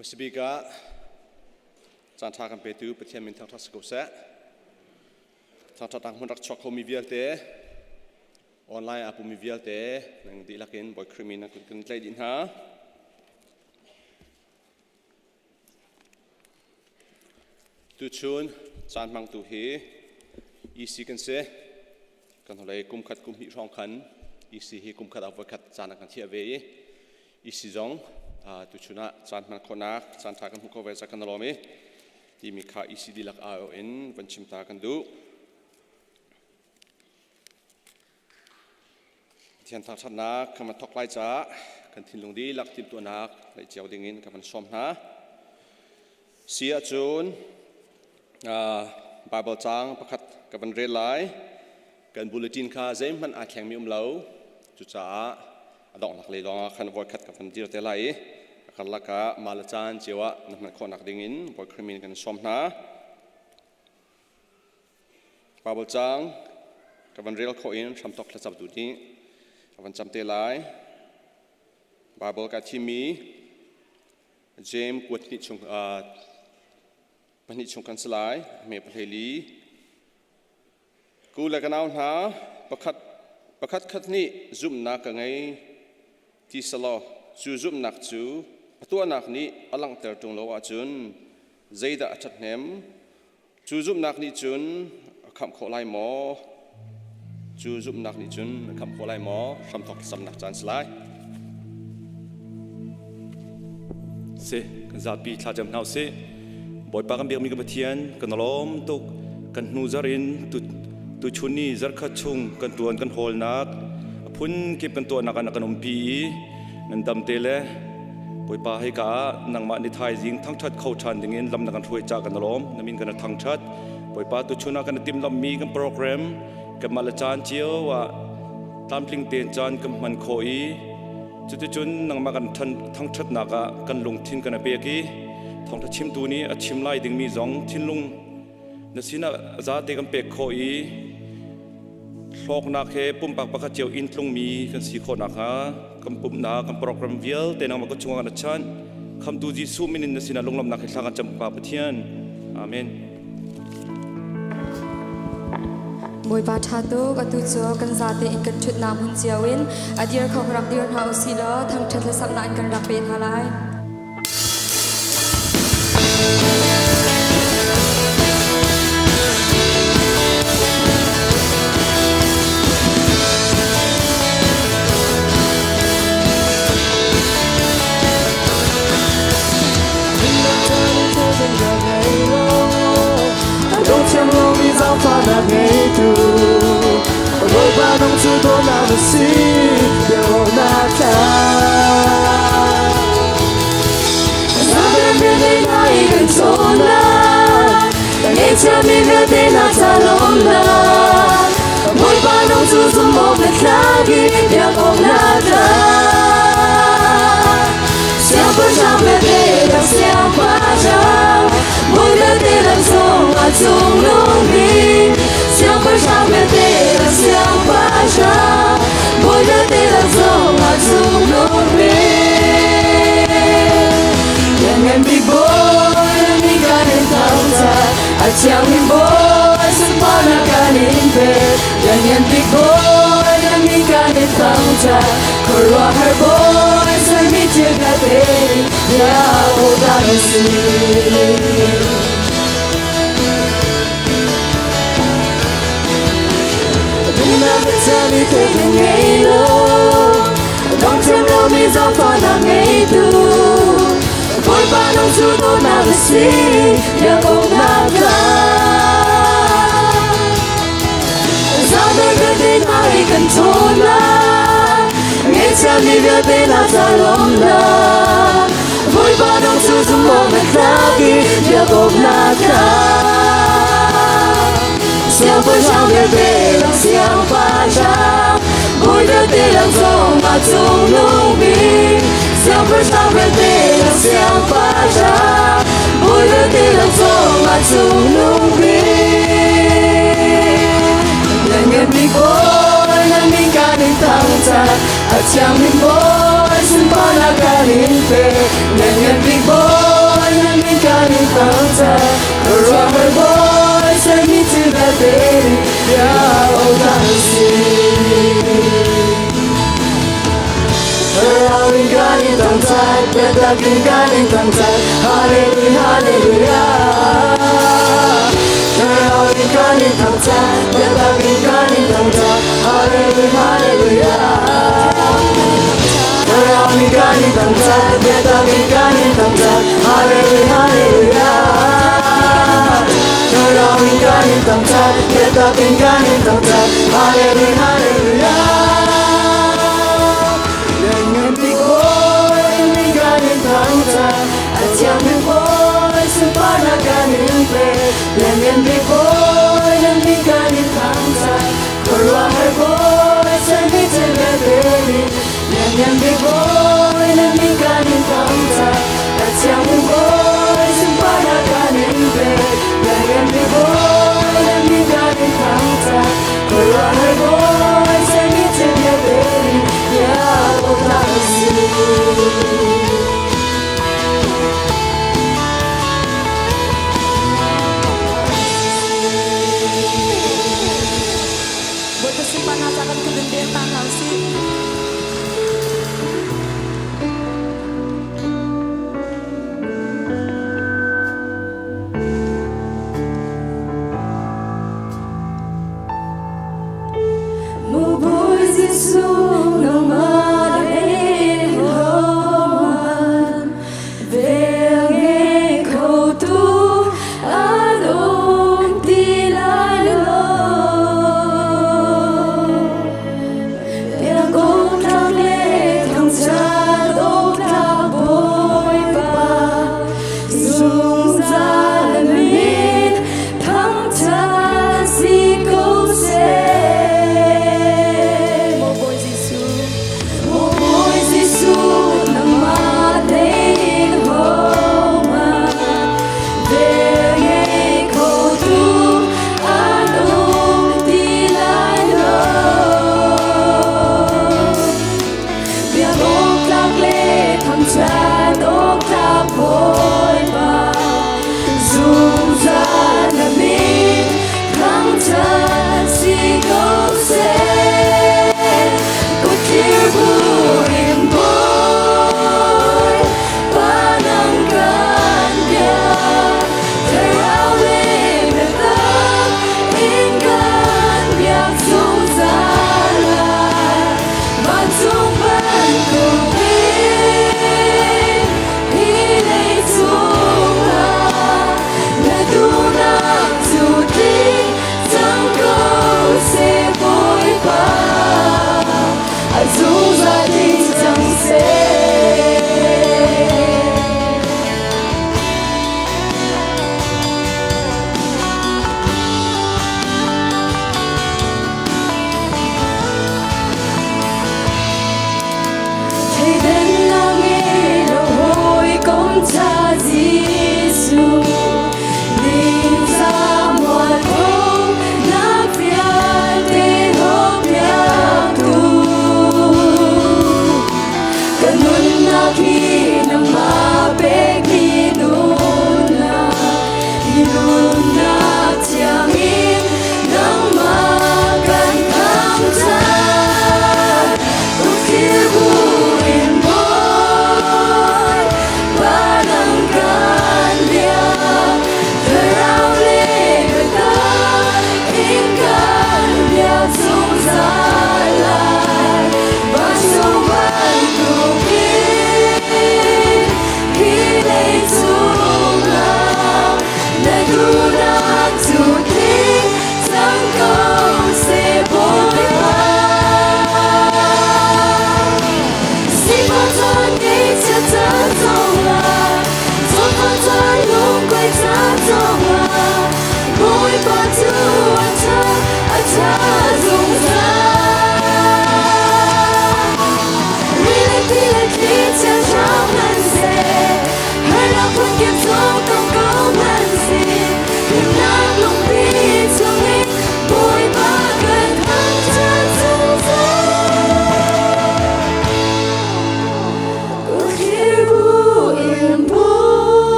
Hmasabik ah caan ṭha kan petu Pathian min thangṭhat si ko seh. Thangṭhat hmun rak chuak khomi vialte, online aa pummi vialte nan dihlak in Bawi Khrih min kan tlaih dih hna. Tuchun caan hmangtu hi EC kan si. Kan hnulei kum khat kum hnih hrawng khan EC hi kum khat ah voikhat caan a kan thiah ve i EC zong tuchun ah caan hman khawhnak caan ṭha kan hmuh kho ve ca kan lawm i timi kha EC dihlak aiawh in van chim ta kan duh. Pathian thangṭhatnak kan van thawk lai caah kan thinlung dihlak timhtuahnak neih cio dingin ka van sawm hna. Si ahcun Baibal caang pakhat ka van rel lai. Kan bulletin kha zeihmanh aa thlengmi um lo. Cucaah a donghnak lei lawngah khan voikhat ka van dir te lai i a karlak ah mah le caan cio ah na hman khawhnak dingin Bawi Khrih min kan sawm hna. Baibal caang ka van rel khawh in hramthawk thlacam tu nih a van cam te lai. Baibal ka thimmi Jeim kuat hnih chung pahnih chung kan si lai. Hme pahlei Ku le ka nau hna, pakhat pakhat khat nih zumhnak ka ngei ti selaw cu zumhnak cu a tuahnak nih a langhter ṭung lo ahcun zeidah a ṭhathnem? Cu zumhnak nih cun a khamh khawh lai maw? Cu zumhnak nih cun a khamh khawh lai maw? Hramthawk thlacamnak caan si lai. Si, kan zapi thlacam hna usih. Bawipa kan biakmi ka Pathian, kan lawm tuk. Kan hnu zar in tuchun ni zarkhat chung kan tuan kan hawlnak, a phun kip kan tuahnak ah na kan umpi i nan dam te le Bawipa hika ah nangmah ni thaizing thangṭhat kho ṭhan dingin lam na kan hruai ca kan lawm. Na min kan thangṭhat. Bawipa tuchun ah kan i timhlamhmi kan program kanmah le caan cio ah tlamtling tein caan kan hman khawh i cuticun nangmah kan thangṭhatnak ah kan lungthin kan i pek i thawngṭha chimtu nih a chim lai dingmi zong thinlung na sinah zate kan pek khawh i hlawknak he pumpak pakhat cio inn tlungmi kan si khawh nakhnga kan pumhnak kan program vialte nangmah ka chungah na chanh khamtu Jesuh min in na sinah lunglawmhnak he thla kan cam Pa Pathian. Amen. Bawipa ṭha tuk atu cu kan zate in kan ṭhutnak hmun cio in a dir kho rak dir hna usih law thangṭhat hlasaknak in kan rak pe hna lai. thangṭhat. Khuaruahhar Bawi sermi thil vialte nih bia awk sih. Thlarau in kan in thangṭhat, biatak in kan in thangṭhat. Hallelujah, hallelujah. Thlarau in kan in thangṭhat, biatak in kan in thangṭhat. Hallelujah, hallelujah. Thlarau in kan in thangṭhat, biatak in kan in thangṭhat. Hallelujah, hallelujah. Thlarau in kan in thangṭhat, biatak in kan in thangṭhat. Hallelujah, hallelujah. Lianngan bik Bawi min kan in thangṭhat, a thiang bik Bawi sunparnak kan in pek. Lianngan bik Bawi nan min kan in thangṭhat, khuaruahhar Bawi sermi thil vialte nih. Lianngan bik Bawi nan min kan in thangṭhat, a thiang bik Bawi sunparnak kan in pek. Lianngan bik Bawi nan min kan in thangṭhat, khuaruahhar Bawi sermi thil vialte nih bia awk sih. Bawipa sunparnak ca kan kut in deng ta hna usih. Maw Bawi Jesuh nangmah le hohmanh vel ngei khotu an um ti lai lo. Biak awk tlak le thangṭhat awk tlak Bawipa, zungzal na min thangṭhat si ko seh. Maw Bawi Jesuh.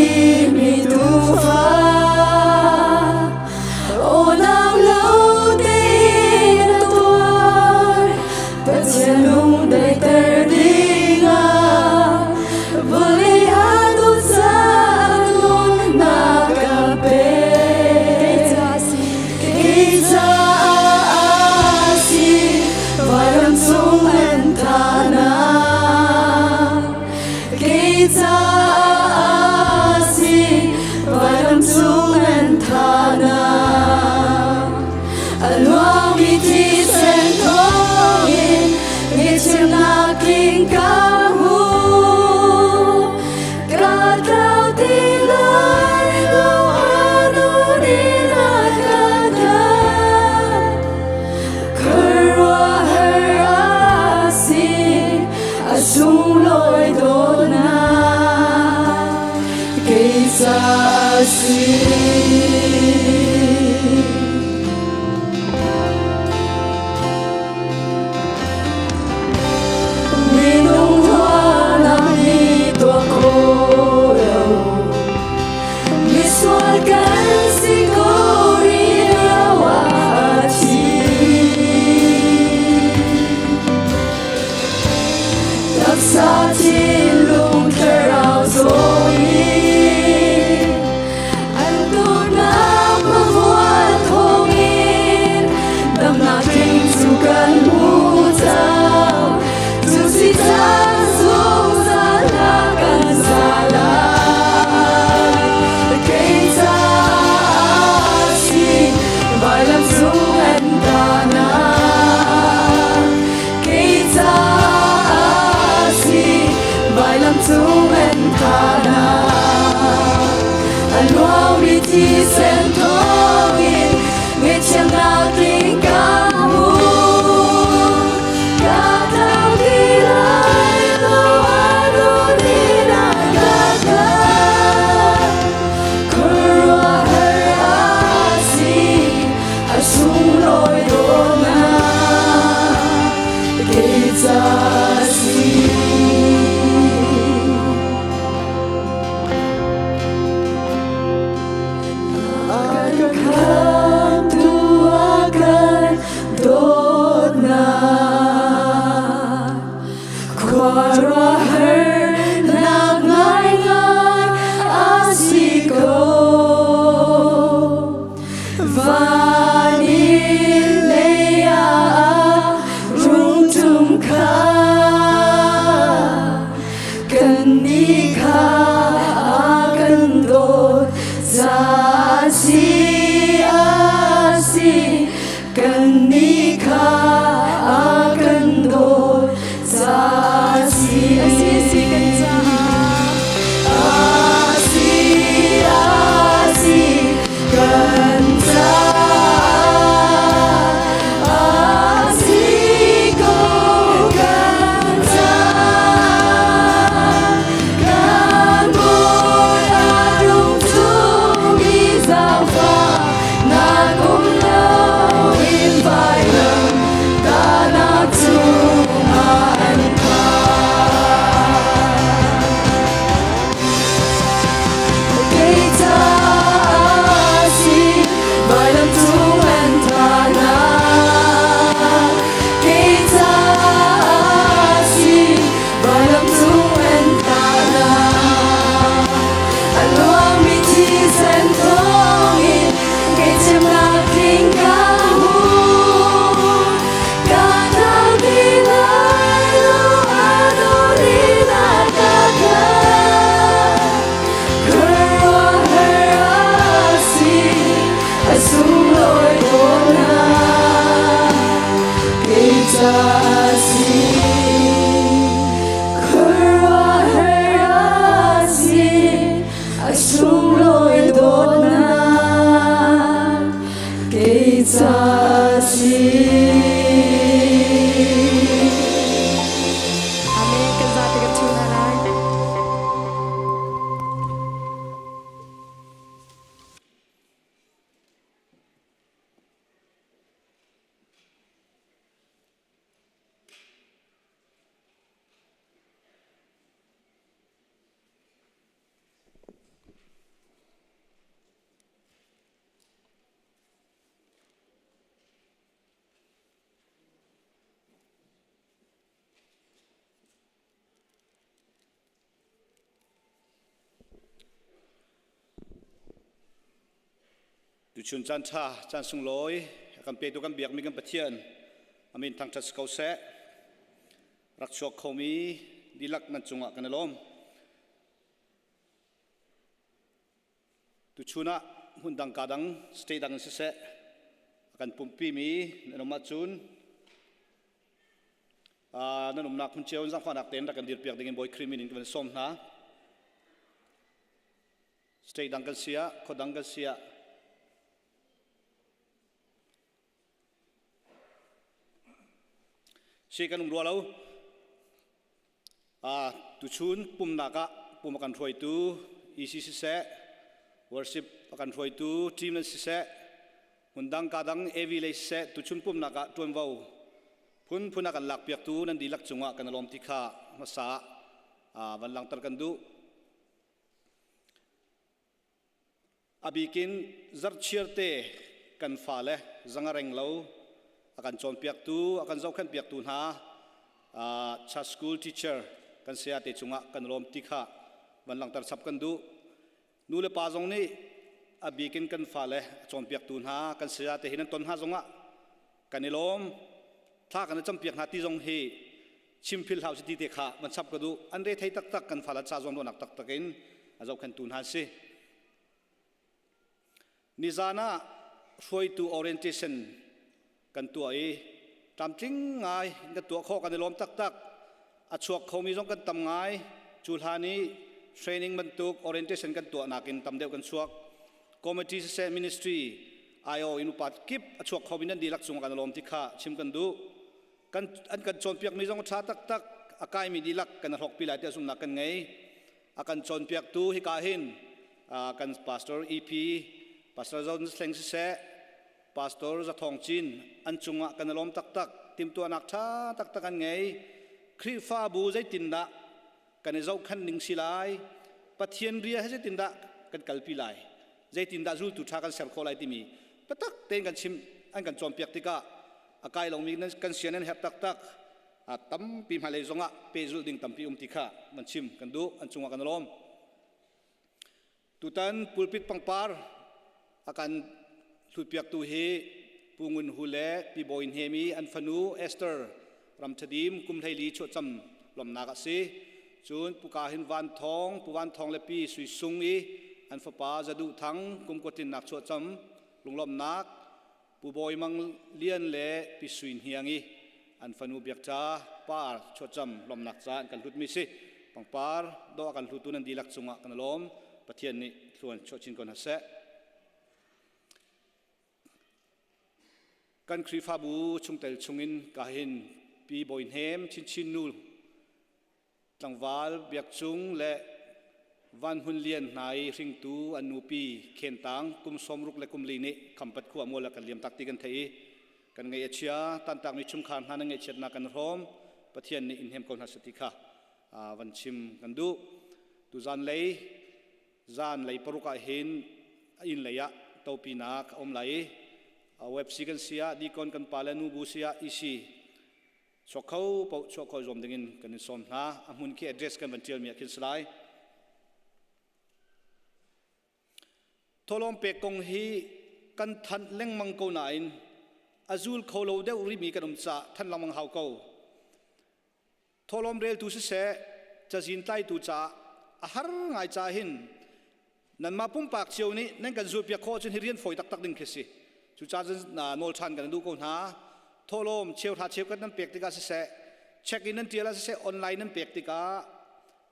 thimi tuufa aw nam lo tein a tuar Pathian lung daihter dingah vawlei ah dawt caah nunnak ka pek. Kei caah si vailam cung an thahnak. Kei caah si vailam cung an thahnak. A luangmi thisen thawngin ngaihchiatnak tling ka hmu. Ka tlau ti lai lo anu nih a ka dat. Khuaruahhar a si, a sunglawi dawtnak kei ca a si. Minung ruahnak nih tuah khawh lo misual kan si ko rih lio ah a thi. Taksa thinlung thlarau zaw in an tuhnak pavuan thawngin damnak tling cu kan hmu cang. Cu si caan zungzal hla kan sa lai. Kei caah si vailam cung an tahnak. Kei caah si vailam cung an thahnak. A luangmi thisen thawngin ngaihchiatnak tling ka hmu. Ka tlau ti lai lo anu nih a ka kat. Khuaruahhar a si, a sunglawi dawtnak kei ca a si. A kan khamtu a kan dawtnak khuaruahhar nak ngaingai a si ko. Van in lei ah rung tum kha kannih kha a kan dawt ca si a si kannih kha a kan dawt ca si A si si kan caah. A si a si kan caah a si ko kan caah kan. Tuchun caan ṭha, caan sunglawi a kan petu kan biakmi kan Pathian a min thangṭhat si ko seh. Rak chuak khomi dihlak nan cungah kan i lawm. Tuchun ah hmun dang ka dang state dang in siseh a kan pumhpimi nan um ahcun nan umnak hmun cio in zaangfahnak tein rak kan dirpiak ding in Bawi Khrih min in ka van sawm hna. State dang kan si ah, khua dang kan si ah, si kan um rua lo. Tuchun pumnak ah pum a kan hruaitu EC siseh, worship a kan hruaitu team nan siseh, hmundang ka dang AV lei siseh, tuchun pumnak ah ṭuanvo phunphun a kan lakpiaktu nan dihlak cungah kan i lawm ti kha hmasa ah van langhter kan duh. A bikin zarhchiar te kan fale zangareng lo a kan cawnpiaktu, a kan zohkhenhpiaktu hna church school teacher kan saya te cungah kan lawm ti kha van langhter chap kan duh. Nu le pa zong nih a bikin kan fale a cawnpiaktu hna kan saya te hi nan ton hna zongah kan i lawm. Thla kan i campiak hna ti zong hi chimphil hau si ti te kha van chap ka duh. An re thei taktak kan fale ca zawn ruahnak taktak in a zohkhentu hna an si. Nizan ah hruaitu orientation kan tuah i tlamtling ngai kan tuah khawh kan i lawm taktak. A chuak khomi zong kan tam ngai. Cu hlan i training bantuk orientation kan tuah nakin tam deuh kan chuak. Committee siseh ministry IO in upat kip a chuak khomi nan dihlak cung kan i lawm ti kha chim kan duh. Kan an kan cawnpiakmi zong a ṭha taktak. A kaimi dihlak kan hlawkpi lai tiah zumhnak kan ngei. A kan cawnpiaktu hika hin kan pastor EP Pastor Zon Thleng siseh Pastor Za Thawng Cin an cungah kan i lawm taktak. Timhtuahnak ṭha taktak an ngei. Khrihfabu zeitindah kan i zohkhan ning si lai? Pathian ria he zeitindah kan kalpi lai? Zeitindah zultu ṭha kan ser khawh lai timi biatak tein kan chim an kan cawnpiak tikah a kai lomi kan sian an herh taktak. A tampi hmailei zongah pehzulh ding tampi um ti kha van chim kan duh. An cungah kan i lawm. Tutan pulpit pangpar a kan hlutpiaktu hi Pu Ngun Hu le Pi Bawi Hnem i an fanu Esther Ramthadim kum 14 chuahcam lawmhnak a si. Cun Pu Ka Hin Van Thawng, Pu Van Thawng le Pi Sui Sung i an fapa Za Duh Thang kum kuatlinnak chuahcam lunglawmhnak Pu Bawi Mang Lian le Pi Sui Hniang i an fanu Biak Ca Par chuahcam lawmhnak ca an kan hlutmi si. Pangpar dawh a kan hlutu nan dihlak cungah kan i lawm. Pathian nih thluan chuah chin ko hna seh. Kan Khrihfabu chungtel chungin ka hin Pi Bawi Hnem Chinchin Nu Tlangval Biak Cung le Van Hmun Lian hna i hringtu an nupi Khentang kum 60 le kum li nih Khampat khua mual ah kan liam tak ti kan theih i kan ngaih a chia tantakmi chungkhar hna nan ngaihchiatnak kan hrawm Pathian nih in hnem ko hna seh ti kha van chim kan duh. Tuzan lei zan lei paruk ah hin a inn lei ah topinak a um lai i webc kan si ah deacon kan pa le nu bu si ah EC Chuak kho paoh chuah khawh zuam dingin kan in sawm hna. A hmun khi address kan van ṭialmi ah khin si lai. Thawhlawm pek kong hi kan thanh lengmang ko nain a zul kho lo deuh rihmi kan um caah thanh lengmang hau ko. Thawhlawm reltu siseh, cazin tlaitu caah a har ngai caah hin nanmah pumpak cio nih nan kan zulpiak khawh ahcun hi rian fawi taktak ding khi si. Cucaah cun nawl ṭhan kan duh ko hna. Thawhlawm cheuhra cheukhat nan pek tikah siseh, check in nan ṭial ah siseh, online nan pek tikah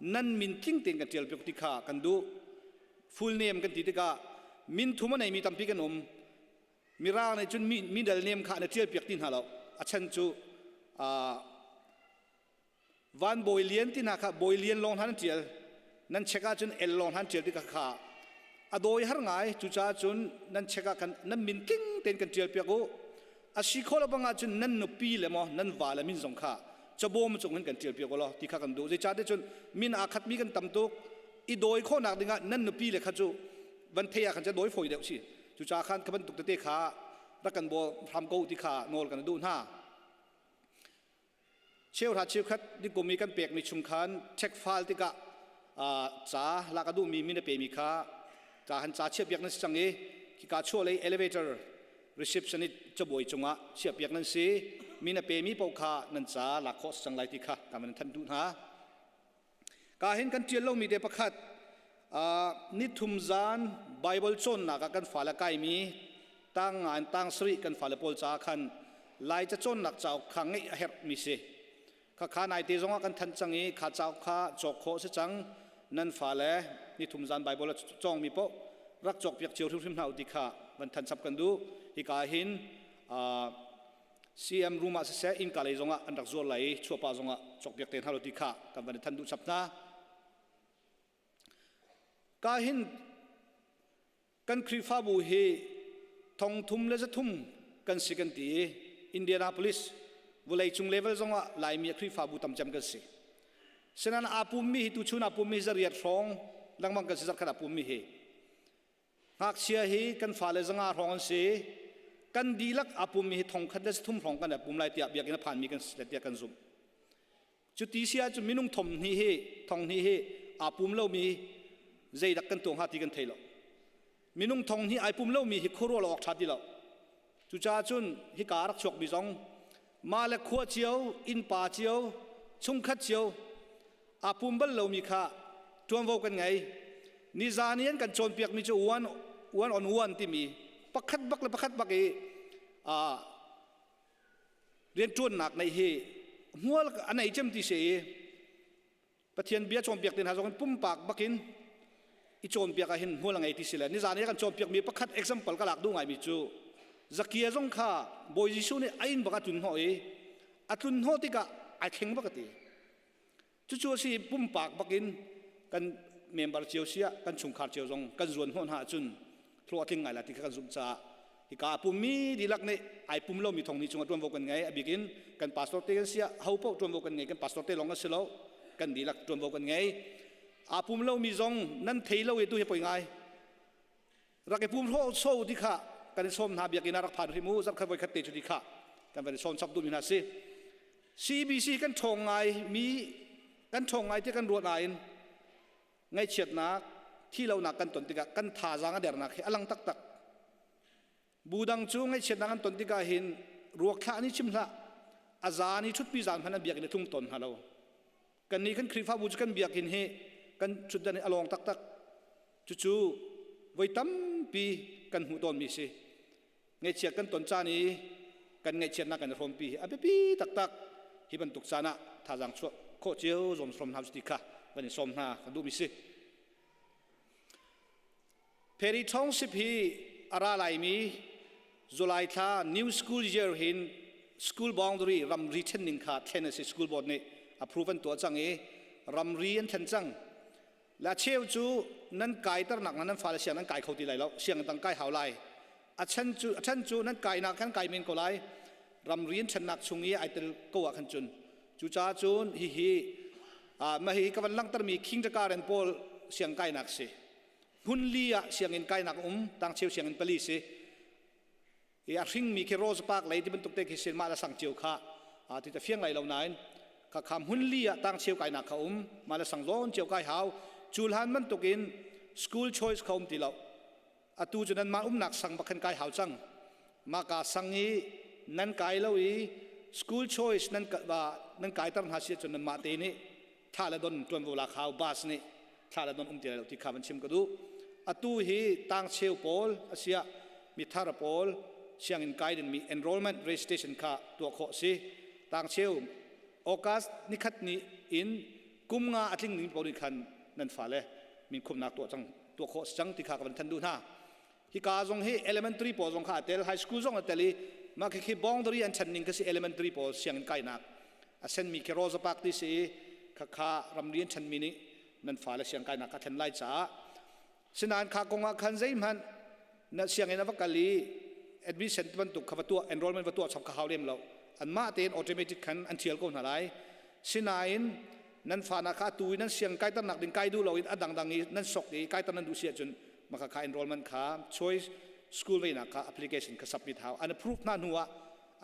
nan min tling tein kan ṭial piak ti kha kan duh. Full name kan ti tikah min thum a neimi tampi kan um. Mirang nih cun middle name kha na ṭial piak ti hna lo. A chan cu Van Bawi Lian ti hna kha Bawi Lian lawng hna nan ṭial. Nan check ahcun L lawng hna nan ṭial ti kha kha a dawi har ngai. Cucaah cun nan check ah khan nan min tling tein kan ṭial piak u. A si khawh lo bang ahcun nan nupi le maw nan va le min zong kha cabawm cung hin kan ṭial piak u law ti kha kan duh. Zeicahtiah cun min aa khatmi kan tam tuk. I dawi khawhnak dingah nan nupi le kha cu van thei ah khan cu dawi fawi deuh si. Cucaah khan kha bantuk tete kha rak kan bawl hram ko ti kha nawl kan duh hna. Cheuhra cheukhat nikum i kan pekmi chung khan check file tikah ca lak a duhmi min a pemi kha ca han ca chiahpiak na si cang i Khika chuahlei elevator reception i cabuai cungah chiahpiak nan si. Min a pemi paoh kha nan ca lak khawh si cang lai ti kha kan van thanh duh hna. Ka hin kan ṭial lomi te pakhat nithum zan Bible cawnnak ah kan fale kaimi tang nga in tang sarih kan fale pawl caah khan Lai ca cawnnak cauk kha ngeih a herhmi si. Khakha naite zongah kan thanh cang i kha cauk kha cawk khawh si cang. Nan fale nithum zan Bible a cawngmi paoh rak cawkpiak cio hrimhrim hna u ti kha van thanh chap kan duh. Hika hin CM room ah siseh innka lei zongah an rak zuar lai i chuahpah zongah cawkpiak te hna lo ti kha kan van i thanh duh chap hna. Ka hin kan Khrihfabu hi thong thum le zathum kan si kan ti i Indianapolis vawleicung level zongah Laimi a Khrihfabu tamcem kan si. Sinan aa pummi hi tuchun aa pummi hi zariat hrawng lengmang kan si zarkhat aa pummi hi. Ngakchia hi kan fale zanga hrawng an si. Kan dihlak aa pummi hi thong khat le zathum hrawng kan i pum lai tiah biakinn a phanmi kan si tiah kan zumh. Cuti si ahcun minung thom hnih hi thong hnih hi aa pum lomi zeidak kan tuah hnga ti kan thei lo. Minung thong hnih ai pum lomi hi khuaruah lo awk ṭha ti lo. Cucaah cun hika a rak chuakmi zong mah le khua cio, innpa cio, chungkhat cio aa pum bal lomi kha ṭuanvo kan ngei. Nizan i an kan cawnpiakmi cu one, one on one timi pakhat bak le pakhat bak i aa rianṭuannak neih hi hmual a nei cem ti si i Pathian bia cawnpiak te hna zong in pumpak bakin i cawnpiak ah hin hmual a ngei ti si le nizan i kan cawnpiakmi pakhat example ka lak duh ngaimi cu Zakia zong kha Bawi Jesuh nih a inn bak a tlun hnawh i a tlun hnawh tikah ai thleng bak a ti. Cucu a si pumpak bakin kan member cio siah kan chungkhar cio zong kan zuan hnawh hna ahcun hlawh a tling ngai lai ti kha kan zumh caah hika a pummi dihlak nih ai pum lomi thong ni cungah ṭuanvo kan ngei a bik in kan pastor te kan siah ho paoh ṭuanvo kan ngei kan pastor te lawng a si lo kan dihlak ṭuanvo kan ngei aa pum lomi zong nan thei lo i tu hi poi ngai rak i pum hro so ti kha kan i sawm hna biakinn ah rak phan hrim u zarkhat voi khat te cu ti kha kan van i sawm chap duhmi hna si CBC kan ṭhawng ngai mi kan ṭhawng ngai ti kan ruah nain ngaihchiatnak thi lonak kan ton tikah kan thazaang a dernak hi a lang taktak bu dang cu ngaihchiatnak an ton tikah hin ruak thlah ni chim hlah a zaan i ṭhutpi zaan hmanh an biakinn i tlung tawn hna lo kan nih kan Khrihfabu cu kan biakinn hi kan ṭhutdan hi a lawng taktak Cucu voi tampi kan hmuh tawnmi si. Ngaihchiat kan ton caan i kan ngaihchiatnak kan i hrawmpi hi a biapi taktak. Hi bantuk caan ah thazaang chuah khawh cio zuam hrom hna ti kha kan i sawm hna kan duhmi si. Perry Township hi a ra laimi July thla new school year hin school boundary ramri thlen ning kha thlen a si school board nih approve an tuah cang i ramri an thlen cang La cheu cu nan kaiternak nan fale siang nan kai kho ti lai lo siang dang kai hau lai a chan cu a chan cu nan kainak kan kai men ko lai ramri an ṭhennak chung i ai tel ko ah khan cun cucaah cun hihi mah hi ka van langhtermi kindergarten pawl siang kainak si hmun li ah sianginn kainak um tangcheu sianginn pali si i a hringmi khi Rose Park lei ti bantuk te khi sin mah la sang cio kha ti ta fiang lai lo nain kha kha hmun li ah tang cheu kainak kha um mah la sang zawn cio kai hau cu hlan bantukin school choice kha um ti lo atu cu nan mah umnak sang bak khan kai hau cang mah ka sang i nan kai lo i school choice nan nan kaiter hna si cun nan mah te nih thla le don tuanvo lak hau bus nih thla le don um ti lai lo ti kha van chim ka duh atu hi tangcheu pawl asiah mithar pawl sianginn kai dingmi enrollment registration kha tuah khawh si tangcheu August nikhat ni in kum nga a tling ning pawl nih khan nan fale min khumnak tuah cang tuah khawh si cang ti kha ka van than duh hna hika zong hi elementary pawl zong kha a tel high school zong a tel i mah khi khi boundary an chan ning khi si elementary pawl sianginn kainak a senmi khi Rosa Park ti si i khakha ramri an chanmi nih nan fale siang kainak kha thlen lai caah sinain kha kong ah khan zeihmanh na sianginn a va kal i admission bantuk kha va tuah enrollment va tuah chap kha hau lem lo anmah tein automatic khan an thial ko hna lai sinain nan fa na kha tu i nan siang kaiternak ding kai duh lo in a dangdang i nan sok i kaiter nan duh si ahcun maka kha enrollment kha choice school veinak kha application kha submit hau an approve hna hnu ah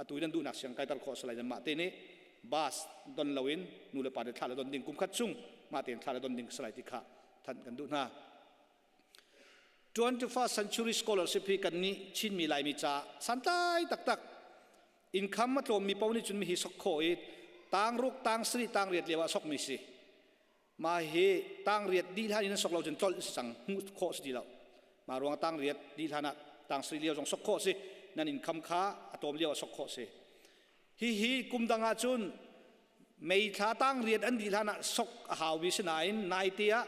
atu i nan duhnak siang kaiter khawh salai nan mah te nih bus don loin nu le pa nih thla le don ding kum khat chung mah tein thla le don ding salai ti kha thanh kan duh hna. 21st century scholarship hi kan nih Chinmi Laimi ca santlai taktak income a tlawmmi paoh nih cun mi hi sok khawh i tangruk tang sarih tang riat lio ah sokmi si mah hi tang riat dih hlan in an sok lo cun tlolh si cang hmuh khawh si ti lo mah ruang tang riat dih hlan ah tang sarih lio zong sok khawh si nan income kha a tlawm lio ah sok khawh si hihi kum dang ah cun May thla tang riat an dih hlan ah sok a haumi si nain naite ah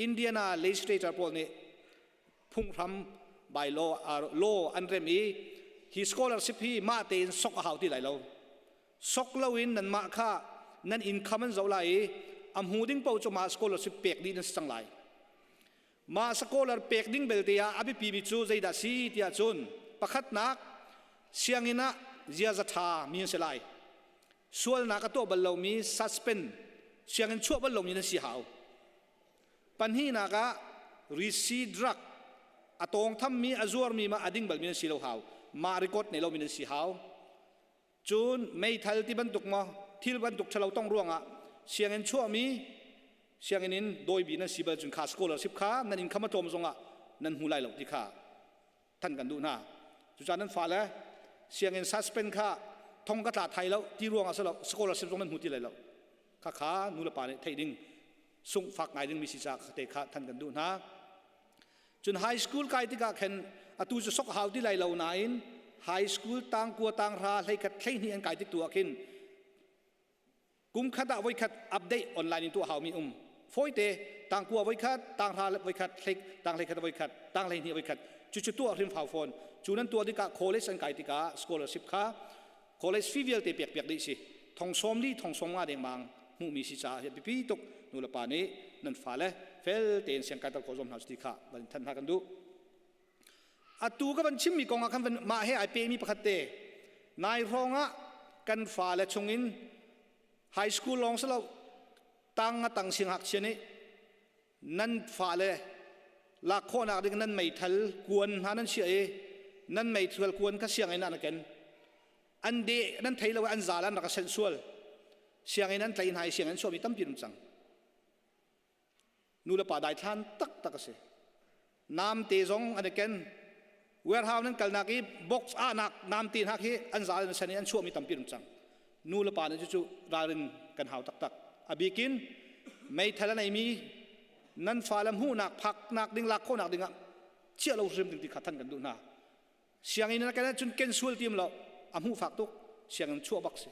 Indiana legislator pawl nih phunghram by law, law an rem i hi scholarship hi mah tein sok a hau ti lai lo. Sok loin nanmah kha nan income an zoh lai i a hmu ding paoh cu mah scholarship pek dih nan si cang lai. Mah scholar pek ding belte ah a biapimi cu zeidah si tiah cun pakhatnak sianginn ah ziaza ṭha mi an si lai. Sualnak a tuah bal lomi suspend sianginn chuah bal lomi nan si hau. Pahnihnak ah risi drug a tawngthammi a zuarmi ma a ding balmi nan si lo hau. Mah record nei lomi nan si hau. Cun meithal ti bantuk maw thil bantuk ṭhalo tong ruangah sianginn chuahmi sianginn in dawibi nan si bal cun kha scholarship kha nan income a tlawm zongah nan hmu lai lo ti kha than kan duh hna. Cucaah nan fale sianginn suspend kha thong ka tla thai lo ti ruangah si lo scholarship zong nan hmu ti lai lo. Kha kha nu le pa nih theih ding sungh fak ngai ding mi si ca te kha than kan duh hna. Cun high school kai tikah khan atu cu sok hau ti lai lo nain high school tangkua tanghra hleikhat hleihnih an kai tik tu ah khin kum khat ah voikhat update online in tuah haumi um fawite tangkua voikhat tanghra voikhat hlei tang hleikhat voikhat tang hleihnih voikhat cucu tuah hrim hau fawn cu nan tuah tikah college an kai tikah scholarship kha college fee vialte pek piak dih si thong sawm li thong sawm nga dengmang hmuhmi si caah hi biapi tuk nu le pa nih nan fale fel tein siang kai ter khawh zuam hna ti kha van in thanh hna kan duh atu ka van chimmi kong ah khan van mah he ai pemi pakhat te nai hrawng ah kan fale chungin high school lawng silo tang a tang singakchia nih nan fale lak khawhnak ding nan meithal kuan hna nan chiah i nan meithal kuan kha sianginn ah na ken an de nan thei lo an zal an rak senh sual sianginn an tlai hna i sianginn chuahmi tampi um cang nu le pa daithlan taktak a si namte zong an i ken warehouse nan kalnak i box ah nak namte hna khi an zal an sen i an chuahmi tampi um cang nu le pa nih cucu ralrin kan hau taktak a bikin meithal a neimi nan fale hmuhnak phaknak ding lak khawhnak ding ah chiah lo hrim ding ti kha than kan duh hna sianginn na kan cun ken sual tim lo a hmuh fak tuk sianginn chuah bak si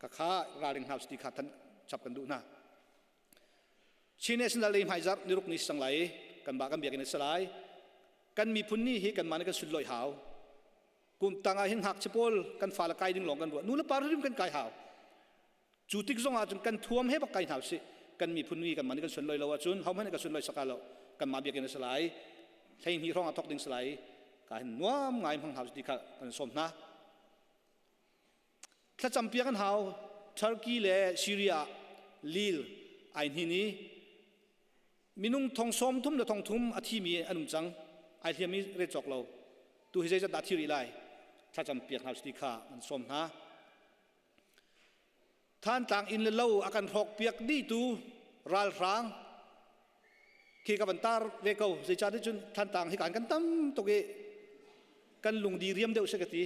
ka kha ralring hna ti kha than chap kan duh hna Chin National Day hmaizarh niruk ni sang lai kan ba kan biakinn a si lai kan miphun ni hi kan mah nih kan sunlawih hau kum tang ah hin ngakchia pawl kan fale kai ding lawng kan ruah nu le pa hrim kan kai hau cu tik zong ah cun kan thuam he bak kai hna usih kan miphun ni kan mah nih kan sunlawih lo ahcun ho hmanh kan sunlawih saka lo kan mah biakinn a si lai 12 hrawng ah thok ding si lai ka hin nuam ngai hmang hau ti kha kan sawm hna Thlacam piak an hau. Turkey le Syria lil ai hnin i minung thong sawm thum le thong thum a thimi an um cang. Ai hliam i ret cawk lo. Tu hi zeizat dah thi rih lai? Thlacam piak hna ti kha an sawm hna. Thantlang inn le lo a kan hrawk piak dihtu ralhrang khi ka van tar ve ko zeicahtiah cun Thantlang hi kan kan tam tuk i kan lungdi riam deuh si ka ti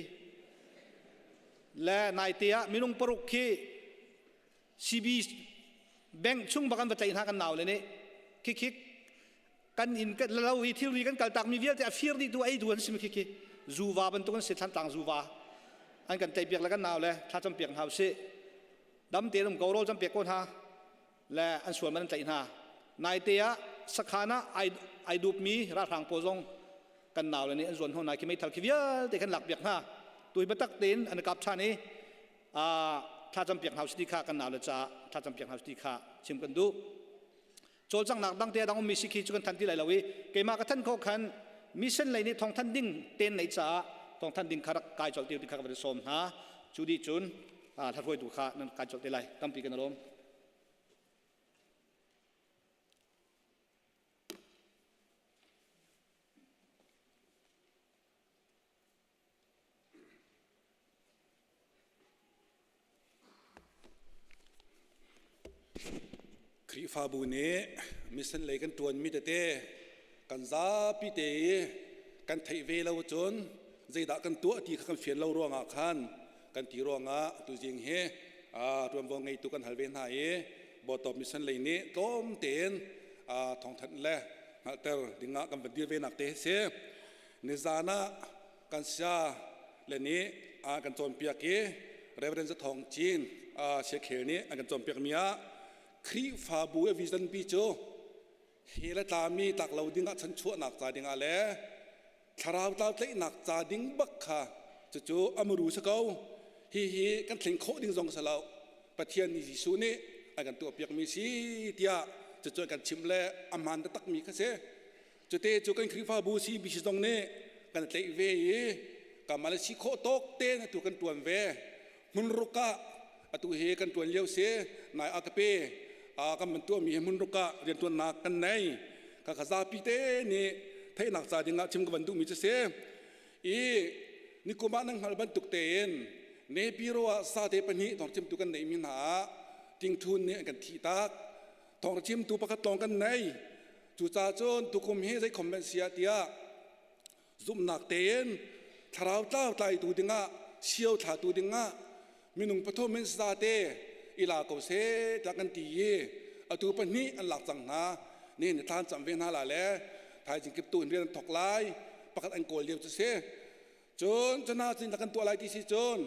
le naite ah minung paruk khi CB bank chung bak an va tlaih hna kan nau le nih khi khi kan inn kan lo i thilri kan kaltak mi vialte a fir dih tu ei tu an si khi khi zuva bantuk an si Thantlang zuva an kan tlaih piak le kan nau le thlacam piak hna usih dam tein um ko rawl cam piak ko hna le an sual man an tlaih hna. Naite ah sakhan ah ai, ai dupmi ralhrang pawl zong kan naule nih an zuan hna khi meithal khi vialte khan lak piak hna. Tu hi biatak tein an kap ṭhan i thlacam piak hna ti kha kan naule caah thlacam piak hna ti kha chim kan duh. Cawlcanghnak dang te dang ummi si khi cu kan than ti lai lo i keimah ka than khawh khan mission lei nih thawng than ding ten nei caah thawng than ding kha rak kai colh ti kha ka van sawm hna. Cu dih cun hlathuaitu kha nan kai colh te lai. Tampi kan lawm. Khrihfabu nih mission lei kan ṭuanmi tete. Kan zapi te i kan theih ve lo cun zeidah kan tuah ti kha kan fian lo ruangah khan kan ti ruangah tuzing hi ṭuanvo ngeitu kan hal ve hna i Bawtawp mission lei nih tlawm tein thawngthanh le hngalhter dingah kan van dir ve nak te hi si. Nizan ah kan sia le nih a kan cawnpiak i Reverend Zathawng Cin Siakhel nih an kan cawnpiak mi ah Khrihfabu a vision pi cu hi le tlami tlak lo dingah chanchuahnak ca dingah le thlarau tlau tlaihnak ca ding bak kha cucu amuru si ko. Hihi kan thleng khawh ding zong si lo. Pathian nih Jesuh nih a kan tuahpiak mi si tiah cucu kan chim le a hmaan taktak mi kha si. Cute cu kan Khrihfabu CBC zong nih kan tlaih ve i kanmah le si khawh tawk tein atu kan ṭuan ve. Hmunruk ah atu hi kan ṭuan lio si. Nai a ka pe kan van tuahmi hi hmunruk ah rianṭuannak kan nei. Ka kha zapi te nih theihnak ca dingah chim ka van duhmi cu si. I nikum ah nan hngalh bantuk tein Nepiro ah sate pahnih thawngchimtu kan neihmi hna ah Tingthun nih an kan thih tak. Thawngchimtu pakhat lawng kan nei. Cucaah cun tukum hi zei comment si ah tiah zumhnak tein thlarau tlau tlaitu dingah sio thlatu dingah minung pathum in sate i la ko seh tiah kan ti i atu pahnih an lak cang hna. Nihin ni thlan cam ve hna la le thaizing kip tu in rian an thok lai. Pakhat an kawl lio cu si. Cun cuna cun kan tuah lai ti si cun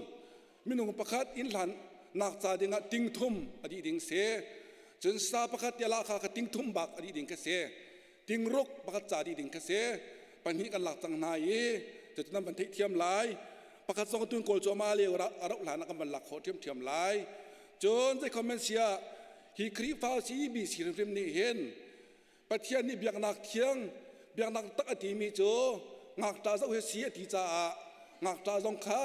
minung pakhat inn hlan nak ca dingah ting thum a dih ding si. Cun sa pakhat tiah lahkhah kha ting thum bak a dih ding kha si. Ting ruk pakhat ca dih ding kha si. Pahnih kan lak cang hna i cucu nan van theihthiam lai. Pakhat zong tun kawl cuahmah lio a rauh hlan ah kan van lak khawh ṭhiamṭhiam lai. Cun zei comment sia hi Khrihfa CBC hrimhrim nih hin Pathian nih biaknak thiang biaknak tak a timi cu ngakṭah zoh hi si a ti caah ngakṭah zong kha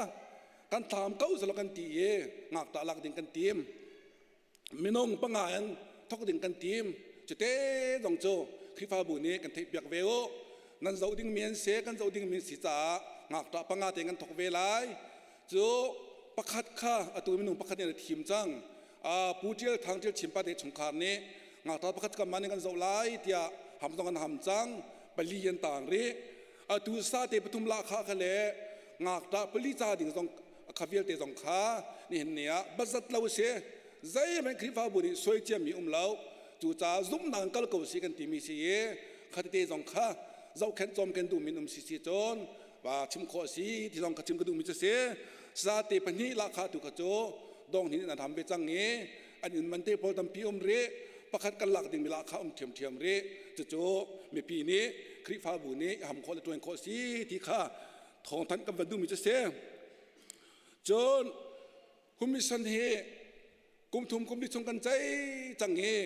kan thlam ko zalo kan ti i ngakṭah lak ding kan tim. Minung panga in thok ding kan tim. Cute zong cu Khrihfabu nih kan theihpiak ve u. Nan zoh ding mi an si, kan zoh ding mi an si caah ngakṭah panga te kan thok ve lai. Cu pakhat kha atu minung pakhat nih a thim cang. Pu Ṭial Thang Ṭial Chin pa te chungkhar nih ngakṭah pakhat kan mah nih kan zoh lai tiah ham zong an ham cang. Pali an tang rih. Atu sate pathum lahkhah kha le ngakṭah pali ca ding zong kha vialte zong kha nihin ni ah bazat lo si. Zeihmanh Khrihfabu nih suai ciami um lo. Cucaah zumhnak in kal ko si kan timi si i khatete zong kha zohkhenh cawmken duhmi um si si cun va chim khawh si ti zong kha chim ka duhmi cu si. Sate pahnih lahkhah tu kha cu dong hin an ham ve cang i an inn man te pawl tampi um rih. Pakhat kan lak dingmi lahkhah um ṭhiamṭhiam rih. Cucu mipi nih Khrihfabu nih ham khawh le ṭuan khawh si ti kha thawngthanh kan van duhmi cu si. Cun Commission hi kum thum kum li chung kan cei cang i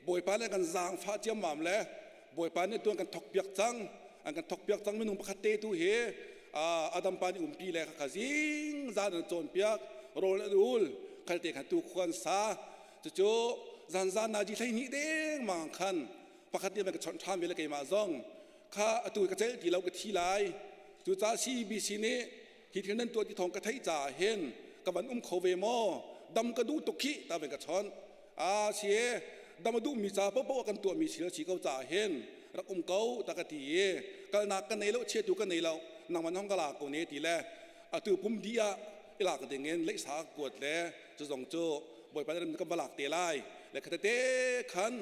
Bawipa nih kan zaangfah ciammam le Bawipa nih tuan kan thok piak cang. An kan thok piak cang. Minung pakhat te tu hi Adam pa nih umpi le kha zing zan an cawn piak rawl an ul khalte khan tu khuan sa. Cucu zan zan na ji hlei hnih deng mang khan pakhat nih ka chawnh ṭhan ve le keimah zong kha atu ka celh ti lo ka thi lai. Cucaah CBC nih hi thil nan tuah ti thawng ka theih caah hin ka van um kho ve maw? Dam ka duh tuk khih ta ve ka chawnh. A si e, dam a duhmi ca paohpaoh kan tuahmi thil a si ko caah hin rak um ko ta ka ti i kalnak ka nei lo, chiatu ka nei lo, nangman hong ka la ko ne ti le atu pum dih ah i lak ding in leihsa ka kuat le cu zong cu Bawipa nih kan va lak te lai le khatete khan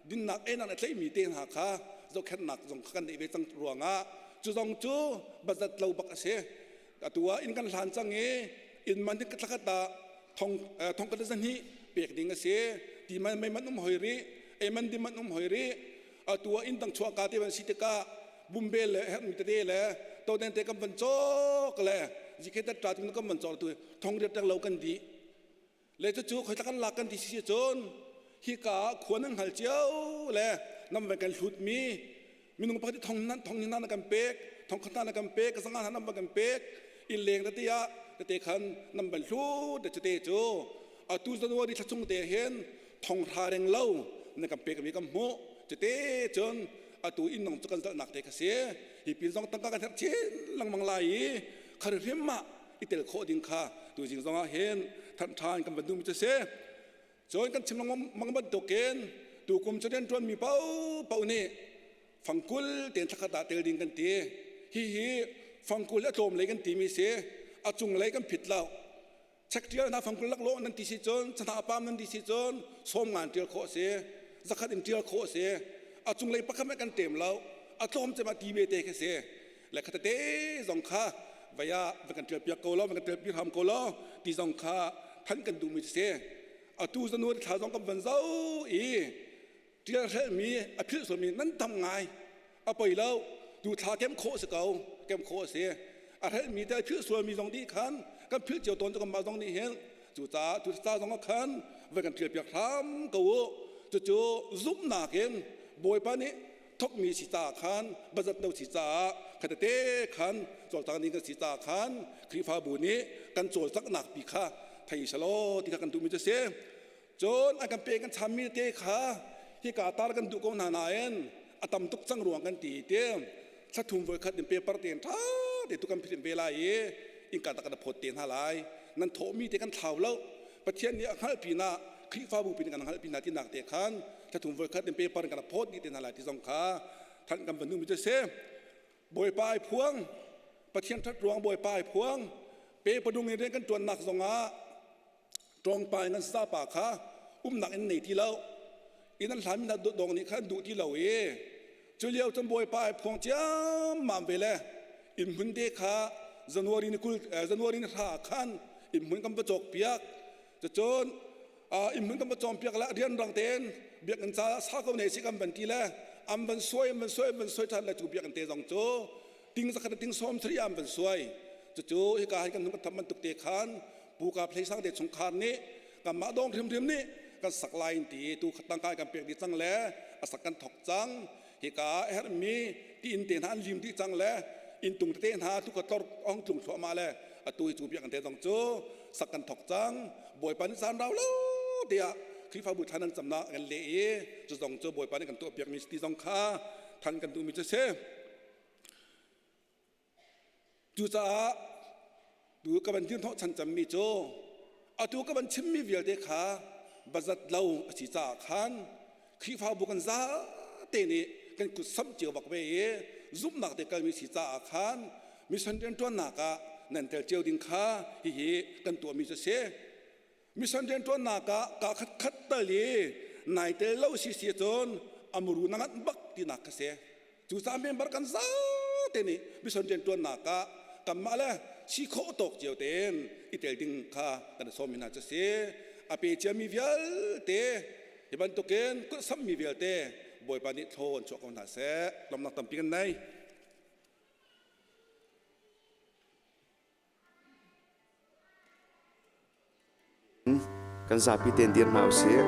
dinnak enak le tleimi te hna kha zohkhenhnak zong kha kan neih ve cang ruangah cu zong cu bazat lo bak a si. Atu ah inn kan hlan cang i inn man ka thlakhat ah thong thong ka zahnih pek ding a si. Ti man mei man um hoi rih, ei man di man um hoi rih. Atu ah inn dang chuah ka te van si tikah bumbe le herhmi tete le toden te kan van cawk le zikhe tat ta tin kan van cawk tu thong riat lo kan di. Le cucu khoi kan lak kan ti si cun hika ah khua nan hngal cio le nam van kan hlut mi minung pakhat thong nan thong nan kan pek thong khat nan kan pek sanga nan van kan pek in leng te ah te khan nam ban hlu te te cu atu January thla chung te hin thong hra reng lo na kan pek mi kan hmuh te cun atu inn nong cu kan zalh nak te kha si. Hi pin zong tangka kan herh chin lengmang lai i khar hrim ma i tel khawh ding kha tu jing zong ah hin than than kan van duhmi cu si. Cun kan chim lengmang bantukin tu kum cu rian ṭuan mi paohpaoh nih. Fangkul ten thlakhat ah tel ding kan ti. Hi hi fangkul a tlawm lei kan ti mi si. A cung lei kan phit lo. Chek tial hna fangkul laklawh nan ti si cun chana pam nan ti si cun sawm ngan tial khawh si. Zakhat in tial khawh si. A cung lei pakhat kan tem lo. A tlawm cem ah ti ve te khi si. Le khatate zong kha vaya va kan tial piak ko lo, va kan tial pi hram ko lo ti zong kha than kan duh mi si. Atu zanu thla zong kan van zo i ṭial hrelhmi a philh sualmi nan tam ngai a poi lo tu thla kem khawh si ko kem khawh a si a hrelhmi te a philh sualmi zong dih khan kan philh cio tawn cu kanmah zong nih hin cucaah tu ca zong ah khan voi kan ṭial piak hram ko u cucu zumhnak in Bawipa nih thokmi si caah khan bazat lo si caah khatete khan cawlcang ding kan si caah khan Khrihfabu nih kan cawlcanghnak pi kha thei selaw ti kha kan duhmi cu si. Cun an kan pe kan chammi te kha hika tar kan duh ko hna nain a tam tuk cang ruang kan ti ti thla thum voi khat in paper te in ṭha te tu kan phit ve lai i innka tak kan phawt te hna lai nan thawhmi te kan thlau lo Pathian nih a hngalh pinah Khrihfabu pin kan hngalh pinah tinak te khan thla thum voi khat in paper in kan phawt dih te hna lai ti zong kha thanh kan van duhmi cu si Bawipa ai phuang Pathian ṭhat ruang Bawipa ai phuang pe padung in rian kan ṭuannak zongah Ṭawngpa in an sapa kha umnak in nei ti lo. Inn an hlanmi hna dawng nih khan duh ti lo i cu lio cun Bawipa ai phuang ciammam ve le inn hmun te kha January ni kul January ni hra khan inn hmun kan va cawk piak. Cucun inn hmun kan va cawm piak le rianrang tein biakinn ca sa ko ne si kan van ti le an van suai an van suai an van suai ṭhan le cu biakinn te zong cu ting zakhat ting sawm sari an van suai. Cucu hika hin kan kan tham bantuk te khan Pu Kap Hlei Sang te chungkhar nih kanmah dawng hrimhrim nih kan sak lai in ti tu tangka kan pek dih cang le a sak kan thok cang hika ah herhmi ti inn te hna an lim dih cang le inn tung tete hna tu ka tlor ong tlung thluahmah le atu hi cu biak te zong cu sak kan thok cang bawipa nih caan rau lo tiah Khrihfabu thlan an camnak kan leh i cu zong cu bawipa nih kan tuah piakmi ti zong kha than kan duhmi cu si Cucaah tu ka van dir hnawhchan cemmi cu atu ka van chimmi vialte kha bazat lo a si caah khan Khrihfabu kan zate nih kan kut samh cio bak ve i zumhnak te kalmi si caah khan mission rianṭuannak ah nan tel cio ding kha hihi kan tuahmi cu a si. Mission rianṭuannak ah kaa khat khat tal i nai tel lo si si cun a muru na nganh bak tinak ka si. Cucaah member kan zate nih mission rianṭuannak ah kanmah le si khawh tawk cio tein i tel ding kha kan i sawm hna cu si. A pe ciami vialte hi bantukin kut sammi vialte Bawipa nih thlaw an chuah ko hna seh. Lawmnak tampi kan nei. Kan zapi tein dir hna usih.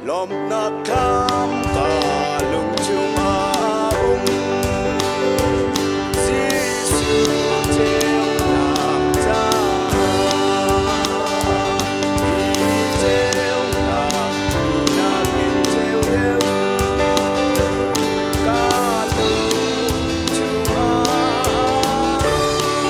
Lawmhnak thlam ka lung chungah um Jesuh ceunak caah hi ceunak nakin ceu deuh ka lung chungah um.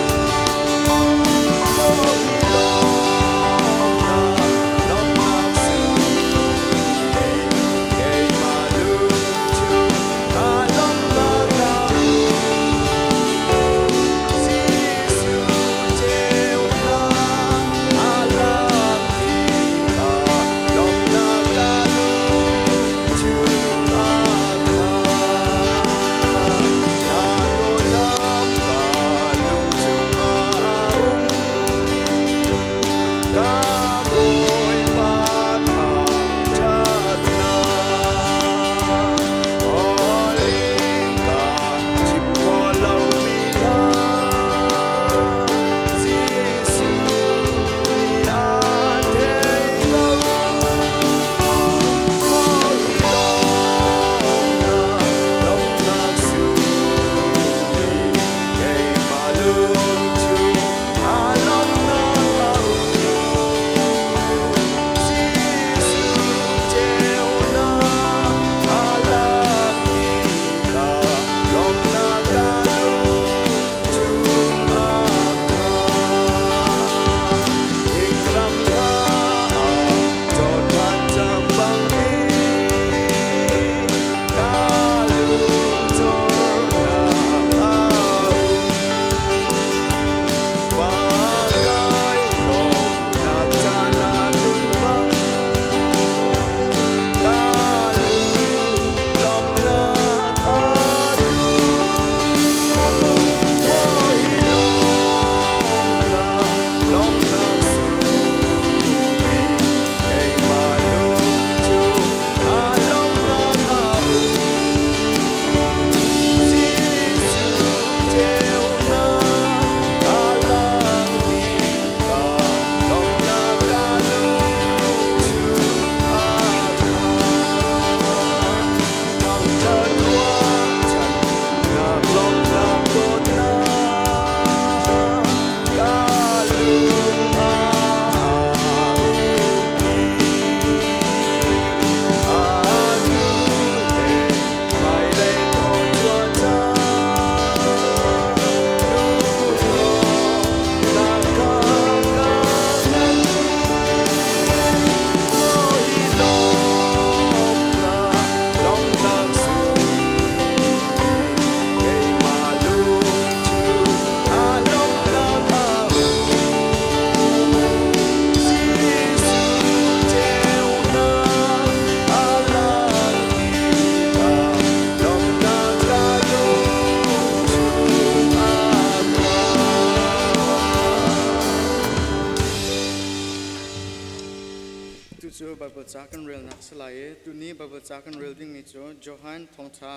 Tucu Baibal ca kan relnak si lai i tuni Baibal ca kan rel dingmi cu Johan Thawngṭha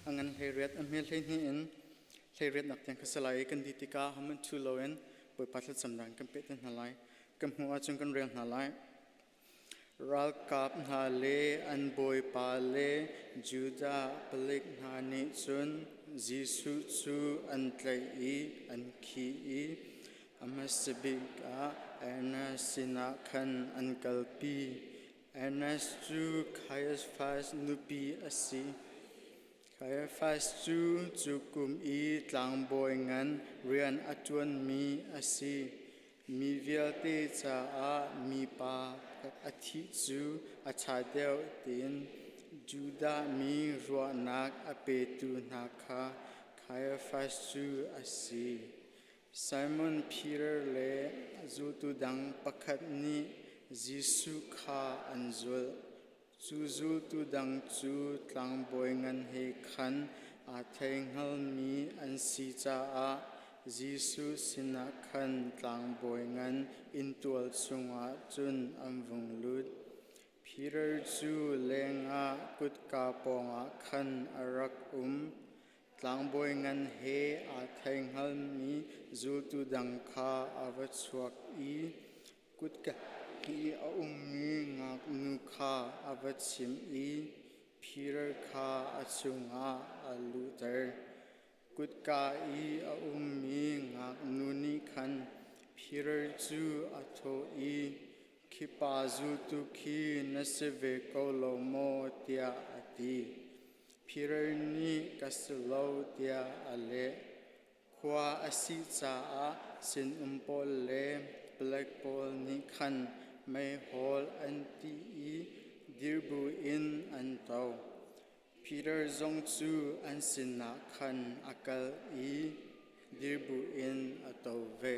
a ngan 18 a hme 12 in 18nak tiang kha si lai i kan dih tikah hohmanh ṭhu loin Bawipa thlacamnak in kan peh te hna lai. Kan hmuh ahcun kan rel hna lai. Ralkap hna le an bawipa le Judah palik hna nih cun Jesuh cu an tlaih i an khih i A hmasa bik ah Annas sinah khan an kalpi. Annas cu Kaiafas nupi a si. Kaiafas cu cu kum i tlangbawi ngan rian a ṭuanmi a si. Mi vialte caah mipa a thih cu a ṭha deuh tiin Judah mi ruahnak a petu hna kha Kaiafas cu a si. Simon Peter le zultu dang pakhat nih Jesuh kha an zulh. Cu zultu dang cu tlangbawi ngan he khan aa theihngalmi an si caah Jesuh sinah khan tlangbawi ngan inntual chungah cun an vung lut. Peter cu lengah kutka pawngah khan a rak um. Tlangbawi ngan he aa theihngalmi zultu dang kha a va chuak i kutka i a ummi ngaknu kha a va chimh i Peter kha a chungah a luhter. Kutka i a ummi ngaknu nih khan Peter cu a thawh i, Khi pa zultu khi na si ve ko lo maw? tiah a ti. Peter nih ka si lo tiah a leh. Khua a sih caah sinum pawl le palek pawl nih khan meihol an tih i dirbu in an to. Peter zong cu an sinah khan a kal i dirbu in a to ve.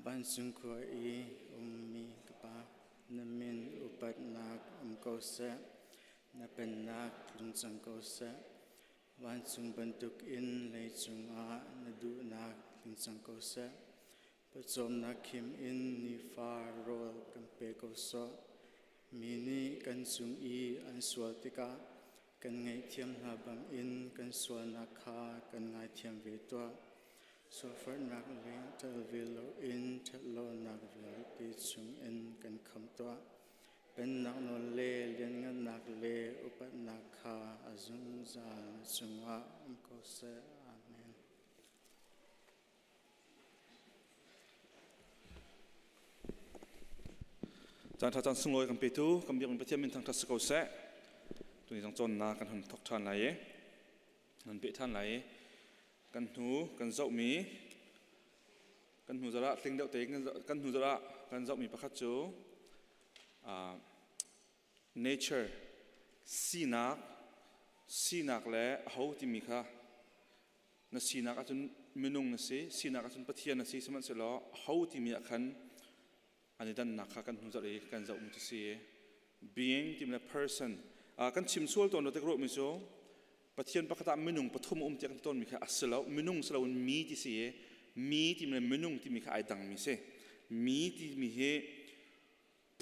Vancung khua i ummi ka Pa, na min upatnak um ko seh, na pennak tlung cang ko seh. Vancung bantukin leicung ah na duhnak tling cang ko seh. Pawcawmnak khim in nifa rawl kan pe ko sawh. Mi nih kan cung i an sual tikah kan ngaihthiam hna bangin kan sualnak kha kan ngaithiam ve tuah. Sualfarnak le ṭal ve loin ṭhatlonak vialte chungin kan khamh tuah. Pennak nawl le lianngannak le upatnak kha a zungzal na cungah um ko seh. Amen. Caan ṭha caan sunglawi kan petu kan biakmi Pathian min thangṭhat si ko seh. Tuni zong cawnnak kan hun thawk ṭhan lai i nan peh ṭhan lai i kan hnu kan zohmi kan hnu zarh ah tling deuh tein kan hnu zarh ah kan zohmi pakhat cu nature sinak sinak le aho timi kha na sinak ahcun minung na si sinak ahcun Pathian na si sihmanhsehlaw aho timi ah khan an i dannak kha kan hnu zarh i kan zohmi cu si being timi le person kan chim sual tawn lo te ka ruahmi cu Pathian pakhat ah minung pathum um tiah kan ti tawnmi kha a si lo minung si loin mi ti si i mi timi le minung timi kha ai dangmi si mi timi hi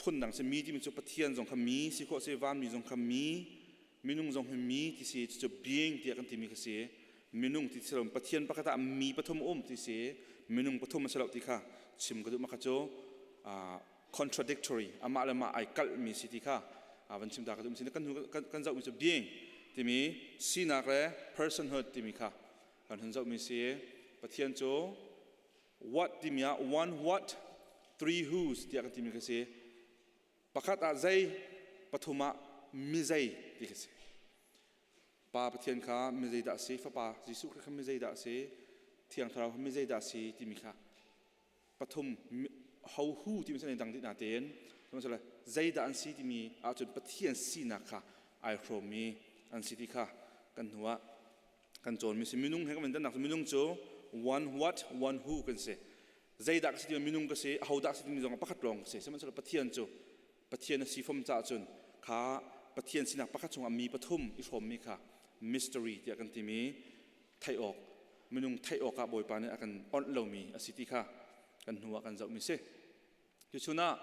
phundang si mi timi cu Pathian zong kha mi si khawh si vanmi zong kha mi minung zong hi mi ti si cucu being tiah kan timi kha si minung ti si lo Pathian pakhat ah mi pathum um ti si minung pathum a si lo ti kha chim ka duh ma kha cu contradictory amah le mah ai kalhmi si ti kha van chim ta ka duh kan kan zohmi cu being timi sinak le personhood timi kha kan hun zohmi si Pathian cu what timi ah one what three who's tiah kan timi kha si pakhat ah zei pathum ah mi zei ti kha si Pa Pathian kha mi zeidah a si, Fapa Jesuh Khrih kha mi zeidah a si, Thiang Thlarau kha mi zeidah a si timi kha pathum ho hu timi cu dang dih natein sihmanhsehlaw zeidah an si timi ahcun Pathian sinak kha ai hrawmmi an si ti kha kan hnu ah kan cawnmi si minung he kan dannak cu minung cu one what one who kan si zeidah ka si timi minung ka si ahodah si timi zong pakhat lawng ka si sihmanhsehlaw Pathian cu Pathian a si fom caah cun kha Pathian sinak pakhat chungah mi pathum i hrawmmi kha mystery tiah kan timi theih awk minung theih awkah Bawipa nih a kan onh lomi a si ti kha kan hnu ah kan zohmi si. Tuchun ah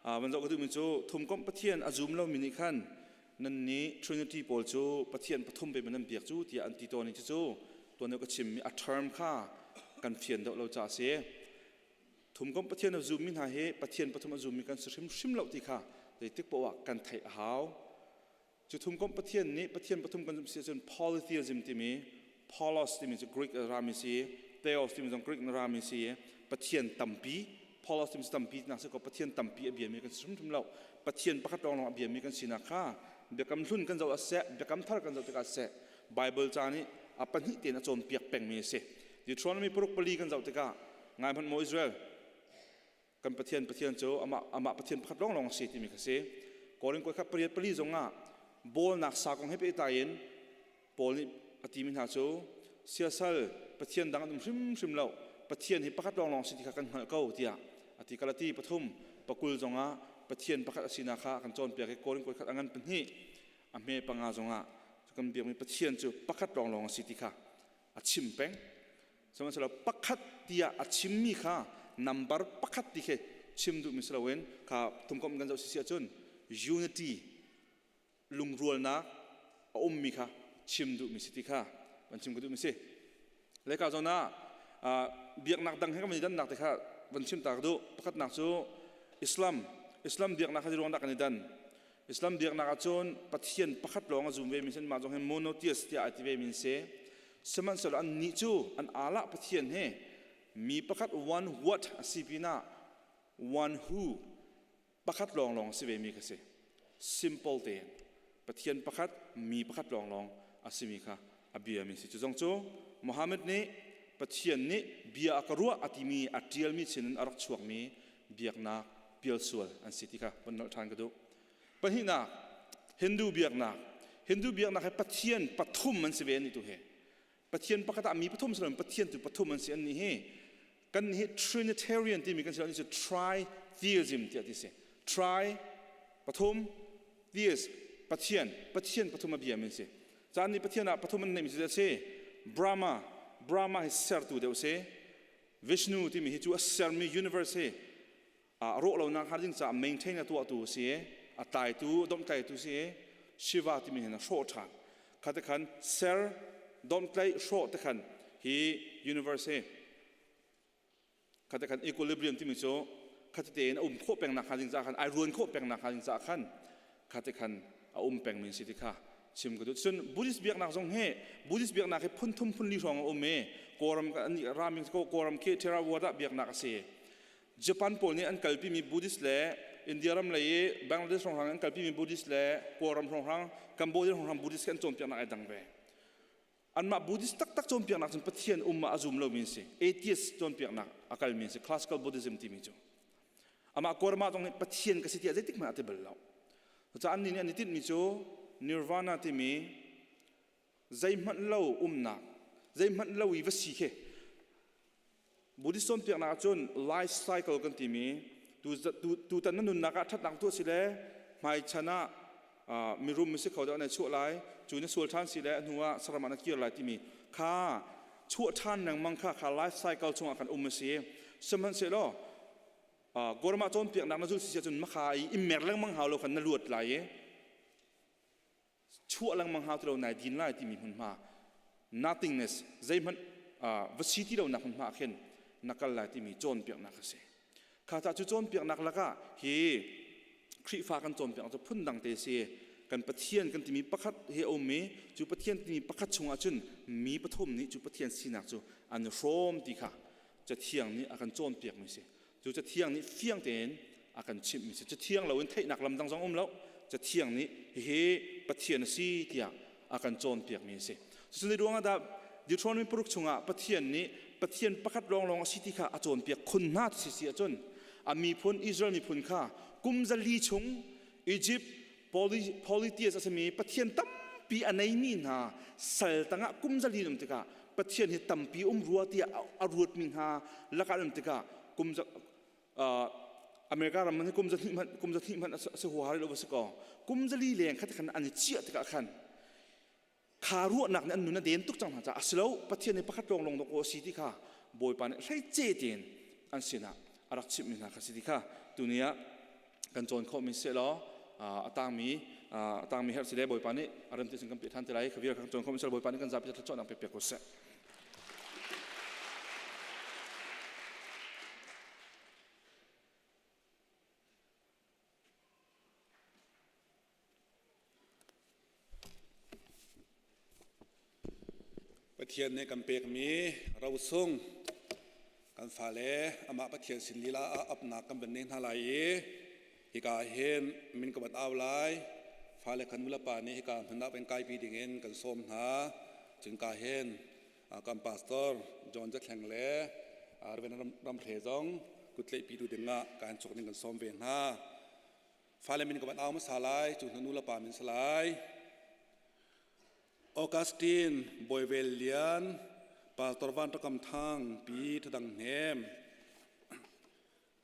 Van zoh ka duhmi cu thumkomh Pathian a zum lomi nih khan nan nih Trinity pawl cu Pathian pathum pe nan biak cu tiah an ti tawn i cucu tuan deuh ka chimmi a term kha kan fian deuh lo caah a si. Thumkomh Pathian a zummi hna hi Pathian pathum a zummi kan si hrimhrim lo ti kha zeitik poah ah kan theih a hau. Cu thumkomh Pathian nih Pathian pathum kan zumh si ahcun polytheism timi polos timi cu Greek rami si, theos timi zong Greek rami si, Pathian tampi, polos timi cu tampi tinak si ko Pathian tampi a biami kan si hrimhrim lo. Pathian pakhat lawnglawng a biami kan sinak kha biakam hlun kan zoh ah seh, biakam thar kan zoh tikah seh, Bible ca nih a pahnih tein a cawnpiak pengmi a si. Deuteronomy paruk pali kan zoh tikah ngai hmanh maw Israel, kan Pathian Pathian cu amah amah Pathian pakhat lawnglawng a si timi kha si. Korin koi khat pariat pali zongah bawlnak sa kong he pehtlai in Paul nih a timi hna cu siasal Pathian dang an um hrimhrim lo Pathian hi pakhat lawnglawng si ti kha kan hngalh ko tiah a ti Galati pathum pakul zongah Pathian pakhat a sinak kha a kan cawnpiak i Korin koi khat a ngan pahnih a hme panga zongah kan biakmi Pathian cu pakhat lawnglawng a si ti kha a chim peng Sihmanhsehlaw pakhat tiah a chimmi kha nambar pakhat ti khi chim duhmi si loin kha thumkomh kan zoh sisi ahcun unity lungrualnak a ummi kha chim duhmi si ti kha van chim ka duhmi si. Leka zawn ah biaknak dang he kan i dannak te kha van chim ta ka duh. Pakhatnak cu Islam. Islam biaknak kha ruang dah kan i dan. Islam biaknak ahcun Pathian pakhat lawng a zum ve mi sin mah zong hi monotheist tiah ai ti ve mi si. Sihmanhsehlaw annih cu an Allah Pathian he mi pakhat one what a si pinah one who pakhat lawnglawng a si ve mi kha si. Simple tein Pathian pakhat mi pakhat lawnglawng a simi kha a bia mi si. Cu zong cu Muhammad nih Pathian nih bia a ka ruah a timi a ṭialmi sinin a rak chuakmi biaknak pialsual an si ti kha von nolh ṭhan ka duh. Pahnihnak, Hindu biaknak. Hindu biaknak hi Pathian pathum an si ve an tu hi. Pathian pakhat ah mi pathum si loin Pathian tu pathum an si an nih hi. Kan hi Trinitarian timi kan si lo, an cu Tritheism tiah ti si. Tri pathum theist Pathian Pathian pathum a bia min si. Caan nih Pathian ah pathum an neihmi cu a si. Brahma Brahma hi sertu deuh si. Vishnu timi hi cu a sermi universe hi a rawh lonak hnga ding caah maintain a tuahtu a si i a tlaitu a domhtlaitu si i Shiva timi hin a hrawh ṭhan. Kha te khan ser domhtlaih hrawh te khan hi universe hi kha te khan equilibrium timi cu kha te tein a um khawh peng nak hnga ding caah khan ai ruan khawh peng nak hnga ding caah khan kha te khan a um pengmi a si ti kha chim ka duh. Cun Buddhist biaknak zong hi Buddhist biaknak hi phun thum phun li hrawng a um i Kawlram rami Kawlram khi Theravada biaknak a si. Japan pawl nih an kalpimi Buddhist le India ram lei i Bangladesh hrawnghrang an kalpimi Buddhist le Kawlram hrawnghrang Cambodia hrawnghrang Buddhist khi an cawnpiaknak ai dang ve. Anmah Buddhist taktak cawnpiaknak cun Pathian um ah a zum lomi an si. Atheist cawnpiaknak a kalmi an si. Classical Buddhism timi cu. Amah Kawlram zong nih Pathian ka si tiah zeitik hmanh a ti bal lo. Cucaah annih nih an i tinhmi cu Nirvana timi zeihmanh lo umnak, zeihmanh lo i va si khi Buddhist cawnpiaknak ahcun life cycle kan timi tutan na nunnak ah ṭhatnak tuah si le hmaichan ah mirum si kho deuh na chuah lai cu na sual ṭhan si le a hnu ah saram ah na kir lai timi kha chuah ṭhan lengmang kha kha life cycle chungah kan um a si sihmanhsehlaw Kawlram ah cawnpiaknak na zulh si ahcun makha i i mer lengmang hau lo khan na luat lai i chuah lengmang hau ti lo nai din lai timi hmunhma nothingness zeihmanh va si ti lonak hmunhma ah khin na kal lai timi cawnpiaknak a si kha ta cu cawnpiaknak lakah hi Khrihfa kan cawnpiaknak cu phundang te si kan Pathian kan timi pakhat he a um i cu Pathian timi pakhat chungah cun mi pathum nih cu Pathian sinak cu an i hrawm ti kha Cathiang nih a kan cawnpiakmi si. Cu Cathiang nih fiang tein a kan chimhmi si. Cathiang loin theihnak lam dang zong um lo. Cathiang nih hihi Pathian a si tiah a kan cawnpiakmi a si. Cucu ruangah dah Deuteronomy paruk chungah Pathian nih Pathian pakhat lawnglawng a si ti kha a cawnpiak khun hna ti si ahcun a miphun Israel miphun kha kum zali chung Egypt polytheist a simi Pathian tampi a neimi hna sal tangah kum zali um tikah Pathian hi tampi um rua tiah a ruatmi hna lakah um tikah kum America ram hi kum zahnih hmanh kum zahnih hmanh a si huaha rih lo va si kaw kum zali leng khat khan an i chiah tikah khan kha ruahnak nih an nun a den tuk cang hna caah a si lo Pathian hi pakhat lawnglawng dawk aw a si ti kha Bawipa nih hleice tein an sinah a rak chimhmi hna kha si ti kha tuni ah. Kan cawn khawhmi seh law a tangmi a tangmi herh si le Bawipa nih a rem ti sin kan pe than te lai. Kha vial kan cawn khawhmi seh Bawipa nih kan zapi thluachuahnak pe piak ko seh. Pathian nih kan pekmi rosung kan fale amah Pathian sin lila ah apnak kan van nei hna lai i hika hin min ka van au lai. Fale kan nulepa nih hika hmun ah van kaipi dingin kan sawm hna. Cun ka hin kan pastor John Zathleng le Reverend Ramhre zong kutleihpi tu dingah kan chuk ding kan sawm ve hna. Fale min ka van au hmasa lai, cu hnu nu le pa min si lai. Augustine Bawivel Lian, Pastor Van Takam Thang, Pi Thadang Hnem.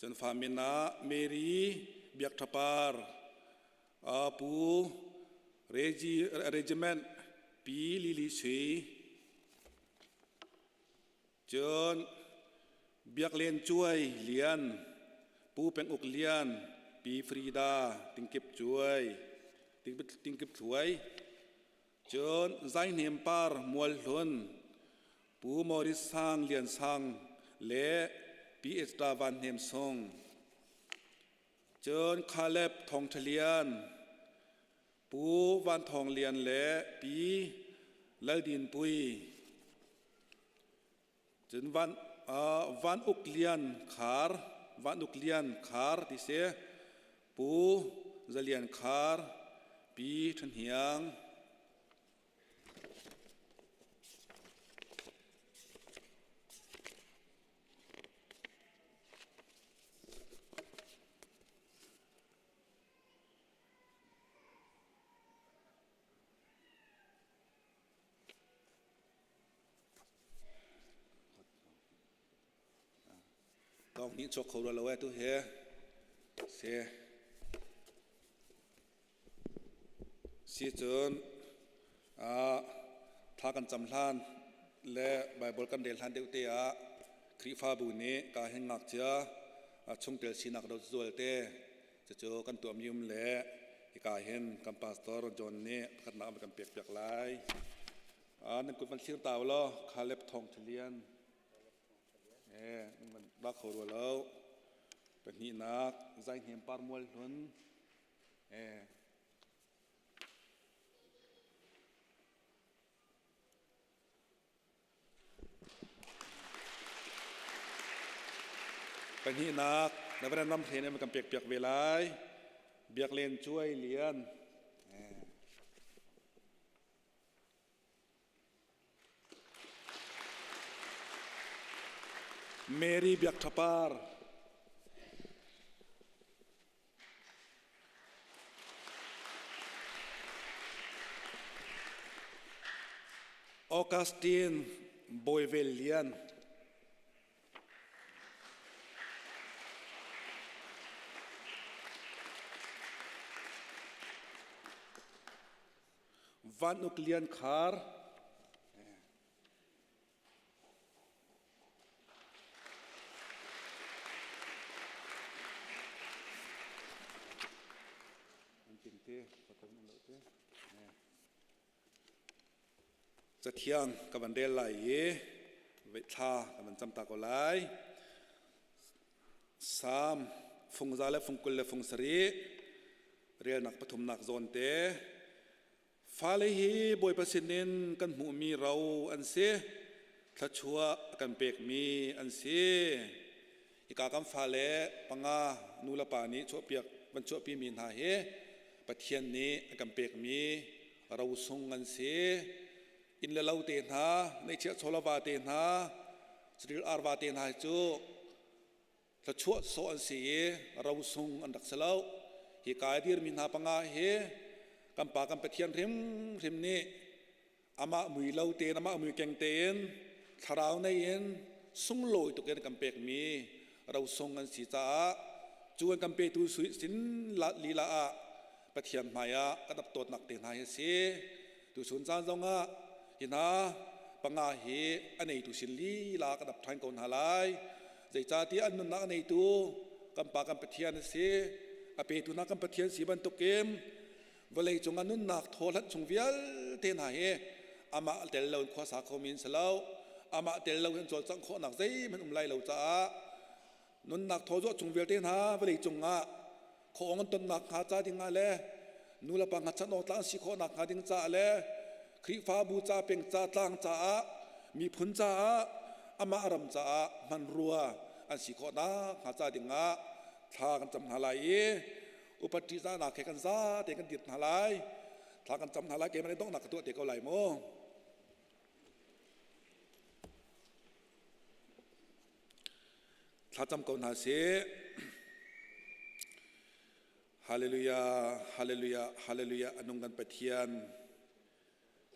Cun fa min ah Mary Biak Thapar, Pu Regiment Pi Lily Sui. Cun Biak Len Cuai Lian, Pu Peng Uk Lian, Pi Frida Tingkip Cuai, Tingkip Thluai, cun Zai Hnem Par Mual Hlun, Pu Morris Sang Lian Sang le Pi Ezra Van Hnem Sung, cun Caleb Thawng Ṭha Lian, Pu Van Thawng Lian le Pi Lal Din Pui, cun Van Uk Lian Khar, Van Uk Lian Khar ti si, Pu Za Lian Khar, Pi Ṭhan Hiang. Tawng nih chuak kho rua lo eh tu he si si cun thla kan cam hlan le Bible kan rel hlan deuh te ah Khrihfabu nih ka hin ngakchia chungtel sinak do zual te Cucu kan tuahmi um le hika hin kan pastor John nih pakhatnak an kan pek piak lai. Nan kut van thlir ta law Caleb Thawng Thalian. Eh, nan ba kho rua lo. Pahnihnak Zai Hnem Par Mual Hlun. Eh, Pahnihnak Reverend Ram Hre nih kan pek piak ve lai. Biak Len Cuai Lian. Mary Biak Thapar. Augustine Bawivel Lian. Van Uk Lian Khar. Cathiang ka van rel lai i thla ka van cam ta ko lai. Salm fungza le fungkul le fungsarih relnak pathumnak zawn te Fale hi Bawipa sinin kan hmuhmi ro an si. Thluachuah a kan pekmi an si. Hika kan fale panga nu le pa nih chuahpiak van chuahpimi hna hi Pathian nih a kan pekmi rosung an si. Inn le lo te hna, neihchiah chawlava te hna, saṭil arva te hna hi cu thluachuah sawh an si i rosung an rak si lo. Hi ka i dirmi hna panga hi kan pa kan Pathian hrimhrim nih amah mui lo tein amah mui keng tein thlarau nei in sunglawi tuk in kan pekmi rosung an si caah cu an kan petu sin lila ah Pathian hmai ah kan ap tawtnak te hna hi a si. Tuchun caan zongah hi hna panga hi a neitu sin lila kan ap ṭhan ko hna lai. Zeicahtiah an nunnak a neitu kan Pa kan Pathian a si. A petu hna kan Pathian si bantukin vawlei cungah nunnak thaw hlat chung vialte hna hi amah tel lo in khua sa kho mi an si lo. Amah tel lo in cawlcangh khawhnak zeihmanh um lai lo caah nunnak thaw zawh chung vialte hna vawlei cungah khawng an tonnak hnga ca ding ah le nu le pa hngatchan awk tlang si khawhnak hnga ding caah le Khrihfabu ca peng ca tlang caah miphun caah amah ram caah hmanrua an si khawhnak hnga ca ding ah thla kan cam hna lai i upat ṭihzahnak he kan za te kan dir hna lai. Thla kan cam hna lai. Keimah nih donghnak ka tuah te ko lai mu. Thlacam ko hna sih. Hallelujah, hallelujah, hallelujah, anung kan Pathian.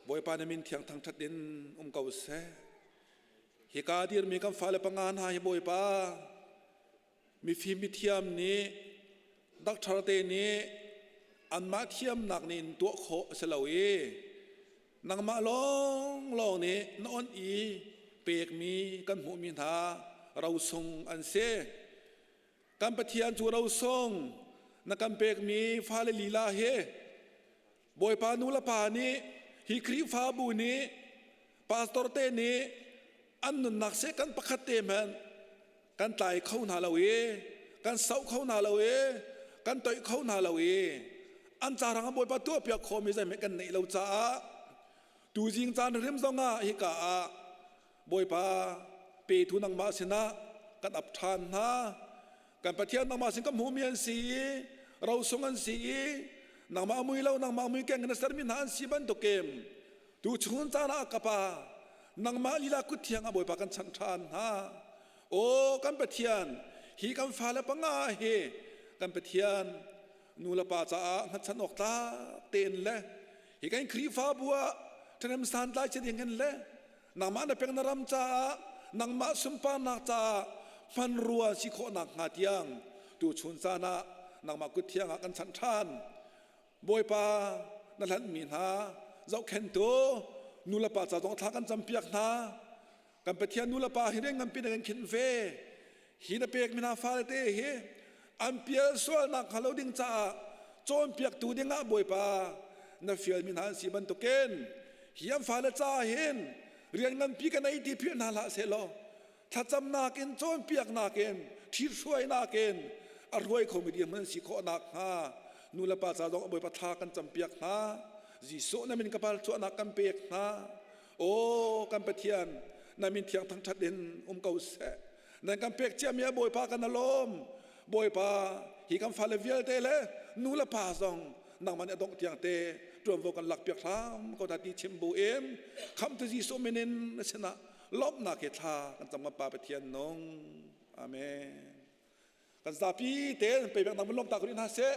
Bawipa na min thiang thangṭhat in um ko seh. Hika dirmi kan fale panga hna hi Bawipa, mifim mithiam nih, doctor te nih anmah thiamnak nih in tuah khawh a si lo i nangmah lawnglawng nih na onh i pekmi kan hmuhmi hna rosung an si. Kan Pathian cu rosung na kan pekmi fale lila hi Bawipa nu le pa nih hi Khrihfabu nih pastor te nih an nunnak seh kan pakhat te hmanh kan tlai kho hna lo i kan soh kho hna lo i kan toih kho hna lo i an carang ah Bawipa tuahpiak khawhmi zeihmanh kan neih lo caah tuzing caan rim zongah hika ah Bawipa petu nangmah sinah kan ap ṭhan hna. Kan Pathian nangmah sin kan hmuhmi an si i rosung an si i nangmah mui lo nangmah mui keng in na sermi hna an si bantukin tu chun caan ah ka pa nangmah lila kut thiang ah Bawipa kan chanh ṭhan hna. Aw kan Pathian, hi kan fale panga hi kan Pathian nu le pa caah hngatchan awk tlak tein le hi kan Khrihfabu ah ṭhahnem santlai si ding in le nangmah na peng na ram caah nangmah sunparnak caah hmanrua si khawhnak hnga tiang tu chun caan ah nangmah kut thiang ah kan chanh ṭhan. Bawipa na hlanhmi hna zohkhentu nu le pa ca zong thla kan campiak hna. Kan Pathian nu le pa hi rian nganpi na kan khinh ve. Hi na pek mi hna fale te hi an pial sualnak hnga lo ding caah cawnpiaktu dingah Bawipa na fial mi hna an si bantukin hi an fale caah hin rian nganpi kan ei ti philh hna hlah sehlaw thlacamnak in cawnpiaknak in ṭhithruainak in a hruai khomi dirhmun an si khawh nakhnga nu le pa ca zong Bawipa thla kan campiak hna. Jesuh na min ka pal cuahnak kan pek hna. Aw kan Pathian, na min thiang thangṭhat in um ko seh. Nan kan pek ciami ah Bawipa kan alawm. Bawipa, hi kan fale vialte le nu le pa zong nangmah nih a dongh tiang te ṭuanvo kan lakpiak hram ko hna ti chim bu in khamtu Jesuh min in na sinah lawmhnak he thla kan cam kan Pa Pathian nung. Amen. Kan zapi tein peibek nang lawm ta ko hna seh.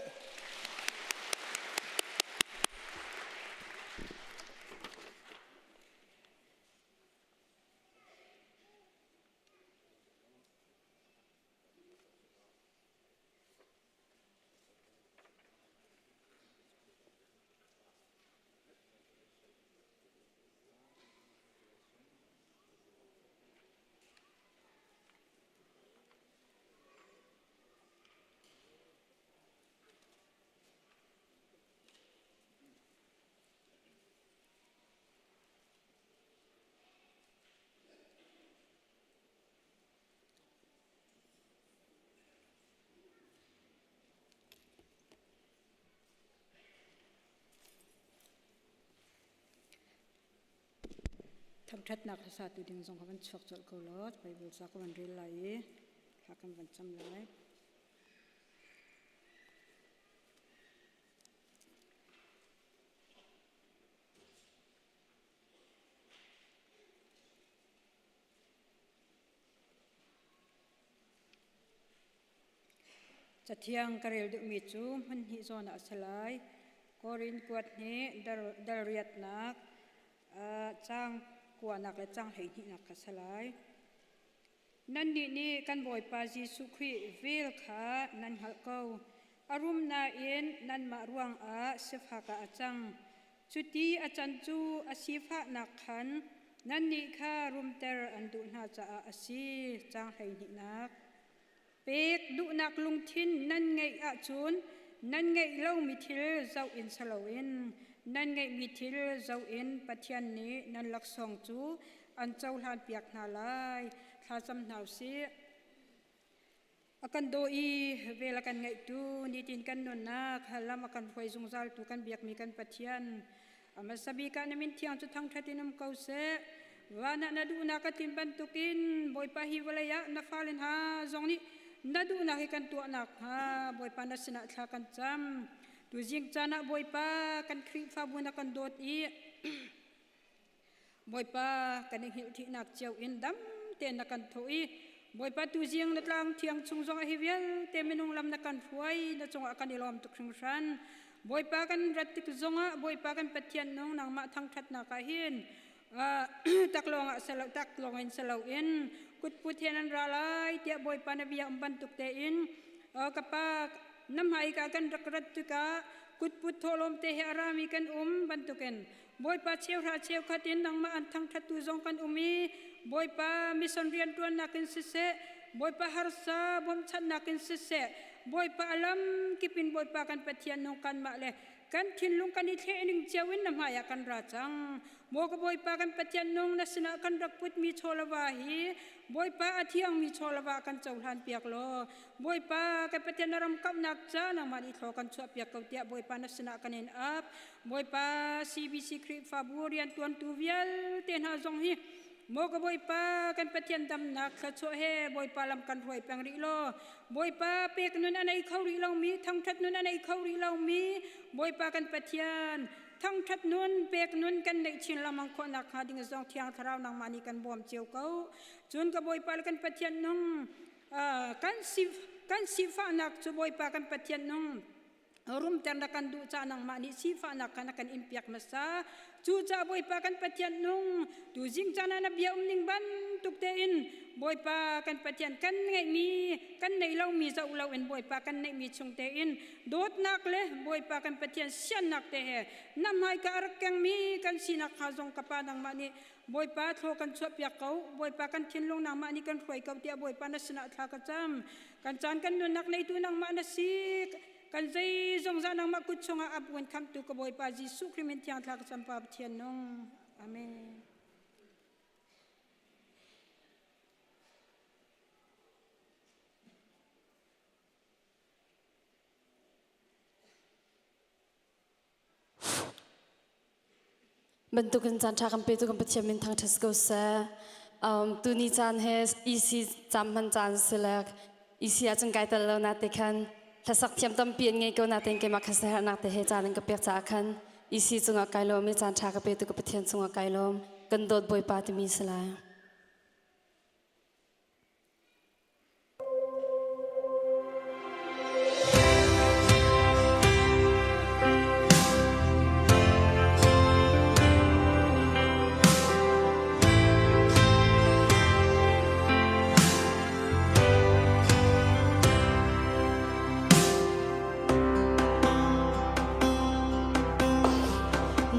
Thangṭhatnak hlasa tu ding zong kha van chuak colh ko law Bible ca ka van rel lai i thla kan van cam lai. Cathiang ka rel duhmi cu hmun hnih zawn ah a si lai. Korin kuat nih dal riatnak, caang kuanak le caang 12nak kha a si lai. Nannih nih kan Bawipa Jesuh Khrih vel kha nan hngalh ko. A rum nain nanmah ruangah sifak ah a cang. Cuti a can cu a sifahnak khan nannih kha rumter an duh hna caah a si. Caang 12nak. Pek duhnak lungthin nan ngeih ahcun nan ngeih lomi thil zoh in si loin nan ngeihmi thil zoh in Pathian nih nan laksawng cu an cohlanpiak hna lai. Thlacam hna u sih. A kan daw i vel a kan ngaihtu nitin kan nunnak lam a kan hruai zungzaltu kan biakmi kan Pathian a hmasa bik ah na min thiang cu thangṭhat in um ko seh. Van ah na duhnak a tlin bantukin Bawipa hi vawlei ah na fale hna zong nih na duhnak hi kan tuah nakhnga Bawipa na sinah thla kan cam. Tuzing caan ah Bawipa kan Khrihfabu na kan dawt i Bawipa kan i hngilh thihnak cio in dam tein na kan thawh i Bawipa tuzing na tlang thiang chung zong ah hi vialte minung lam na kan hruai na cungah kan i lawm tuk hringhran. Bawipa kan rat tik zongah Bawipa kan Pathian nung nangmah thangṭhatnak ah hin taklawng ah selo taklawng in selo in kutput he nan ra lai tiah Bawipa na bia um bantuk tein ka pa na hmai ka kan rak rat tikah kutput thawhlawm te he a rami kan um bantukin Bawipa cheuhra cheukhat in nangmah an thangṭhattu zong kan um i Bawipa mission rianṭuannak in siseh, Bawipa harsa bawmchanhnak in siseh, Bawipa a lam kip in Bawipa kan Pathian nung kanmah le kan thinlung kan i thleh ning cio in na hmaiah kan ra cang. Maw ka Bawipa kan Pathian nung na sinah kan rak putmi chawlava hi Bawipa a thiangmi chawlava kan cohlan piak law Bawipa kan Pathian na ram kamhnak ca nangmah nih thlaw kan chuah piak ko tiah Bawipa na sinah kan in ap. Bawipa CBC Khrihfabu riantuantu vialte hna zong hi maw ka Bawipa kan Pathian damnak thluachuah he Bawipa lam kan hruai peng rih law Bawipa pek nun a nei kho rih lomi thangthat nun a nei kho rih lomi Bawipa kan Pathian thangthat nun pek nun kan neih chin lengmang khawh nakhnga ding zong Thiang Thlarau nangmah nih kan bawm cio ko cun ka Bawipa le kan Pathian nung kan si kan sifahnak cu Bawipa kan Pathian nung rumter na kan duh ca nangmah nih sifahnak kha na kan inpiak hmasa. Cucaah Bawipa kan Pathian nung tuzing caan ah na bia um ning bantuk tein Bawipa kan Pathian kan ngeihmi kan neih lomi zoh loin Bawipa kan neihmi chung tein dawtnak le Bawipa kan Pathian siannak te he na hmaika a rak kengmi kan sinak kha zong ka pa nangmah nih Bawipa thlaw kan chuahpiak ko. Bawipa kan thinlung nangmah nih kan hruai ko tiah Bawipa na sinah thla ka cam. Kan caan kan nunnak neitu nangmah na si. Kan zeizong za nangmah kut chungah ap khamtu ka Bawipa Jesuh Khrih min thiang thla ka cam Pa Pathian nung. Amen. Bantukin caan ṭha kan petu kan Pathian min thangṭhat ko seh. Tuni caan he EC cam hman caan si le EC ahcun kai tel lo na te khan hlasak thiam tampi an ngei ko natein keimah kha siaherhnak te he caan an ka pek caah khan EC cungah kai lawm i caan ṭha ka petu ka Pathian cungah kai lawm. Kan dawt Bawipa timi si lai.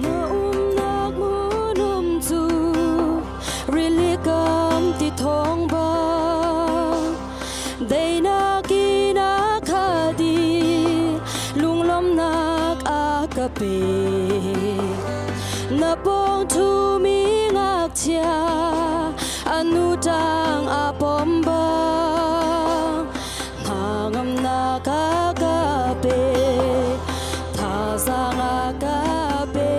Na umnak hmunum cu rilikam ti thawng bang deinak in a khat i lunglawmhnak a ka pe. Na pawng ṭhumi ngakchia a nu ṭang a pom bang Hnangamnak a ka pe, thazaang a ka pe.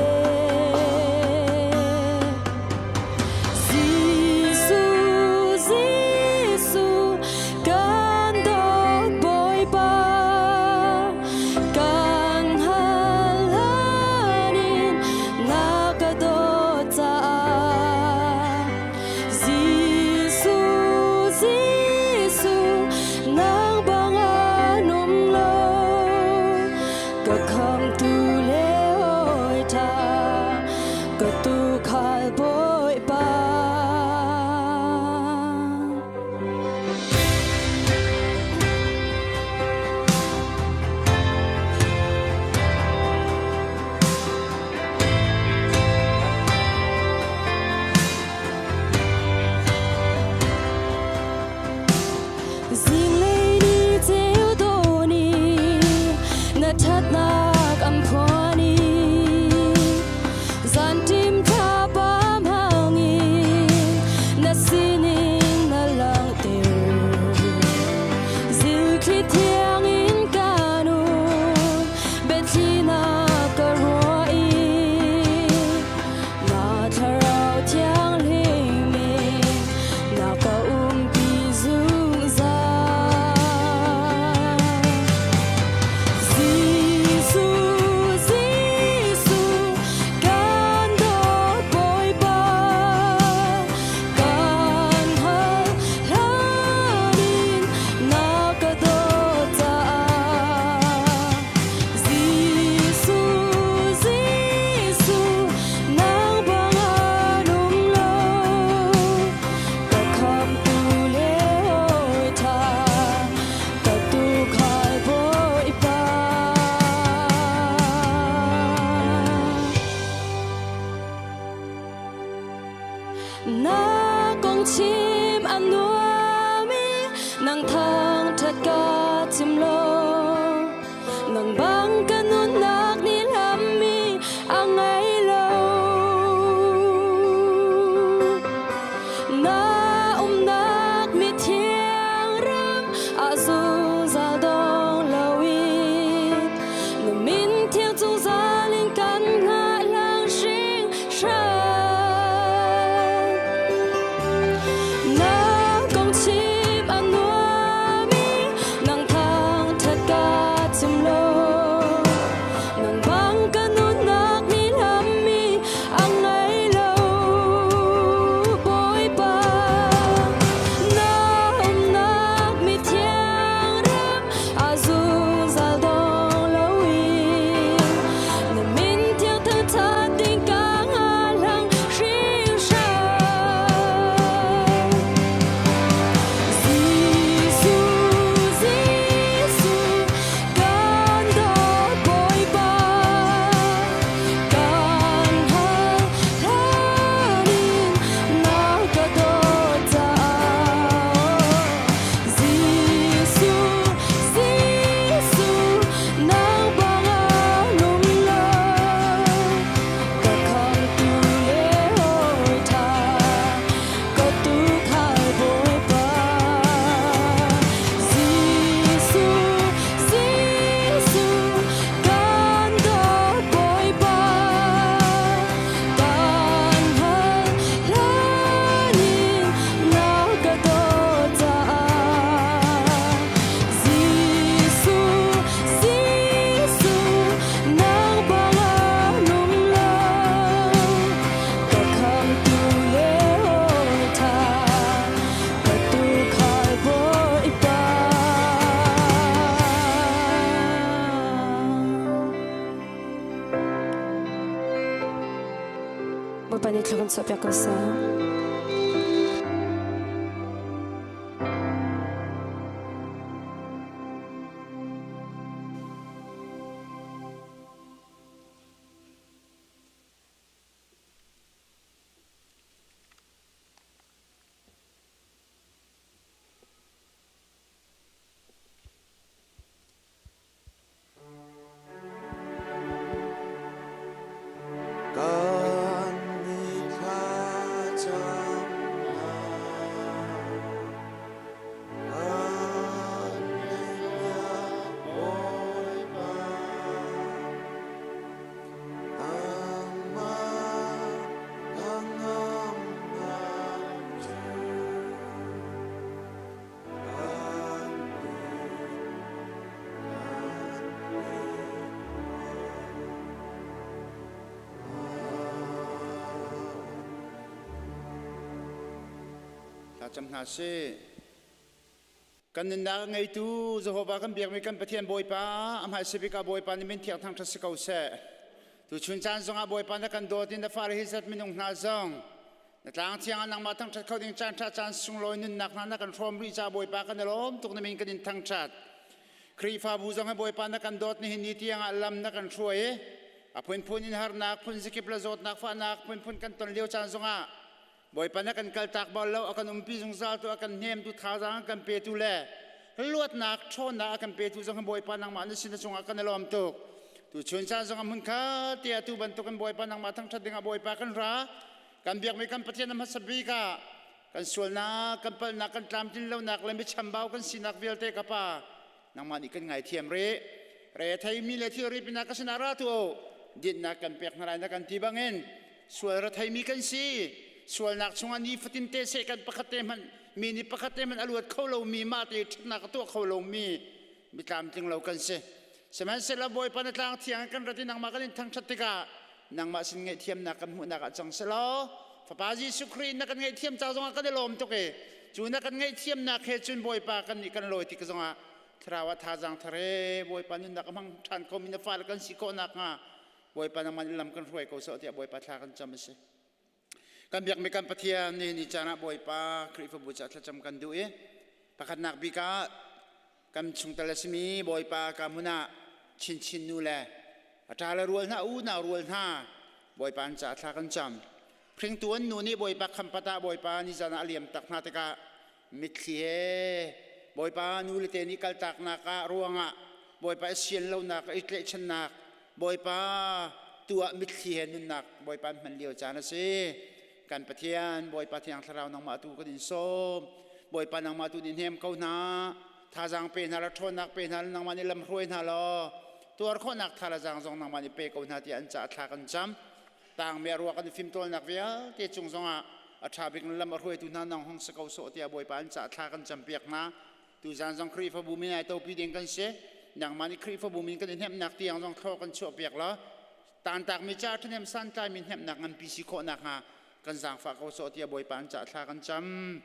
Jesuh, Jesuh, kan dawt Bawipa, kan hal hlan in na ka dawt caah. Jesuh, Jesuh, nang bang an um lo, ka khamtu le hawi ṭha, ka tuukhal Bawipa. Zinglei Bawipa nih thluk in chuahpiak ko seh. Kan ni thlacamnak kan ngaihpiak Bawipa. Nangmah hnangamnak cu kan pe Thlacam hna sih. Kan nunnak a ngeitu Jehovah kan biakmi kan Pathian Bawipa, a hmaisa bik ah Bawipa nih min thiang thangṭhat si ko seh. Tuchun caan zongah Bawipa na kan dawt in na fale hi zat minung hna zong na tlang thiang ah nangmah thangṭhat kho ding caan ṭha caan sunglawi nunnak hna na kan hrawm rih caah Bawipa kan i lawm tuk na min kan in thangṭhat. Khrihfabu zong hi Bawipa na kan dawt nihin ni tiangah lam na kan hruai i a phunphun in harnak, phun zakip le zawtnak fahnak phunphun kan ton lio caan zongah Bawipa na kan kaltak bal lo, a kan umpi zungzal tu, a kan hnemtu, thazaang a kan petu le luatnak ṭhawnnak a kan petu zong hi Bawipa nangmah na sin na cungah kan i lawm tuk. Tu chun caan zong a hmun kha tiah tu bantukin Bawipa nangmah thangṭhat dingah Bawipa kan ra. Kan biakmi kan Pathian a hmasa bik ah kan sualnak, kan palhnak, kan tlamtlin lonak le mi chambau kan sinak vialte ka Pa nangmah nih kan ngaithiam rih. Re theimi le thil ripinak ka sinah ra tu dinnak kan pek hna lai na kan ti bangin sual ra theimi kan si. Sualnak chungah ni fatin te seh kan pakhat te hmanh mi nih pakhat te hmanh a luat kho lomi mah te ṭhatnak a tuah kho lomi mi tlamtling lo kan si. Sihmanhsehlaw Bawipa na tlang thiang kan rat i nangmah kan in thangṭhat tikah nangmah sin ngaihthiamnak kan hmuhnak ah cang selaw Fapa Jesuh Khrih na kan ngaihthiam ca zongah kan i lawm tuk i cu na kan ngaihthiamnak he cun Bawipa kan nih kan lawi tik zongah thlarau ah thazaang thar he Bawipa nunnak a hmang ṭhan khomi na fale kan si khawh nakhnga Bawipa nangmah nih lam kan hruai ko sawh tiah Bawipa thla kan cam a si. Kan biakmi kan Pathian nih ni caan ah Bawipa Khrihfabu caah thlacam kan duh i pakhatnak bik ah kan chungtel a simi Bawipa ka hmun ah chinchin nu le a ṭa le rual hna unau rual hna Bawipa an caah thla kan cam. Hringtu an nu nih Bawipa khampat ah Bawipa nizan ah a liam tak hna tikah mitthli he Bawipa nu le te nih kaltaknak ah ruangah Bawipa i sian lonak i tlaihchannak Bawipa tu ah mitthli he nunnak Bawipa an hman lio caan a si. Kan Pathian Bawipa Thiang Thlarau nangmah tu kan in sawm. Bawipa nangmah tu nih hnem ko hna. Thazaang pe hna la ṭhawnnak pe hna la nangmah nih lam hruai hna law tuar khawhnak tha le zaang zong nangmah nih pe ko hna tiah an caah thla kan cam. Tangmi a ruak an fimtawlnak vialte cung zongah a ṭha bik lam a hruaitu hna nang hong si ko sawh tiah Bawipa an caah thla kan campiak hna. Tuzaan zong Khrihfabu min ai topi ding kan si. Nangmah nih Khrihfabu min kan i hnemhnak tiang zong thlaw kan chuahpiak la. Tantakmi ca ṭhahnem santlaimi hnemhnak nganpi si khawh nakhnga kan zaangfah ko sawh tiah Bawipa an caah thla kan cam.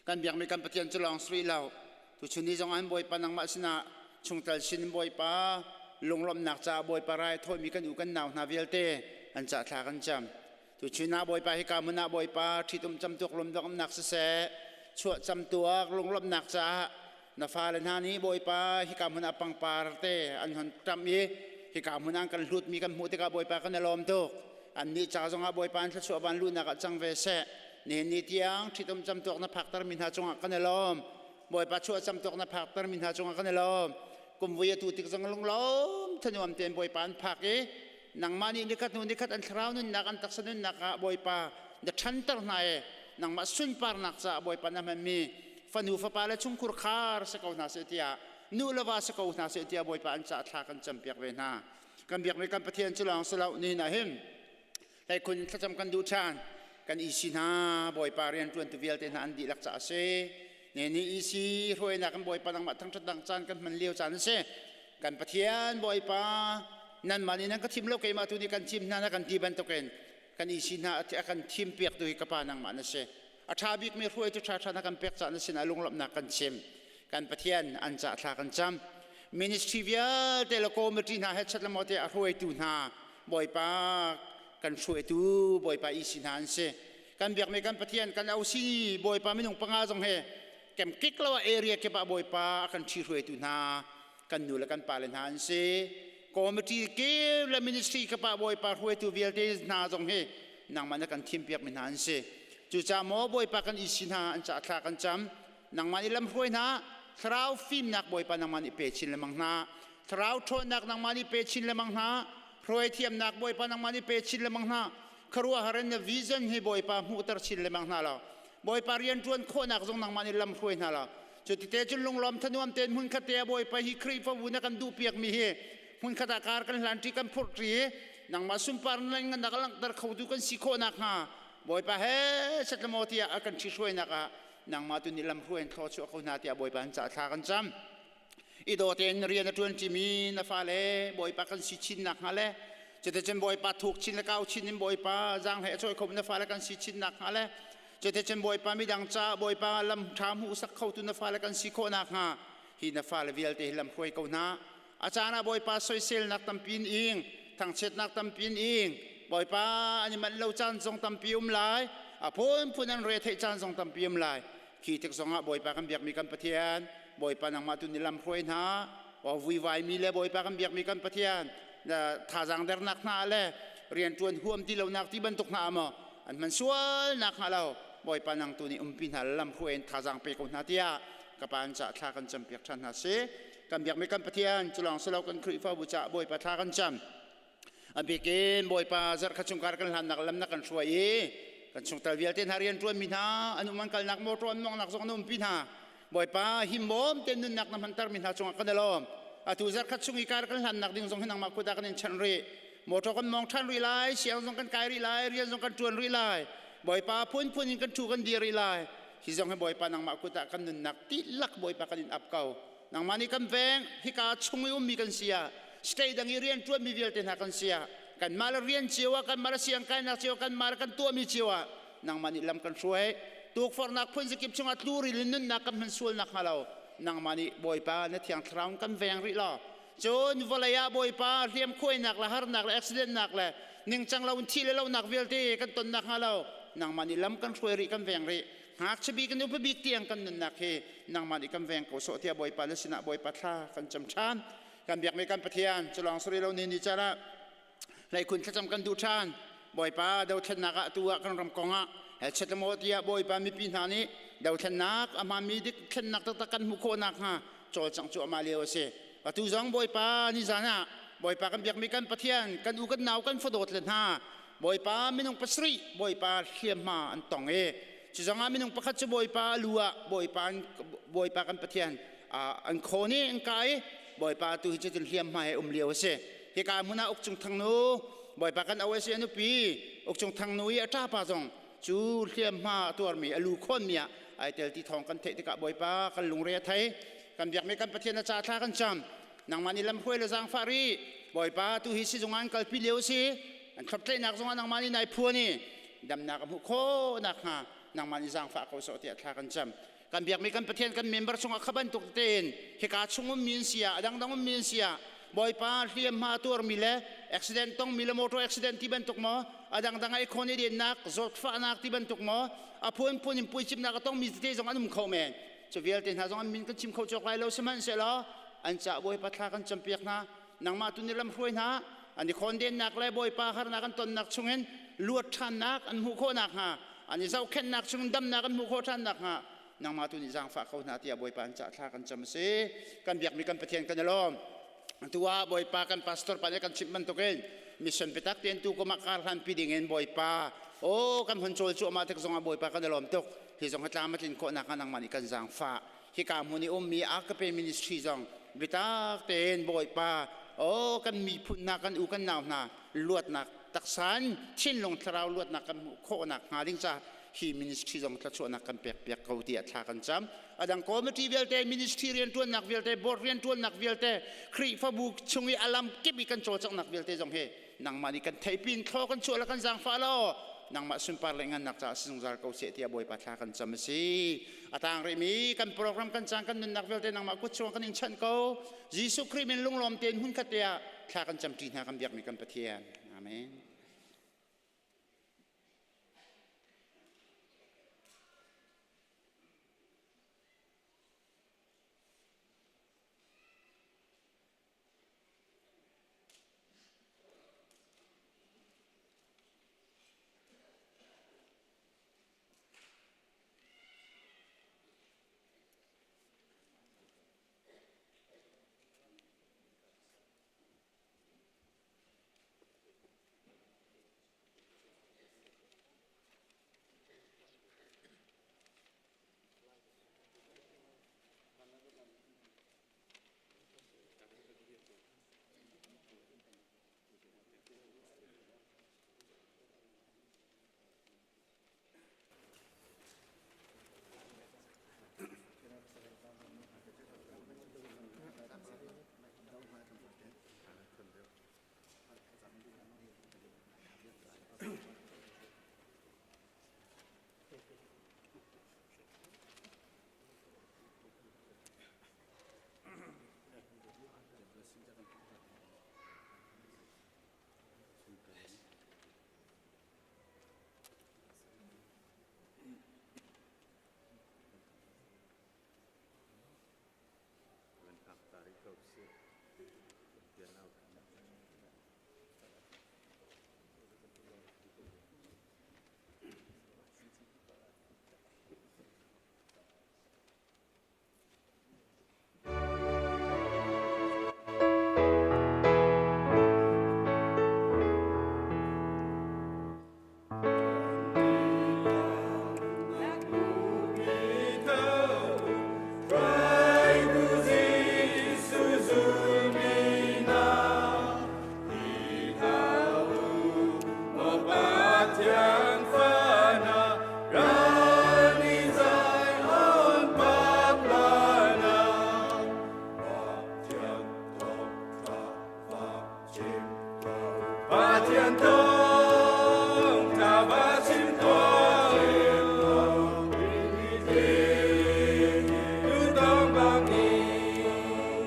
Kan biakmi kan Pathian cu lawng si rih lo. Tuchun ni zong an Bawipa nangmah sinah chungtel sin Bawipa lunglawmhnak caah Bawipa rai thawimi kan u kan nau hna vialte an caah thla kan cam. Tuchun ah Bawipa hika hmun ah Bawipa ṭhitum camtuak lumdongnak siseh chuah camtuak lunglawmhnak caah na fale hna nih Bawipa hika hmun ah pangpar te an hon ṭamh i hika hmun ah an kan hlutmi kan hmuh tikah Bawipa kan i lawm tuk. Annih ca zongah Bawipa an thluachuah van luhnak ah cang ve seh. Nihin ni tiang ṭhitum camtuak na phaktermi hna cungah kan i lawm. Bawipa chuah camtuak na phaktermi hna cungah kan i lawm. Kumvui atu tik zong lunglawm thanuam tein Bawipa an phak i nangmah nih nikhat hnu nikhat an thlarau nunnak an taksa nunnak ah Bawipa na ṭhanter hna i nangmah sunparnak caah Bawipa na hmanmi fanu fapa le chungkhur khar si ko hna seh tiah nu le va si ko hna seh tiah Bawipa an caah thla kan campiak ve hna kan biakmi kan Pathian cu lawng si lo nihin ah hin hleikhun thlacam kan duh ṭhan kan isi hna Bawipa rianṭuantu vialte hna an dihlak caah a si ne ni isi hruainak kan Bawipa nangmah thangṭhat dang caan kan hman lio caan a si kan Pathian Bawipa nanmah nih nan ka thim lo keimah tu nih kan thim hna na kan ti bantukin kan isi hna a kan thim piak tu hi ka pa nangmah na si a ṭha bikmi hruaitu ṭha ṭha na kan pek caah na sinah lunglawmhnak kan chim kan Pathian an cah thla kan cam ministry vialte le committee hna he chat le maw te a hruaitu hna Bawipa. Kan hruaitu Bawipa isi hna an si. Kan biakmi kan Pathian kan ausi Bawipa minung panga zong he kemkik lo ah area kip ah Bawipa a kan ṭhi hruaitu hna kan nu le kan pa le hna an si. Committee kip le ministry kip ah Bawipa hruaitu vialte hna zong hi nangmah na kan thimpiakmi hna an si. Cucaah maw Bawipa kan isi hna an caah thla kan cam. Nangmah nih lam hruai hna, thlarau fimnak Bawipa nangmah nih pe chin lengmang hna. Thlarau ṭhawnnak nangmah nih pe chin lengmang hna. Hruai thiamnak Bawipa nangmah nih pe chin lengmang hna. Khuaruahhar in na vision hi Bawipa hmuhter chin lengmang hna law Bawipa rian ṭuan khawhnak zong nangmah nih lam hruai hna law cuti cun lunglawm thanuam tein hmunkhat te ah Bawipa hi Khrihfabu na kan duhpiakmi hi hmunkhat ah kar kan hlanṭi kan phurhṭi nangmah sunpar ngan a langhter khotu kan si khawh nakhnga Bawipa he setlamaw tiah a kan ṭhihruainak ah nangmah tu nih lam hruai in thlaw chuah ko hna tiah Bawipa an caah thla kan cam. I daw tein rian a ṭuan ṭimi na fale Bawipa kan si chin nakhnga le cuticun Bawipa thuk chin le kau chin in Bawipa zaanghlei a cawi kho na fale kan si chin nakhnga le cuticun Bawipa midang ca Bawipa lam ṭha hmuhsak khotu na fale kan si khawh nakhnga hi na fale vialte hi lam hruai ko hna. A caan ah Bawipa soiselnak tampi in ing, thangchiatnak tampi in ing, Bawipa an i manh lo caan zong tampi um lai, a phunphun an re theih caan zong tampi um lai. Khi tik zongah Bawipa kan biakmi kan Pathian, Bawipa nangmah tu nih lam hruai hna, vuivaimi le Bawipa kan biakmi kan Pathian, thazaang dernak hna le rianṭuan huam ti lonak ti bantuk hna maw an hman sual nak hnga lo Bawipa nang tu nih umpi hna lam hruai in thazaang pe ko hna tiah ka pa an cah thla kan campiak ṭhan hna si. Kan biakmi kan Pathian cu lawng si lo kan Khrihfabu caah Bawipa thla kan cam. A bikin Bawipa zarh khat chungkar kan hlannak lam na kan hruai i kan chungtel vialte hna rian ṭuanmi hna an um an kalnak motor an mawngnak zong na umpi hna. Bawipa himbawm te nunnak na hmantermi hna cungah kan i lawm. Atu zarh khat chung i kar kan hlannak ding zong hi nangmah kut ah kan in chanh rih. Motor kan mawng ṭhan rih lai, siang zong kan kai rih lai, rian zong kan ṭuan rih lai. Bawipa phunphun in kan ṭhu kan dir rih lai. Hi zong hi Bawipa nangmah kut ah kan nunnak dihlak Bawipa kan in ap ko. Nangmah nih kan veng, hika chung i ummi kan si ah, state dang i rian ṭuanmi vialte hna kan si ah, kanmah le rian cio ah, kanmah le siang kainak cio, kanmah le kan tuahmi cio ah, nangmah nih lam kan hruai. Tukforhnak phunzakip chungah tluril in nunnak kan hman sual nakhnga lo, nangmah nih Bawipa na Thiang Thlarau in kan veng rih law, cun vawlei ah Bawipa hliamkhuainak le harnak le accidentnak le ningcang lo in thih le lonak vialte kan ton nakhnga lo, nangmah nih lam kan hruai rih, kan veng rih. Ngakchia bik in upa bik tiang kan nunnak hi nangmah nih kan veng ko sawh tiah Bawipa na sinah Bawipa thla kan cam ṭhan. Kan biakmi kan Pathian cu lawng sari lo ni ni caan ah hleikhun thlacam kan duh ṭhan. Bawipa dothlennak ah tu ah kan ram kong ah chet maw tiah Bawipa mipi hna nih dothlennak a hmaanmi dik thlennak taktak kan hmuh khawh nakhnga cawlcangh cuahmah lio a si. Atu zong Bawipa nizan ah Bawipa kan biakmi kan Pathian kan u kan nau kan fadawt le hna Bawipa minung pasarih Bawipa hliamhma an tong i cu zongah minung pakhat cu Bawipa a lu ah Bawipa Bawipa kan Pathian an khawn i an kah i Bawipa tu hi cutin hliamhma he um lio a si. Hika hmun ah Ukcung Thang nu Bawipa kan OSA nupi Ukcung Thang nu i a ṭapa zong cu hliamhma a tuarmi a lu khawnmi ah ai tel ti thawng kan theih tikah Bawipa kan lungre a thei. Kan biakmi kan Pathian a ca thla kan cam. Nangmah nih lamhruai le zaangfah rih. Bawipa tu hi sizung ah an kalpi lio a si. An thloptlaihnak zongah nangmah nih nai phuan i damnak a hmuh khawh nakhnga nangmah nih zaangfah ko sawh tiah thla kan cam. Kan biakmi kan Pathian kan member chungah kha bantuk tein hika chung ummi an si ah a dangdang ummi an si ah Bawipa hliamhma tuarmi le accident tongmi le motor accident ti bantuk maw a dangdang ai khawn i dennak zawtfahnak ti bantuk maw a phunphun in puicimnak a tongmi tete zong an um kho men. Cu vialte hna zong an min kan chim kho cawk lai lo sihmanhsehlaw an caah Bawipa thla kan campiak hna. Nangmah tu nih lam hruai hna. An i khawndennak le Bawipa harnak an tonnak chungin luat ṭhannak an hmuh khawh nakhnga an i zohkhenhnak chungin damnak an hmuh khawh ṭhan nakhnga nangmah tu nih zaangfah ko hna tiah Bawipa an caah thla kan cam a si. Kan biakmi kan Pathian kan i lawm. Tu ah Bawipa kan pastor pa nih kan chimh bantukin mission biatak tein tu kum ah kar hlanpi dingin Bawipa aw kan hun cawl cuahmah tik zongah Bawipa kan i lawm tuk. Hi zong hi tlam a tlin khawh nakhnga nangmah nih kan zaangfah. Hika hmun i ummi Agape ministry zong biatak tein Bawipa aw kan miphun hna kan u kan nau hna luatnak taksan thinlung thlarau luatnak kan hmuh khawh nakhnga ding ca hi ministry zong thluachuahnak kan pek piak ko tiah thla kan cam. A dang committee vialte ministry rianṭuannak vialte board rianṭuannak vialte Khrihfabu chung i a lam kip i kan cawlcanghnak vialte zong hi nangmah nih kan theipin thlaw kan chuah le kan zaangfah law nangmah sunpar le ngannak caah si zungzal ko seh tiah Bawipa thla kan cam a si. A tang rihmi kan program kan caan kan nunnak vialte nangmah kut chung kan in chanh ko. Jesuh Khrih min lunglawm tein hmunkhat te ah thla kan camṭi hna kan biakmi kan Pathian. Amen. Pathian thawng tha va chim tuah Tu tong bang in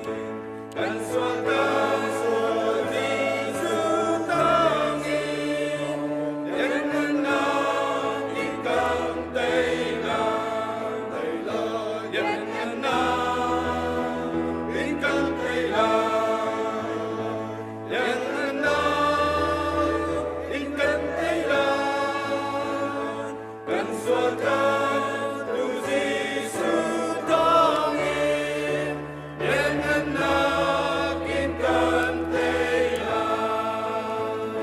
kan sual kan sual Jesuh thawng in Lianngannak in kan tei lai tei lai Lianngannak in kan tei lai Lianngannak in kan tei lai kan sual kan tu Jesuh thawngin lianngannak in kan tei lai.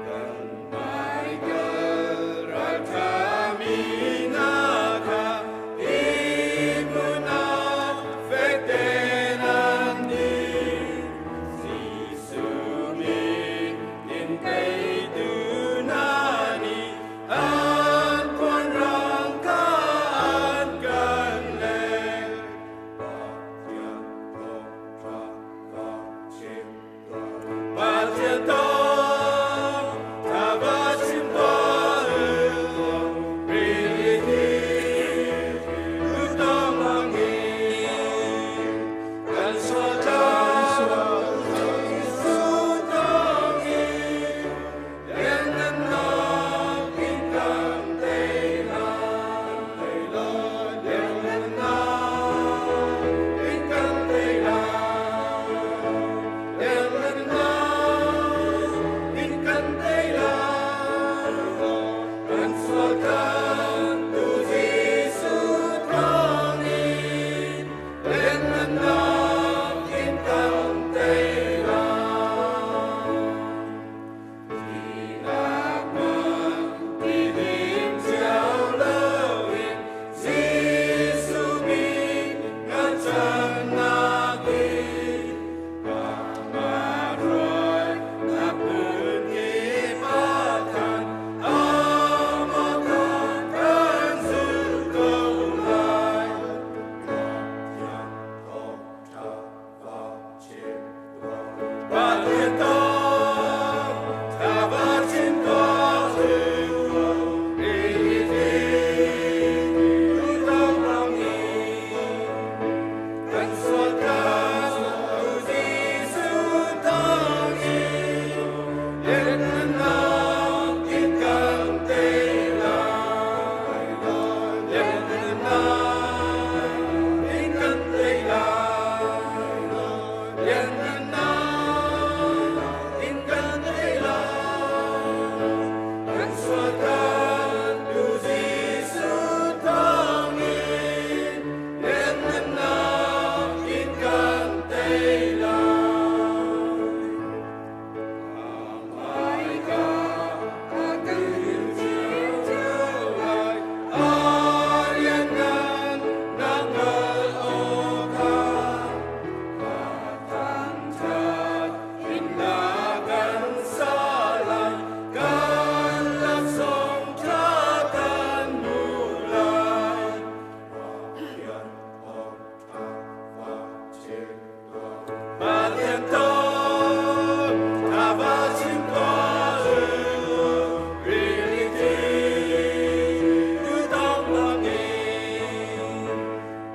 Kan hmaikal ralṭhami hna kha hi hmun ah fekte nan dir. Jesuh min in teitu hna nih an puanrang kha an kan lek. Pathian thawngṭha va chim Pathian thawng tha va chim tuah Rili tu tong bangin kan sual Jesuh thawngin lianngannak in kan tei lai tei lai lianngannak in kan tei lai lianngannak in kan tei lai kan sual kan tu Jesuh thawngin lianngannak in kan tei lai Thihnak man ti dim cio loin Jesuh min ngancannak in kanmah hruainak hmun kip ah khan amah kha kan zulh ko lai. Pathian thawngṭha va chim tuah. Pathian thawngṭha va chim tuah. Kan sual kan Jesuh thawngin lianngannak in kan tei lai. Lianngannak in kan tei lai. Lianngannak in kan tei lai. Kan sual kan tu Jesuh thawngin lianngannak in kan tei lai. Hmaika a kan cio lai, a lianngan nak hngalh awkah thangṭhat in na kan sa lai, kan laksawng ṭha kan hmu lai. Pathian thawngṭha va chim tuah. Pathian thawngṭha va chim tuah. Rili tu tong bangin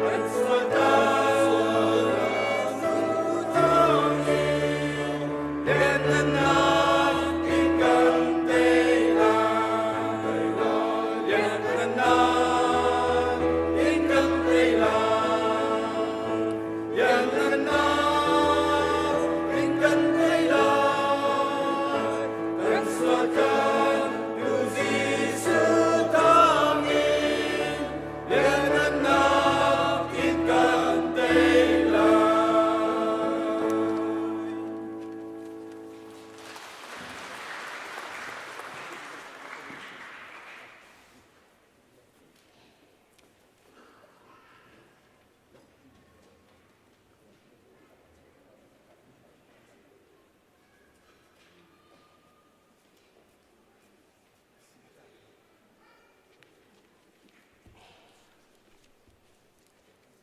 kan sual thawngin lianngannak in kan tei lai. Lianngannak in kan tei lai. Lianngannak in kan tei lai. Kan sual kan tu Jesuh thawngin lianngannak in kan tei lai.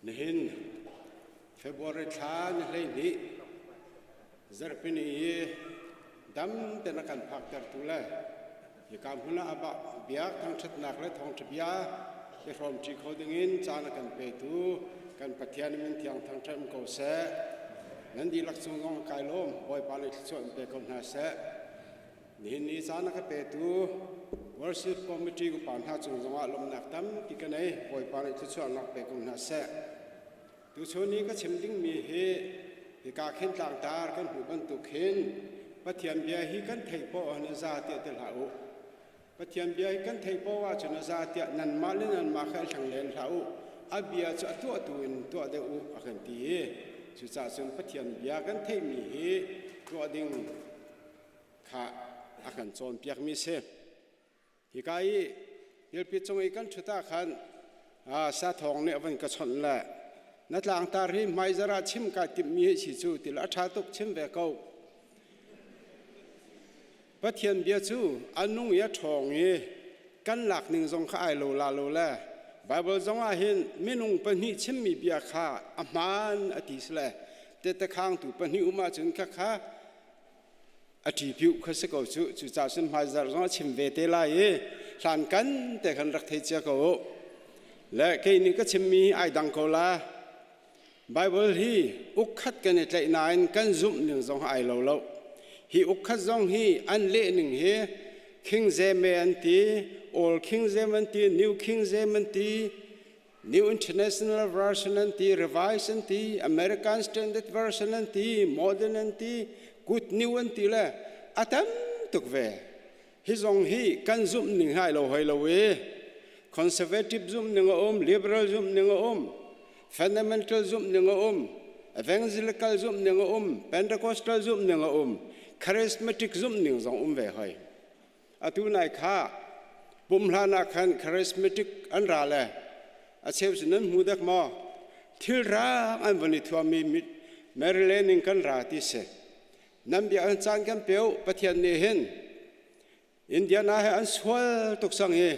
Nihin February thla ni 12. Zarhpini i dam ten a kan phaktertu le hika hmun ah abah biak thangṭhatnak le thawngṭha bia i hrawmṭi kho dingin caan a kan petu kan Pathian min thiang thangṭhat um ko seh. Nan dihlak cung zong kai lawm Bawipa nih thluachuah in pe ko hna seh. Nihin ni caan a ka petu worship committee upa hna cung zongah lawmhnak tampi ka nei. Bawipa nih thluachuahnak pe ko hna seh. Tuchun i ka chim dingmi hi hika khin tlangtar kan hmuh bantuk hin Pathian bia hi kan theih poah ah a za tiah ti hlah u. Pathian bia hi kan theih poah ahcun a za tiah nanmah le nanmah kha i hleng len hlah u. A bia cu a tuahtu in tuah deuh u a kan ti i cucaah cun Pathian bia kan theihmi hi tuah ding kha a kan cawnpiakmi a si. Hika i ilpi cung i kan ṭhut ah khan sathawng nih a van ka chawnh le na tlangtar hi hmaizarh ah chim kai timhmi hi si cu ti le a ṭha tuk chim ve ko. Pathian bia cu a nung i a ṭhawng i kan lak ning zong kha ai lo la lo le Baibal zong ah hin minung pahnih chimmi bia kha a hmaan a ti si le tehte khangtu pahnih um ahcun khakha a ṭipiuh kha si ko cu. Cucaah cun hmaizarh zong a chim ve te lai i hlan kan te khan rak thei cia ko u. Le kei nih ka chimmi hi ai dang ko la. Bible hi ukkhat kan i tlaih nain kan zumh ning zong ai lo lo. Hi ukkhat zong hi an leh ning hi King James an ti, Old King James an ti, New King James an ti, New International Version an ti, Revised an ti, American Standard Version an ti, Modern an ti, Good New an ti le a tam tuk ve. Hi zong hi kan zumh ning hai lo hoi lo i conservative zumh ning a um, liberal zumh ning a um, fundamental zumh ning a um, evangelical zumh ning a um, Pentecostal zumh ning a um, charismatic zumh ning zong um ve hoi. Atu nai kha pum hlan ah khan charismatic an ra le a cheu cu nan hmu dek maw? Thil rang an von i thuammi Maryland in kan ra ti si. Nan bia an caan kan peu Pathian nih hin Indiana he an sual tuk sang i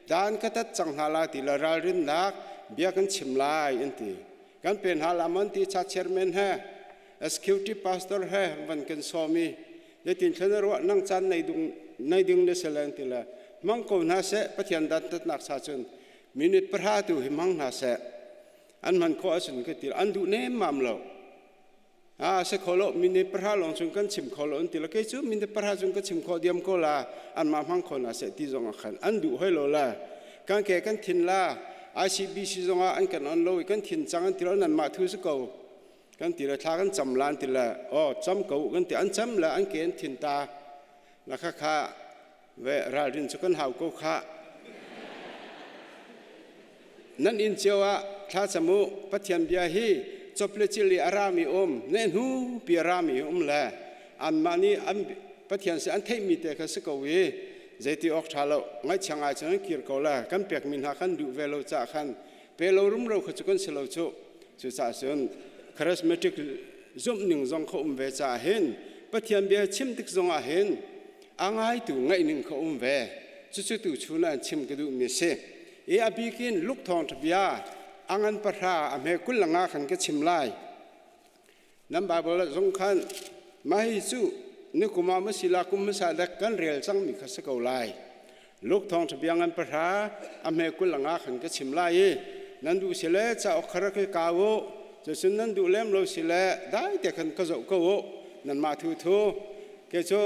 dan ka tat cang hna la ti le ralrinnak bia kan chim lai an ti. Kan pe hna la mon ti cha chairman he executive pastor he van kan sawm i Zeitin thlen a ruah nang caan nei dung nei ding na si len ti le hmang ko hna seh Pathian dantatnak sa cun minute pahra tu hi hmang hna seh an hman khawh ahcun ka ti an duh nemmam lo a se kho lo minute pahra lawng cun kan chim kho lo an ti le kei cu minute pahra cun ka chim khawh diam ko la anmah hmang kho hna seh ti zong ah khan an duh hoi lo la kan ke kan thin la ICBC zongah an kan on lo i kan thin cang an ti lo nanmah thu si ko Kan ti le thla kan cam la an ti le aw cam ko kan ti an cam le an ke an thin ta la kha kha ve ralrin cu kan hau ko kha nan inn cio ah thla cam u Pathian bia hi chop le cil i a rami um ne hnu pi a rami um le anmah nih an Pathian si an theihmi te kha si ko i zeiti awk ṭha lo ngaihchia ngai cun an kir ko le kan pekmi hna khan duh ve lo caah khan pe lo rumro kha cu kan si lo cu. Cucaah cun charismatic zumh ning zong kha um ve caah hin Pathian bia chim tik zong ah hin a ngaitu ngaih ning kha um ve. Cucu tu chun ah chim ka duhmi a si. I a bikin Luke thawngṭha bia a ngan pahra a hme 25 khan ka chim lai. Nan Bible zong khan mah hi cu nikum ah masila kum hmasa dek kan rel cangmi kha si ko lai. Luke thawngṭha bia ngan pahra a hme 25 khan ka chim lai i nan duh si le cauk kha rak i kau u cucun nan duh lem lo si le dai te khan ka zoh ko u nanmah thu thu ke cu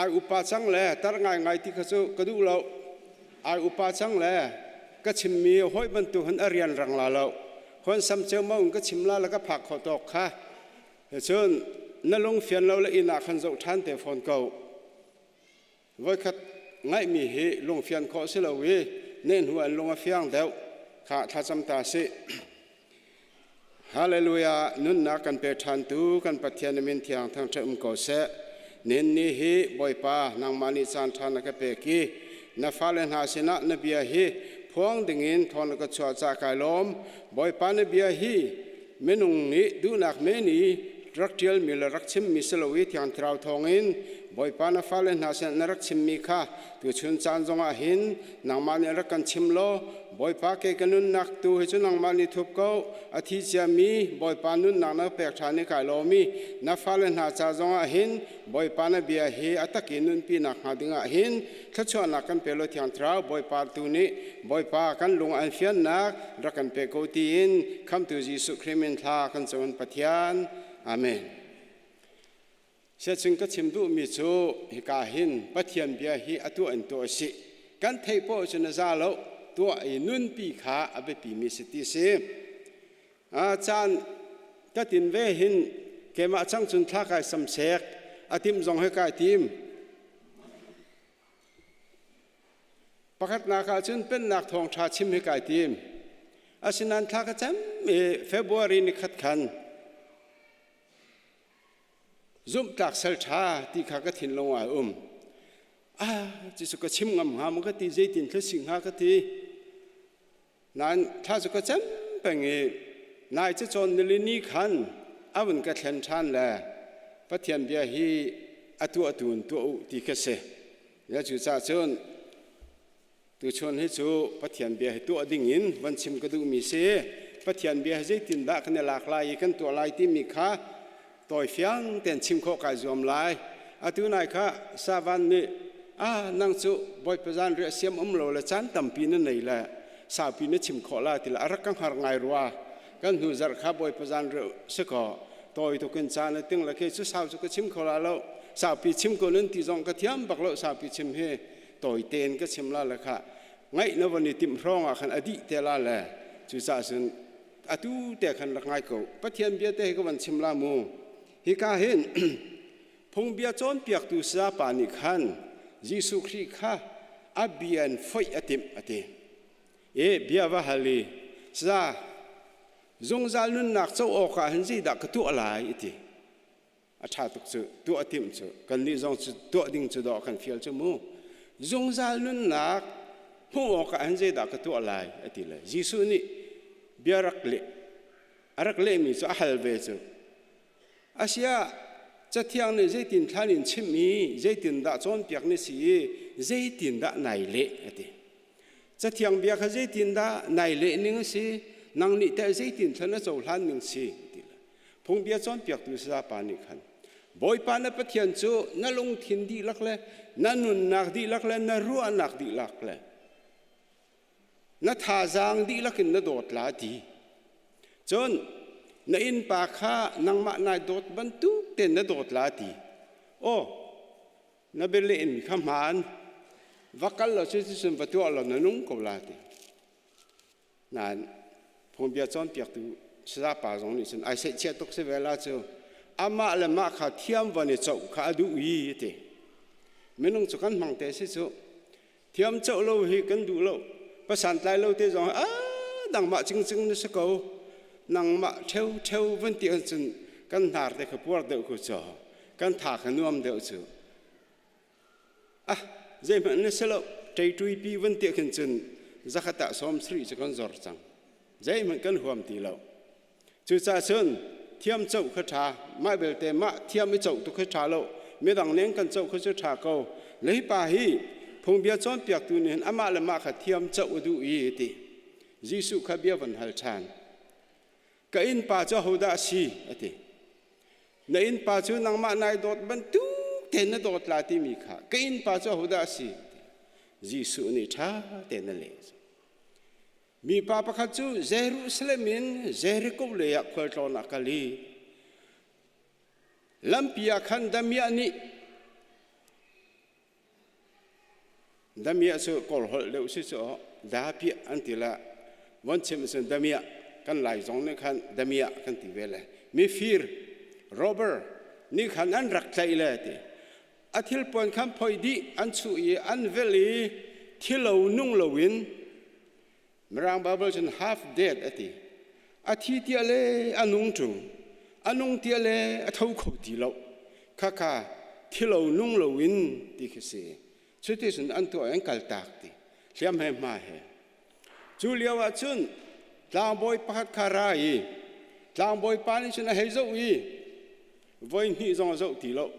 Ai upa cang le tar ngaingai ti kha cu ka duh lo. Ai upa cang le ka chimmi hawi bantuk hin a rian rang la lo. Hon sam ceumau in ka chim la le ka phak khawh tawk kha. Cun na lung fian lo le inn ah khan zoh ṭhan te fawn ko. Voikhat ngaihmi hi lungfian khawh si lo i ne hnu an lung a fiang deuh kha thlacam ta sih. Hallelujah! Nunnak kan pe ṭhantu kan Pathian na min thiang thangṭhat um ko seh. Nihin ni hi Bawipa nangmah nih caan ṭha na ka pek i na fale hna sinah na bia hi phuang dingin thawn na ka chuah caah kai lawm. Bawipa na bia hi minung nih duhnak men i rak ṭialmi le rak chimmi si lo i Thiang Thlarau thawngin Bawipa na fale hna sinah na rak chimmi kha tuchun caan zongah hin nangmah nih rak kan chim law Bawipa kei ka nunnak tu hi cu nangmah nih thup ko. A thi ciami Bawipa nunnak na pek ṭhan i kai lawm i na fale hna ca zongah hin Bawipa na bia hi a tak in nunpi nakhnga dingah hin thluachuahnak kan pe law Thiang Thlarau Bawipa tu nih Bawipa kan lung an fiannak rak kan pe ko tiin Khamhtu Jesuh Khrih min thla kan cawn Pathian. Amen. Siacung ka chim duhmi cu hika hin Pathian bia hi a tuah in tuah a si. Kan theih poah cu na za lo, tuah i nunpi kha a biapimi si ti si. Caan ka tin ve hin keimah cang cun thla kai samsek, a timh zong he kai tim. Pakhatnak ah cun pennak thawngṭha chim hi kai tim. Asinain thla ka cam i February ni khat khan Zumhtlak sal ṭha ti kha ka thinlung ah a um. Ah, cucu ka chim ngam hnga maw ka ti, zeitin thil si hnga ka ti. Nain thla cu ka cem peng i nai cacawn nilini khan a vun ka thlen ṭhan le Pathian bia hi a tuahtu in tuah u ti kha si. Ya cucaah cun Tuchun hi cu Pathian bia hi tuah ding in van chim ka duhmi si. Pathian bia hi zeitindah kan i lak lai i kan tuah lai timi kha tawi fiang tein chim khawh kai zuam lai. Atu nai kha Savan nih ah nang cu Bawipa zan riah siam um lo le caan tampi na nei le saupi na chim khawh la ti le a rak ka hngar ngai rua. Kan hnu zarh kha Bawipa zan riah si kaw tawi tukin caan a ting le kei cu sau cu ka chim kho la lo. Saupi chim ko nan ti zong ka thiam bak lo saupi chim hi. Tawi tein ka chim la le kha ngaih na von i timh hrawng ah khan a dih te la le cucaah cun atu te khan rak ngai ko. Pathian bia te hi ka van chim la mu. Hika hin phungbia cawnpiaktu sayapa nih khan Jesuh Khrih kha a bia in foih a timh a ti. E bia va hal i saya zungzal nunnak co awkah hin zeidah ka tuah lai a ti. A ṭha tuk cu tuah timh cu kannih zong cu tuah ding cu dawh kan fial cu mu. Zungzal nunnak hmuh awkah hin zeidah ka tuah lai a ti le Jesuh nih bia rak leh a rak lehmi cu a hal ve cu asiah cathiang nih zeitin thlan in chimh i zeitindah cawnpiak na si i zeitindah nai leh a ti. Cathiang bia kha zeitindah nai leh ning a si nang nih teh zeitin thlan na cohlan ning si ti le Phungbia cawnpiaktu sayapa nih khan Bawipa na Pathian cu na lungthin dihlak le na nunnak dihlak le na ruahnak dihlak le na thazaang dihlak in na dawt la ti. Cun na innpa kha nangmah nai dawt bantuk tein na dawt la ti. Aw, na bialeh in kha hmaan va kal law cuticun va tuah law na nung ko la ti. Nain phungbia cawnpiaktu sayapa zong nih cun ai seihchiah tuk si ve la cu amah le mah kha thiam van i coh kha a duh i a ti. Minung cu kan hmang te si cu thiam coh lo hi kan duh lo pasan tlai lo te zong ah nangmah cingcing na si ko nangmah ṭheu ṭheu van ti ahcun kan hnar te kha puar deuh ku cu kan tha kha nuam deuh cu. Ah, zeihmanh na si lo. Ṭeitui van ti khin cun zakhat ah sawm sarih cu kan zor cang. Zeihmanh kan huam ti lo. Cucaah cun thiam coh kha ṭha. Mah belte mah thiam i coh tu kha ṭha lo. Midang ning kan coh kha cu ṭha ko. Leipa hi phungbia cawnpiaktu nih hin amah le mah kha thiam coh a duh i ti. Jesuh kha bia van hal ṭhan. Ka innpa cu ahodah a si? a ti. Na innpa cu nangmah nai dawt bantuk tein na dawt la timi kha ka innpa cu ahodah a si? Jesuh nih ṭha tein a leh. Mipa pakhat cu Jerusalem in Jericho lei ah khualtlawn a kal i lampi ah khan damiah nih Damiah cu Kawl holh deuh si cu dapiah an ti la von chim cun damiah kan lai zong nih khan damiah kan ti ve le mifir robber nih khan an rak tlaih le ti a thil puan khan phoi dih an chuh i an velh i thilo nung loin Mirang Bible cun half dead a ti. A thi tia le a nung ṭung. A nung tia le a tho kho ti lo. Khakha thilo nung loin ti khi si. Cuti cun an tuah an kaltak ti. Hliam he hma he. Cu lio ah cun tlangbawi pakhat kha ra i tlangbawi pa nih cun a hei zoh i. Voi hnih zong a zoh ti lo.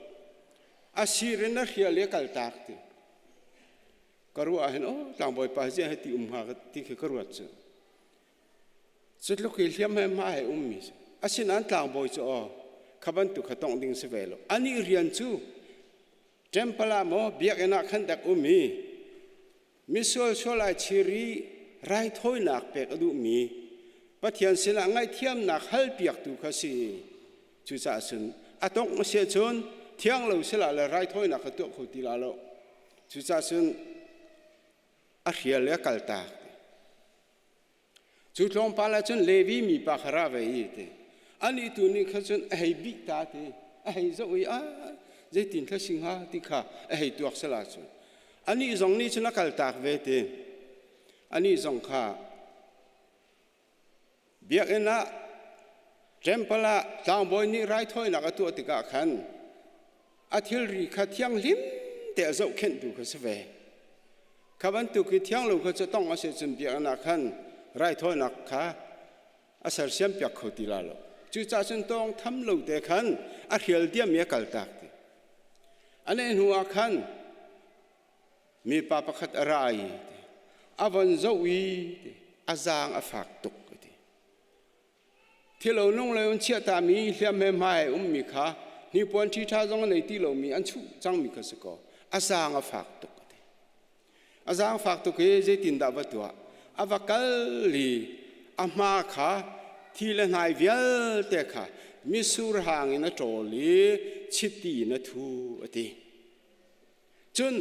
A sir in a hrial i a kaltak ti. Ka ruah ah hin oh tlangbawi pa hi ziah hiti um hnga ti khi ka ruat cu. Cutluk i hliam he hma he ummi si. Asinain tlangbawi cu aw kha bantuk kha tongh ding si ve lo. Anih rian cu temple ah maw biakinn ah khan dak um i misual sual ai chir i raithawinak pek a duhmi Pathian sinah ngaihthiamnak halpiaktu kha si. Cucaah cun a tongh a si ahcun thiang lo sila le raithawinak kha tuah kho ti la lo. Cucaah cun a hrial i a kaltak. Cu tlawmpal ah cun Levi mipa kha ra ve i ti. Anih tu nih kha cun a hei bih ta ti. A hei zoh i a zeitin thla si hnga ti kha a hei tuak sala cun. Anih zong nih cun a kaltak ve ti. Anih zong kha biakinn ah temple ah tlangbawi nih raithawinak a tuah tikah khan a thilri kha thianghlim te a zohkhenhtu kha si ve. Kha bantuk i thianglo kha cu tong a si cun biakinn ah khan raithawinak kha a sersiam piak kho ti la lo. Cucaah cun tawng tham lo te khan a hrial diam i a kaltak ti. A neh hnu ah khan mipa pakhat a ra i a von zoh i a zaang a fak tuk ti. Thilo nung le an chiahtami hliam he hma he ummi kha hnipuan ṭhiṭha zong a nei ti lomi an chuh cangmi kha si kaw a zaang a fak tuk a ti. A zaang fak tuk i zeitindah va tuah? A va kal i a hma kha thi le hnai vialte kha mitsur hang in a ṭawl i chiti in a thu a ti. Cun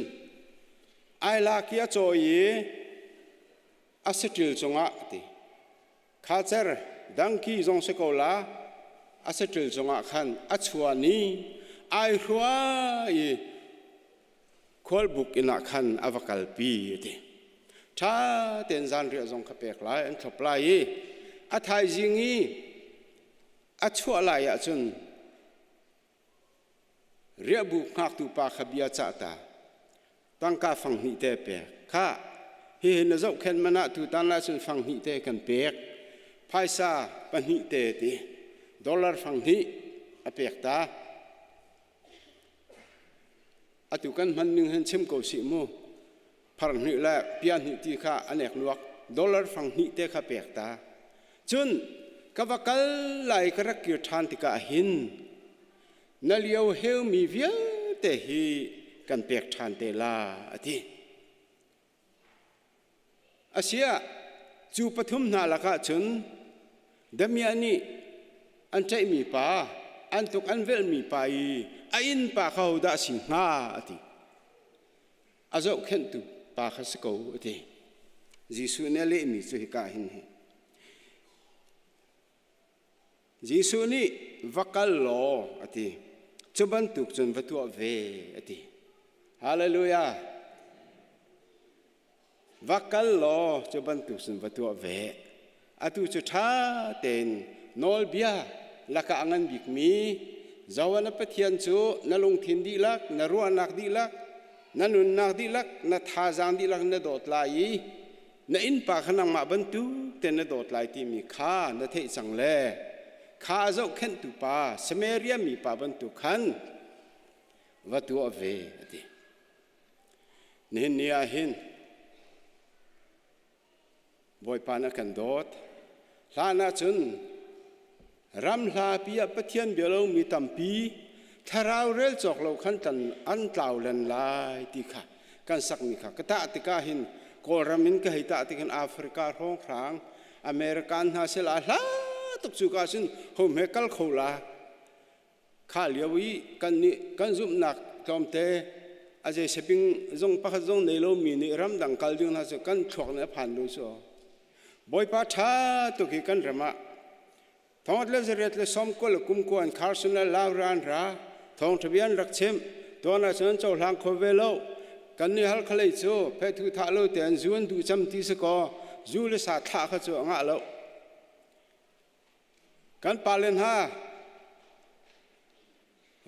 ai lak i a cawi i a saṭil cungah a ti. Khacer dangki zong si ko la a saṭil cungah khan a chuan i ai hrua i khualbuk inn ah khan a va kalpi a ti. Ṭha tein zanriah zong kha pek lai an thlop lai i a thaizing i a chuah lai ahcun Riahbuk hngaktu pa kha bia cah ta. Tangka fang hnih te pek. Khah, hihi na zohkhenh man ah tutan ah cun fang hnih te kan pek. Phaisa pahnih te ti. Dollar fang hnih a pek ta. Atu kan hman ning hin chim ko sih mu. Phar hnih le pia hnih ti kha an ek nuak. Dollar fang hnih te kha pek ta. Cun ka va kal lai ka rak kir ṭhan tikah hin na lio heumi vialte hi kan pek ṭhan te la a ti. Asiah cu pathum hna lakah cun damiah nih an ṭaihmi pa, an tuk an velhmi pa i a innpa kha hodah a si hnga a ti. A zohkhenhtu pa kha si ko a ti. Jesuh nih a lehmi cu hika hin hi. Jesuh nih va kal law a ti. Cu bantuk cun va tuah ve a ti. Hallelujah. Va kal law cu bantuk cun va tuah ve. Atu cu ṭha tein nawlbia lakah a ngan bikmi Johan a Pathian cu na lungthin dihlak, na ruahnak dihlak, na nunnak dihlak, na thazaang dihlak na dawt lai i na innpa kha nangmah bantuk tein na dawt lai timi kha na theih cang le kha a zohkhenhtu pa Samaria mi pa bantuk khan va tuah ve a ti. Nihin ni ah hin Bawipa na kan dawt. Hlan ah cun ram hlapi ah Pathian bia lomi tampi thlarau rel cawk lo khan tan an tlau len lai ti kha kan sakmi kha ka tah tikah hin Kawlram in ka hei tah tik hin Africa hrawnghrang American hna sila hla tuk cu ka cun ho hme kal kho la Kha lio i kan nih kan zumhnak tlawmte a zei seping zong pakhat zong nei lomi nih ramdang kal ding hna cu kan thluak nih a phan lo cu. Bawipa ṭha tuk hi kan ram ah thongat le zariat le sawmkua le kumkua an Carson le Laura an ra thawngṭha bia an rak chim tuan ah cun an cohlang kho ve lo kan nih halkha lei cu phethu thah lo tein zu an duh cam ti si kaw zu le sa thlah kha cu a ngah lo Kan pale hna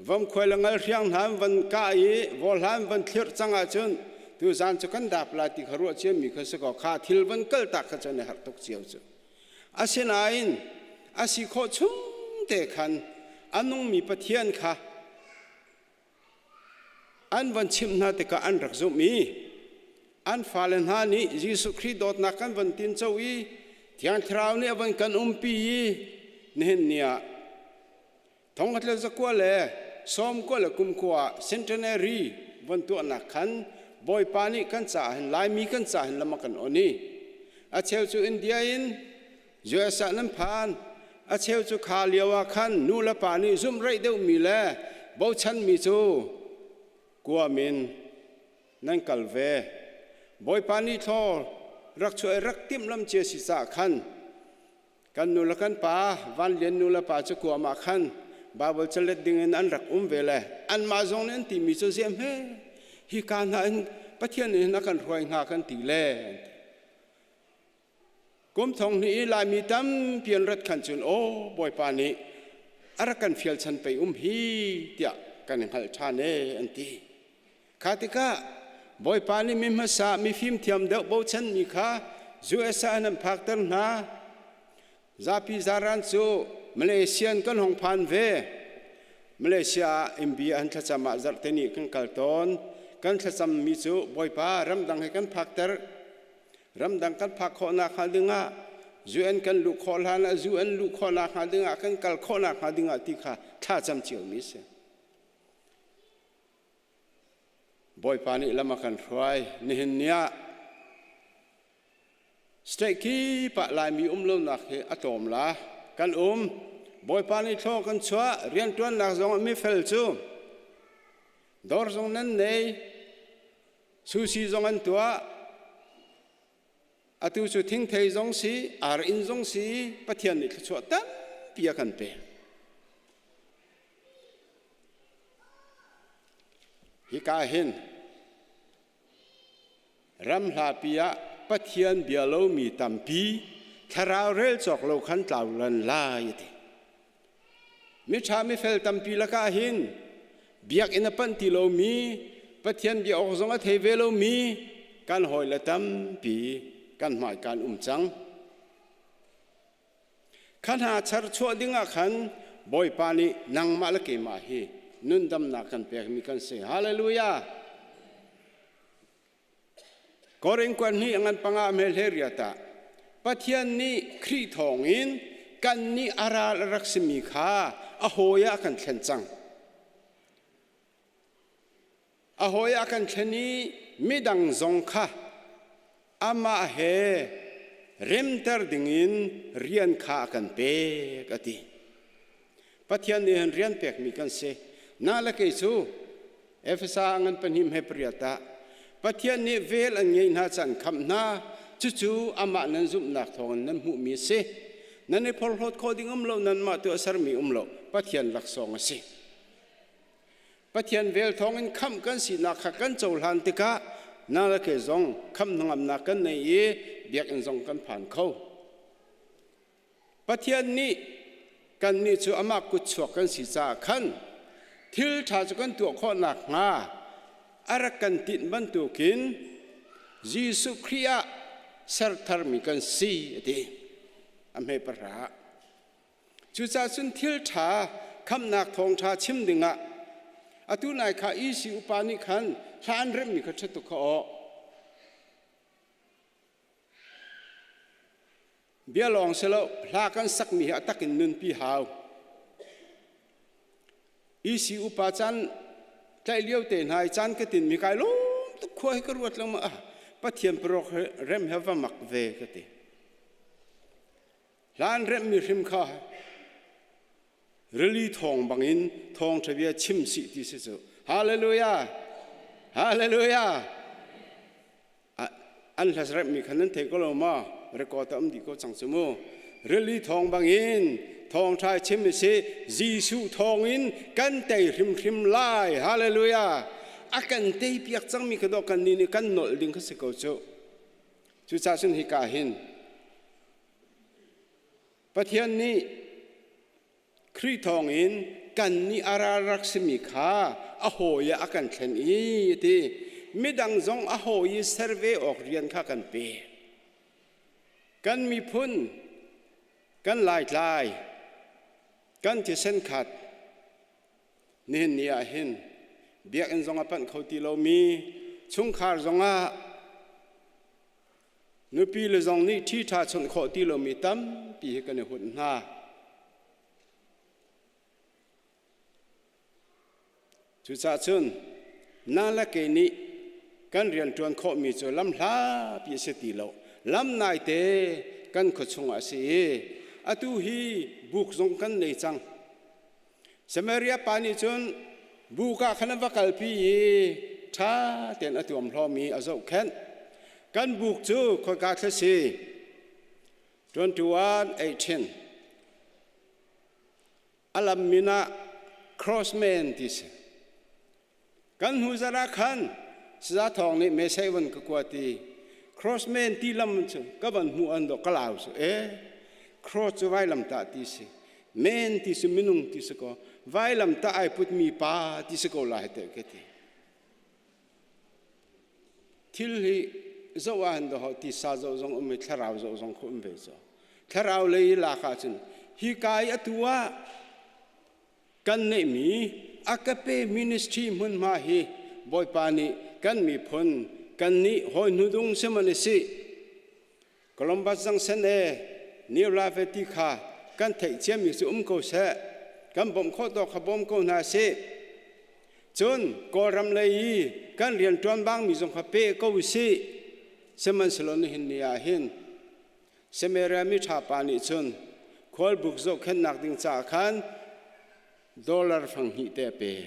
vomkhuai le ngalhriang hna an van kah i vawlhla an van thlirh cang ahcun tuzaan cu kan dap lai ti kha ruah ciami kha si kaw kha thil van kaltak kha cu an i harh tuk cio cu. Asinain a si khawh chung te khan A nungmi Pathian kha an van chimh hna tikah an rak zumh i an fale hna nih Jesuh Khrih dawtnak kan van tinco i Thiang Thlarau nih a van kan umpi i nihin ni ah thongkhat le zakua le sawmkua le kumkua ah centenary von tuahnak khan Bawipa nih kan caah hin Laimi kan caah hin lam a kan on i a cheu cu India in US ah nan phan. A cheu cu kha lio ah khan nu le pa nih zumhreih deuhmi le bochanmi cu kuam in nan kal ve. Bawipa nih thlaw rak chuah i rak timhlamh cia si caah khan kan nu le kan pa Van Lian nu le pa cu kuam ah khan Baibal calet dingin an rak um ve le anmah zong nih an timi cu ziah hme hi ka hna in Pathian nih hin a kan hruai hnga kan ti le Kum thong hnih i Laimi tampi an rat khan cun aw Bawipa nih a rak kan fial chan pei um hi tiah kan i hngalh ṭhan ee an ti. Kha tikah Bawipa nih mi hmasa mifim thiam deuh bochanmi kha US ah an an phakter hna. Zapi zaran cu Malaysian kan hong phan ve. Malaysia ah MB an thlacam ah zarhte ni kan kal tawn. Kan thlacammi cu Bawipa ramdang he kan phakter. Ramdang kan phak khawhnak hnga dingah UN kan luh khawh hlan ah UN luh khawhnak hnga dingah kan kal khawhnak hnga dingah ti kha thlacam ciomi a si. Bawipa nih lam a kan hruai. Nihin ni ah state kip ah Laimi um lonak hi a tlawm la. Kan um. Bawipa nih thlaw kan chuah. Rianṭuannak zong ah mifel cu dawr zong nan nei. Sushi zong an tuah. Atu cu thingthei zong si, ar inn zong si, Pathian nih thluachuah tampi a kan pek. Hika hin ram hlapi ah Pathian bia lomi tampi thlarau rel cawk lo khan tlau lan lai a ti. Miṭha mifel tampi lakah hin biakinn a panh ti lomi, Pathian bia awk zong a thei ve lomi kan hawile tampi kan hmai kan um cang. Kha hna charchuah dingah khan Bawipa nih nangmah le keimah hi nundamnak kan pekmi kan si. Hallelujah! Korin kuan hnih ngan panga hmel he riat ah Pathian nih Khrih thawngin kannih a ral a rak simi kha a hawi ah a kan thlen cang. A hawi ah a kan thlen i midang zong kha amah he remter dingin rian kha a kan pek a ti. Pathian nih hin rian pekmi kan si. Na le kei cu Efesa ngan pahnih he pariat ah Pathian nih vel an ngeih hna caan khamh hna cucu amah nan zumhnak thawngin nan hmuhmi a si nan i phorhlawt khawh ding um lo nanmah tu a sermi um lo Pathian laksawng a si Pathian vel thawngin khamh kan sinak kha kan cohlan tikah na le ke zong khamh hnangamnak kan nei i biakinn zong kan phan kho Pathian nih kannih cu amah kutchuak kan si caah khan thil ṭha cu kan tuah khawh nakhnga a rak kan tinh bantukin Jesuh Khrih ah ser tharmi kan si a ti. A hme pahra. Cucaah cun thil ṭha khamhnak thawngṭha chim dingah atu nai kha EC upa nih khan hla an remhmi kha ṭha tuk kha aw. Bia lawng si lo, hla kan sakmi hi a tak in nunpi hau. EC upa caan tlaih lio te hna i caan ka tinmi kai lawm tuk khua hi ka ruat lengmang ah Pathian parok rem he va mak ve ka ti. Hla an remhmi hrim kha rili thawng bangin thawngṭha bia chim sih ti si cu. Hallelujah! Hallelujah! An hlas remhmi kha nan thei ko lo maw? Record a um dih ko cang cu mu. Rili thawng bangin thawngṭha chim i si Jesuh thawngin kan tei hrimhrim lai. Hallelujah! A kan tei piak cangmi kha dawh kan nih nih kan nolh ding kha si ko cu. Cucaah cun hika hin Pathian nih Khrih thawngin kannih a ral rak simi kha a hawi ah a kan thlen i ti midang zong a hawi i ser ve awk rian kha kan pe. Kan miphun, kan laitlai, kan thisen khat. Nihin ni ah hin biakinn zong a panh kho ti lomi chungkhar zongah nupi le zong nih ṭhi ṭha chawnh khawh ti lomi tampi hi kan i hunh hna. Cucaah cun na le kei nih kan rianṭuan khawhmi cu lam hlapi a si ti lo. Lam naite kan khuachung ah a si i atu hi buk zong kan nei cang. Samaria pa nih cun buk ah khan a va kalpi i ṭha tein a tuamhlawm i a zohkhenh. Kan buk cu khoika thla si? 21 18 A lam min ah Crossman ti si. Kan hnu zarh ah khan Saza Thawng nih message von ka kuat i Crossman ti lam cu ka van hmuh an dawh ka lau cu e cross cu vailam tah ti si men ti si minung ti si ko vailam tah ai putmi pa ti si ko lai te ka ti thil hi zoh ah hin dawh tisa zoh zong um i thlarau zoh zong khu um ve cu thlarau lei lak ah cun hi kai atu ah kan neihmi agape ministry hmunhma hi bawipa nih kan miphun kan nih hawi hnudung siman si Columbus Junction e New Life ti kha kan theih ciami cu um ko seh kan bawmh khawh tawk kha bawm ko hna sih cun Kawlram lei i kan rianṭuan bangmi zong kha pe ko usih sihmanhsehlaw nihin ni ah hin Samaria mi ṭha pa nih cun khualbuk zohkhenhnak ding caah khan dollar fang hnih te a pek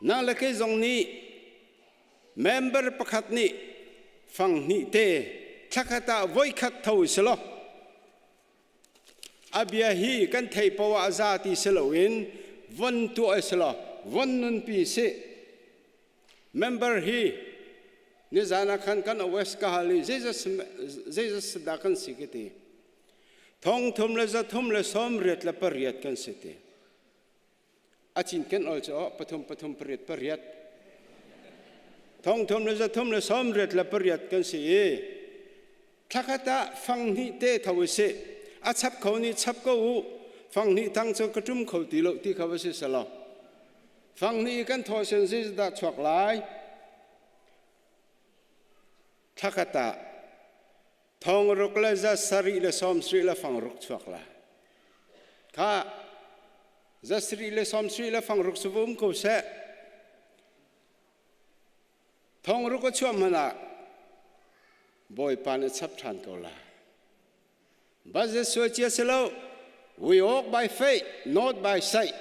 nang le kei zong nih Member pakhat nih fang hnih te thlakhat ah voikhat tho si law a bia hi kan thei poah a za ti si loin von tuah si law von nunpi si member hi nizan ah khan kan OS ka hal i zeizat dah kan si ka ti thong thum le za thum le sawm riat le pariat kan si ti A cinken ol cu pathum pathum pariat pariat thong thum le za thum le sawm riat le pariat kan si i thlakhat ah fang hnih te tho u sih a chap kho nih chap ko u fang hnih thang cu ka ṭum kho ti lo ti kha va si selaw fang hnih kan thawh sin zeidah chuak lai thlakhat ah thong ruk le za sarih le sawm sarih le fang ruk chuak la kha za sarih le sawm sarih le fang ruk su um ko seh thong ruk a chuah hmanh ah bawipa nih chap ṭhan ko la budget suai cia si lo we walk by faith not by sight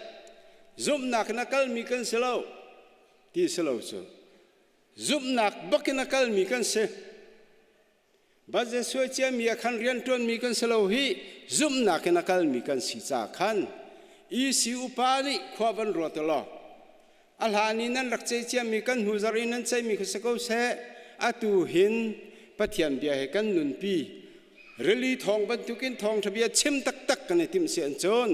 zumhnak in a kalmi kan si lo ti si lo cu Zumhnak bak in a kalmi kan si. Budget suai ciami ah khan rianṭuanmi kan si lo hi zumhnak in a kalmi kan si ca khan EC upa nih khua van ruat law a hlan i nan rak cei ciami kan hnu zarh i nan ceimi kha si ko seh atu hin Pathian bia he kan nunpi rili thawng bantukin thawngṭha bia chim taktak kan i timh si an cun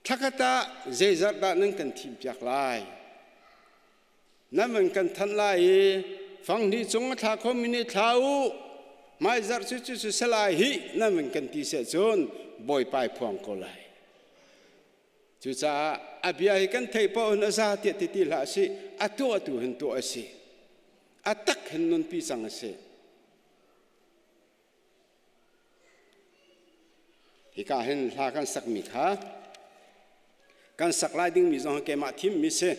thlakhat ah zeizat dah nan kan thim piak lai Nan van kan thanh lai i fanghnih cung a thla khomi nih thla u hmaizarh cu cu cu salai hi nan van kan ti seh cun bawipa ai phuang ko lai. Cucaah a bia hi kan theih paoh in a za tiah ti ti hlah sih a tuah tu hin tuah a si. A tak hin nunpi cang a si. Hika hin hla kan sakmi kha kan sak lai dingmi zong keimah thimmi si.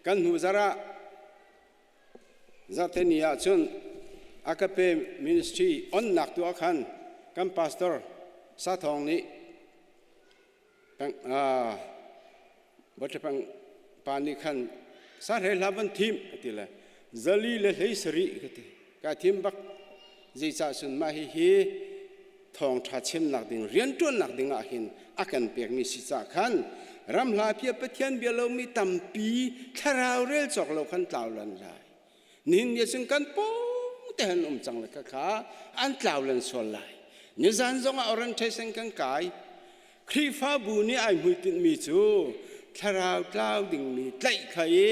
Kan hnu zarh ah zarhteni ah cun Agape Ministry onnak tu ah khan kan pastor Sathawng nih Bawṭhapang pa nih khan sahrei hla van thim a ti le zali le hlei sarih ka ti ka thim bak zeicah cun mah hihi thawngṭha chimnak ding rianṭuannak ding ah hin a kan pekmi si cah khan ramhla pia Pathian bia lomi tampi thlarau rel cawk lo khan tlau lan lai nihin ni cun kan pawng te han um cang le kha an tlau lan sual lai nizan zong ah orientation kan kai Khrihfabu nih ai hmuitinhmi cu thlarau tlau dingmi tlaih kha i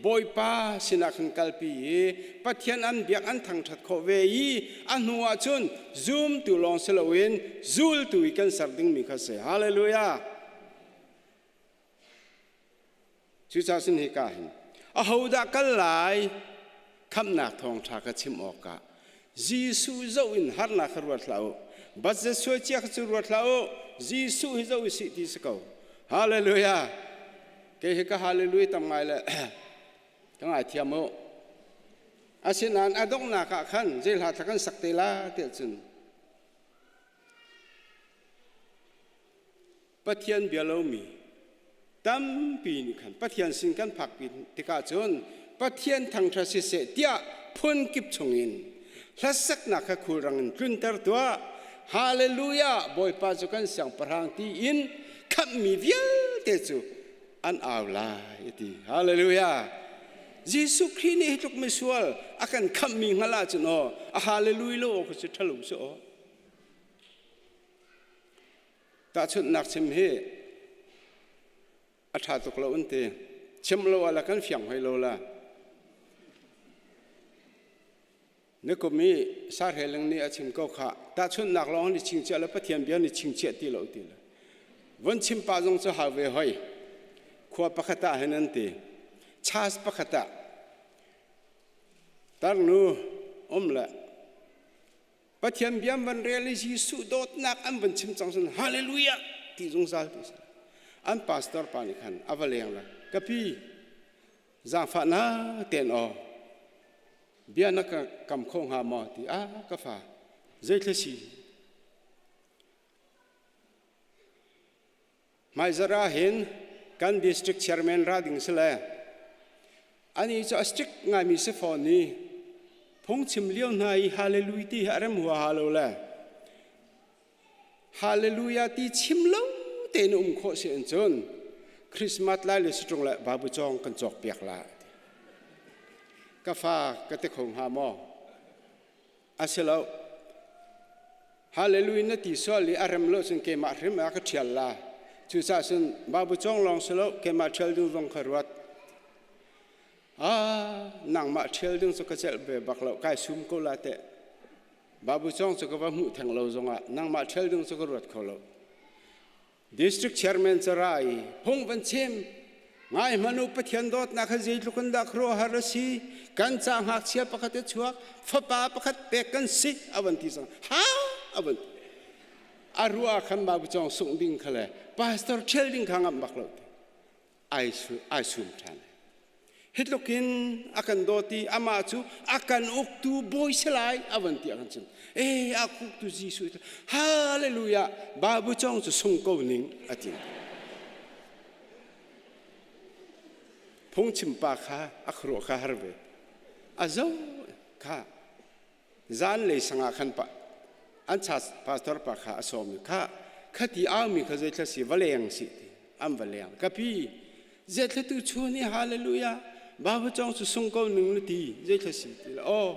Bawipa sinah khan kalpi i Pathian an biak an thangṭhat khawh ve i a hnu ah cun zumtu lawng si loin zultu i kan ser dingmi kha si. Hallelujah! Cucaah cun hika hin ahodah kal lai khamhnak thawngṭha ka chim awkah Jesuh zoh in harnak kha ruat hlah u. Bat suai cia kha cu ruat hlah u. Jesuh hi zoh u sih ti si ko. Hallelujah. Kei hi ka hallelujah tam ngai le ka ngaithiam u. Asinain a donghnak ah khan zei hla thla kan sak te la tiah cun Pathian bia lomi tampi nih khan Pathian sin kan phakpi tikah cun Pathian thangṭhat siseh tiah phun kip chungin hlasaknak kha khulrang in tlunter tuah. Hallelujah! Bawipa cu kan siangpahrang tiin khamhmi vialte cu an au lai a ti. Hallelujah! Jesuh Khrih nih hi tluk misual a kan khamhmi hngalh ahcun aw a hallelujah lo awk cu ṭhalo si aw. Tahchunhnak chim hi a ṭha tuk lo an ti. Chim lo ah le kan fiang hoi lo la. Nikum i Sarheling nih a chim ko kha tahchunhnak lawng ni chingchiah le Pathian bia ni chingchiah ti lo ti le. Von chim pa zong cu hau ve hoi. Khua pakhat ah hin an ti. Chas pakhat ah tarnu um le Pathian bia van rel i Jesuh dawtnak an van chim cang cun hallelujah ti zungzal ti si. An pastor pa nih khan a va leng la ka pi zaangfahnak ten aw bia na ka kam kho hnga maw ti a ka fa zeithla si Hmaizarh ah hin kan district chairman ra ding si le ani cu a strict ngaimi si fawn i phungchim lio hna i hallelujah ti hi a rem huaha lo le hallelujah ti chim lo tein um khawh si in cun Christmas lai le siṭung le babu cawng kan cawk piak la ka fa ka ti kho hnga maw A si lo. Hallelujah na ti sual i a rem lo cun keimah hrim ah ka ṭhial la. Cucaah cun Babu cawng lawng si lo keimah ṭhial ding zong kha ruat. Ah, nangmah ṭhial ding cu ka celh ve bak lo, kai sum ko la teh. Babu cawng cu ka va hmuh theng lo zongah nangmah ṭhial ding cu ka ruat kho lo. District chairman cu ra i phung van chim ngai hmanh u Pathian dawtnak hi zeitluk in dah khuaruahhar a si kan ca ngakchia pakhat a chuak fapa pakhat pek kan si a van ti cang ha a van a ruah khan babu cawng sungh ding kha le pastor ṭhial ding kha ngamh bak lo ti ai ai sum ṭhan. Hi tluk in a kan dawt i amah cu a kan uktu bawi si lai a van ti a kan chim. E a uktu Jesuh hallelujah babu cong cu sung ko ning a ti. Phungchim pa kha a khuaruah kha har ve. A zo kha Zanlei sangah khan pa an pastor pa kha a sawm i kha khati aumi kha zeithla si va leng si ti an va leng ka pi zeithla tu chun i hallelujah babu cong cu sung ko ning na ti zeithla si ti le aw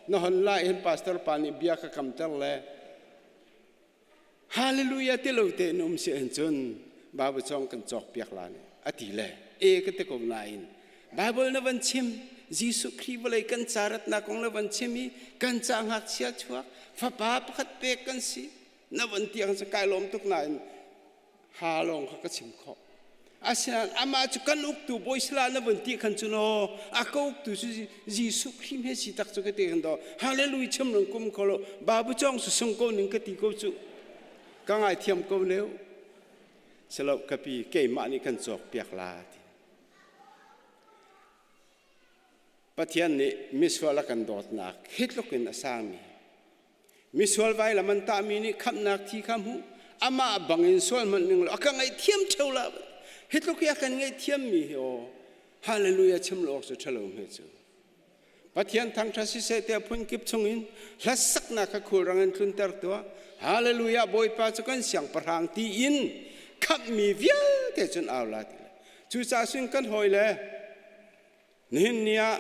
na hon lai hin pastor pa nih bia ka kamter le Hallelujah ti lo tein um si ahcun cun Bible cawng kan cawk piak la ne a ti le e ka ti ko nain Bible na van chim Jesuh Khrih vawlei kan ca ratnak kong na van chim i kan ca ngakchia chuak fapa pakhat pek kan si na van ti ang kai lawm tuk nain ha lawng kha ka chim khawh Asinain amah cu kan uktu bawi sala na vun ti khan cun aw a ka uktu cu Jesuh Khrih he si tak cu ka ti khan do hallelujah chim rung kum kho lo babu cong su sung ko ning ka ti ko cu ka ngai thiam ko leu selo ka pi keimah nih kan cawk piak la ti Pathian nih misual a kan dawtnak hi tluk in a sangmi Misual vailam an tahmi nih khamhnak thi kha hmuh amah bangin sual hmanh ning lo a ka ngaihthiam ṭheo la hi tluk hi a kan ngaihthiammi hi aw hallelujah chim lo awk cu ṭhalo hme cu Pathian thangṭhat siseh tiah phun kip chungin hlasaknak kha khulrang in tlunter tuah hallelujah Bawipa cu kan siangpahrang tiin khamhmi vialte cun au la ti cucaah cun kan hawile nihin ni ah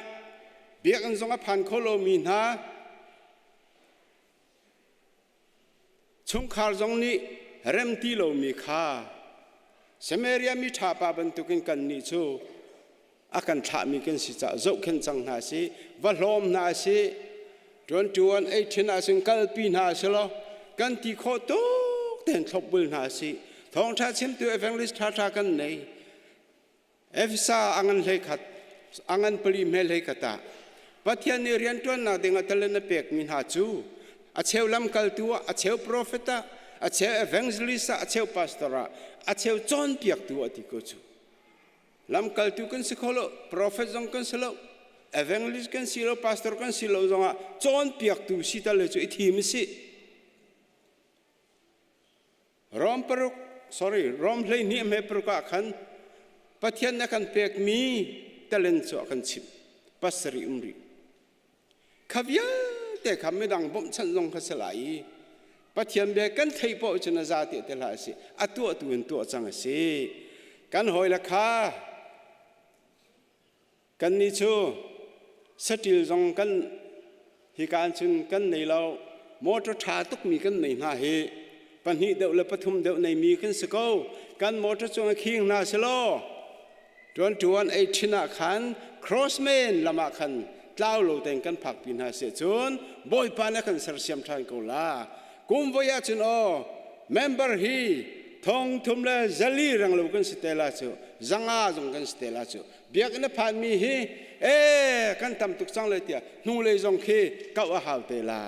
biakinn zong a phan kho lomi hna Chungkhar zong nih rem ti lomi kha Samaria mi ṭha pa bantukin kannih cu a kan thlahmi kan si caah zohkhenh cang hna sih, va hlawm hna sih, ṭuanṭuan ei ṭhin ahcun kalpi hna si law kan ti khawh tuk tein thlopbul hna sih. Thawngṭha chimtu evangelist ṭhaṭha kan nei. Efesa angan hlei khat angan pali hme hlei khat ah Pathian nih rianṭuannak ding ah talent a pekmi hna cu a cheu lamkaltu ah, a cheu profet ah, a cheu evangelist ah, a cheu pastor ah, a cheu cawnpiaktu ah ti ko cu. Lamkaltu kan si kho lo, profet zong kan si lo, evangelist kan si lo, pastor kan si lo zongah cawnpiaktu si tal cu i thim a si. Rom paruk sorry Rom 12 hme paruk ah khan Pathian a kan pekmi talent cu a kan chimh pasarih um rih kha vialte kha midang bawmhchanh zong kha si lai i Pathian bia kan theih paoh cun a za te te hlah a si a tuah tu in tuah cang a si kan hawile kha Kannih cu saṭil zong kan hika ah cun kan nei lo. Motor ṭha tukmi kan nei hna hi pahnih deuh le pathum deuh neimi kan si ko. Kan motor cung i khing hna selaw ṭuanṭuan ei ṭhin ah khan crossman lam ah khan tlau lo tein kan phakpi hna seh cun Bawipa nih a kan sersiam ṭhan ko la. Kum voi ah cun aw member hi thong thum le zali reng lo kan si te la cu zanga zong kan si te la cu biakinn a phanmi hi ee kan tam tuk cang le tiah hnulei zong khi kauh a hau te la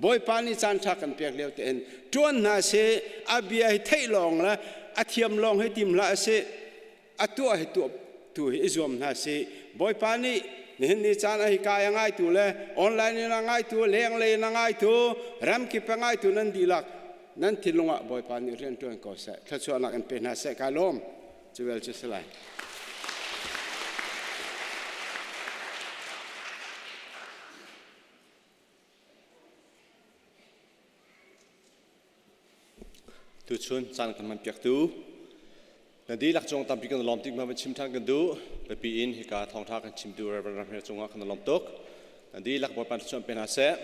bawipa nih caan ṭha kan pek lio tein ṭuan hna sih a bia hi theih lawng le a thiam lawng hi tim hlah sih a tuah hi tuah tu hi i zuam hna sih bawipa nih nihin ni caan a hi kai a ngaitu le online in a ngaitu lenglei in a ngaitu ramkip a ngaitu nan dihlak nan thinlung ah bawipa nih rian ṭuan ko seh thluachuahnak in pe hna seh kai lawm Cu bel cu si lai. Tuchun caan kan hmanpiaktu na dihlak cung tampi kan lawm tik ma van chim ṭhan kan duh. Biapi in hika thawngṭha kan chimtu Reverend Ramher cungah kan lawm tuk. Na dihlak Bawipa thluachuah pe hna seh.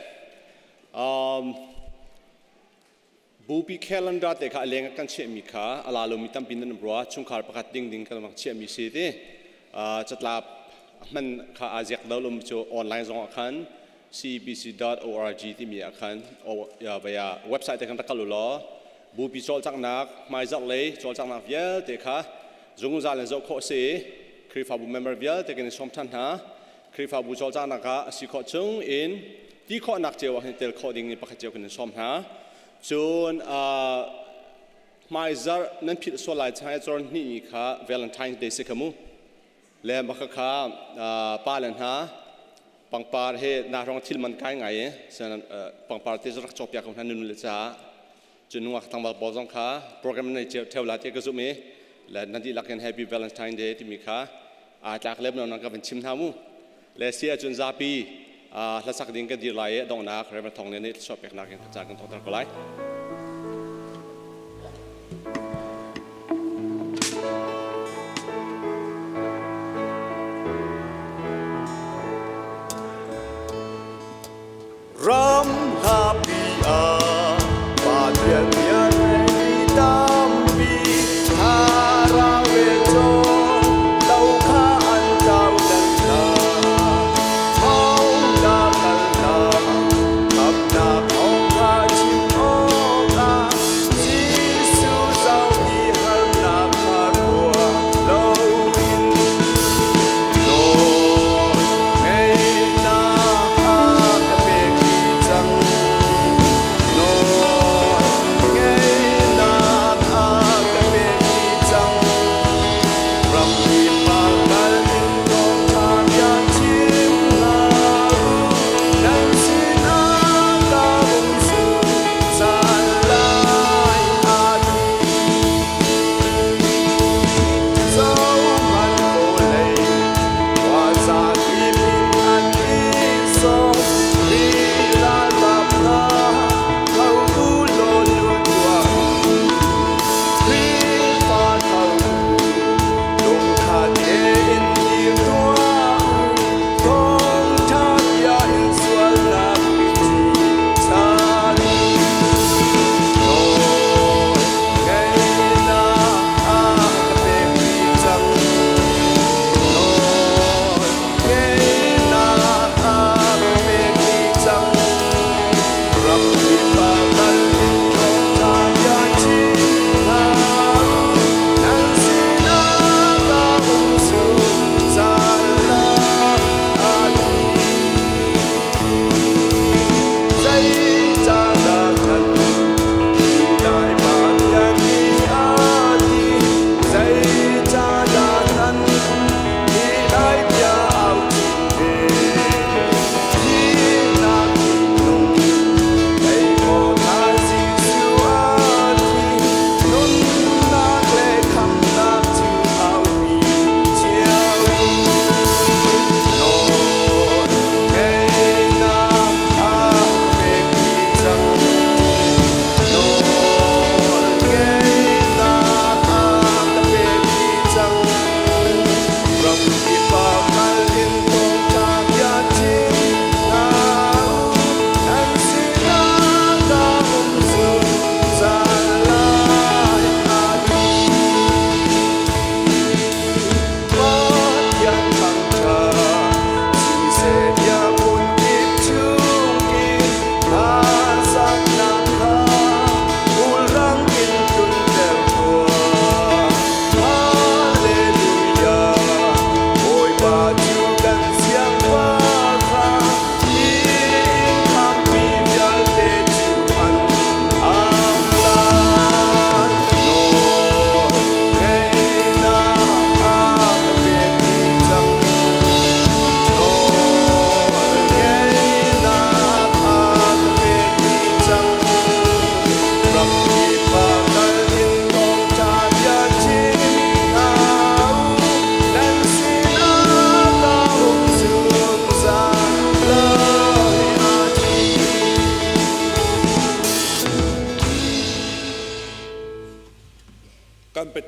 Bupi calendar te kha a leng ah kan chiahmi kha a la lomi tampi nan um rua chungkhar pakhat ding ding kan rak chiahmi si ti catlap hman kha aa ziak do lomi cu online zong ah khan cbc.org timi ah khan vaya website te khan rak kal u law bupi cawlcanghnak hmaizarh lei cawlcanghnak vialte kha zungzal in zoh khawh si Khrihfabu member vialte kan i sawm ṭhan hna Khrihfabu cawlcanghnak ah a si khawh chung in ti khawhnak cio ah hin tel khawh ding in pakhat cio kan in sawm hna. Cun hmaizarh nan philh sual lai chang cawr hnih ni kha Valentine's Day si kha mu. Le maka kha pa le hna pangpar he na rong thil man kai ngai i pangpar te rak cawpiak ko hna nun le caah cun nungak tlangval pawl zong kha program nei cio theo la ti ka zum i le nan dihlak in happy Valentine Day timi kha aa tlak lem lo ka van chim hna mu le si ahcun zapi hlasak ding kan dir lai i donghnak Reverend Thong Lian nih thluachuah peknak in caan kan thawkter ko lai. Ram hlapi ah Pathian bia mi tampi thlarau le chaw lo kha an tlau deng hna. Thawngtha kalnak khamnak thawngtha chim awk.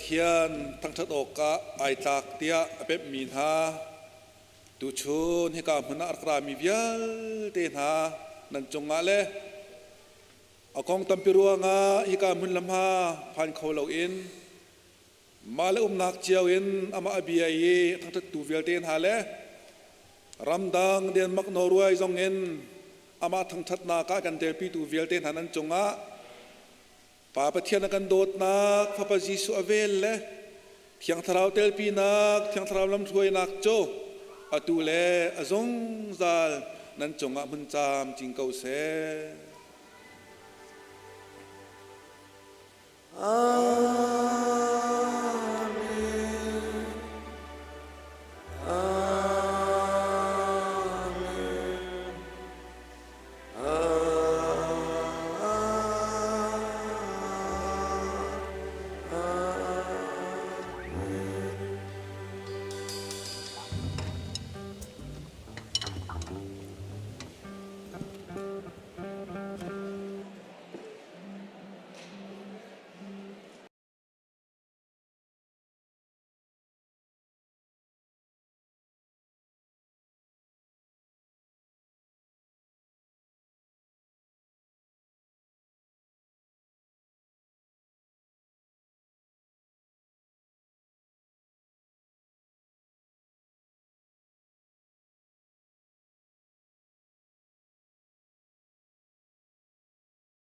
Pathian thangṭhat awkah ai tlak tiah a pemhmi hna tuchun hika hmun ah a rak rami vialte hna nan cungah le a kong tampi ruangah hika hmun le hma phan kho loin mah le umnak cio in amah a bia i thangṭhattu vialte hna le ramdang Denmark Norway zong in amah thangṭhatnak ah kan telpitu vialte hna nan cungah Pa Pathian a kan dawtnak, Fapa Jesuh a vel le Thiang Thlarau telpinak, Thiang Thlarau lamhruainak cu atu le a zungzal nan cungah hmun camcin ko seh. Amen.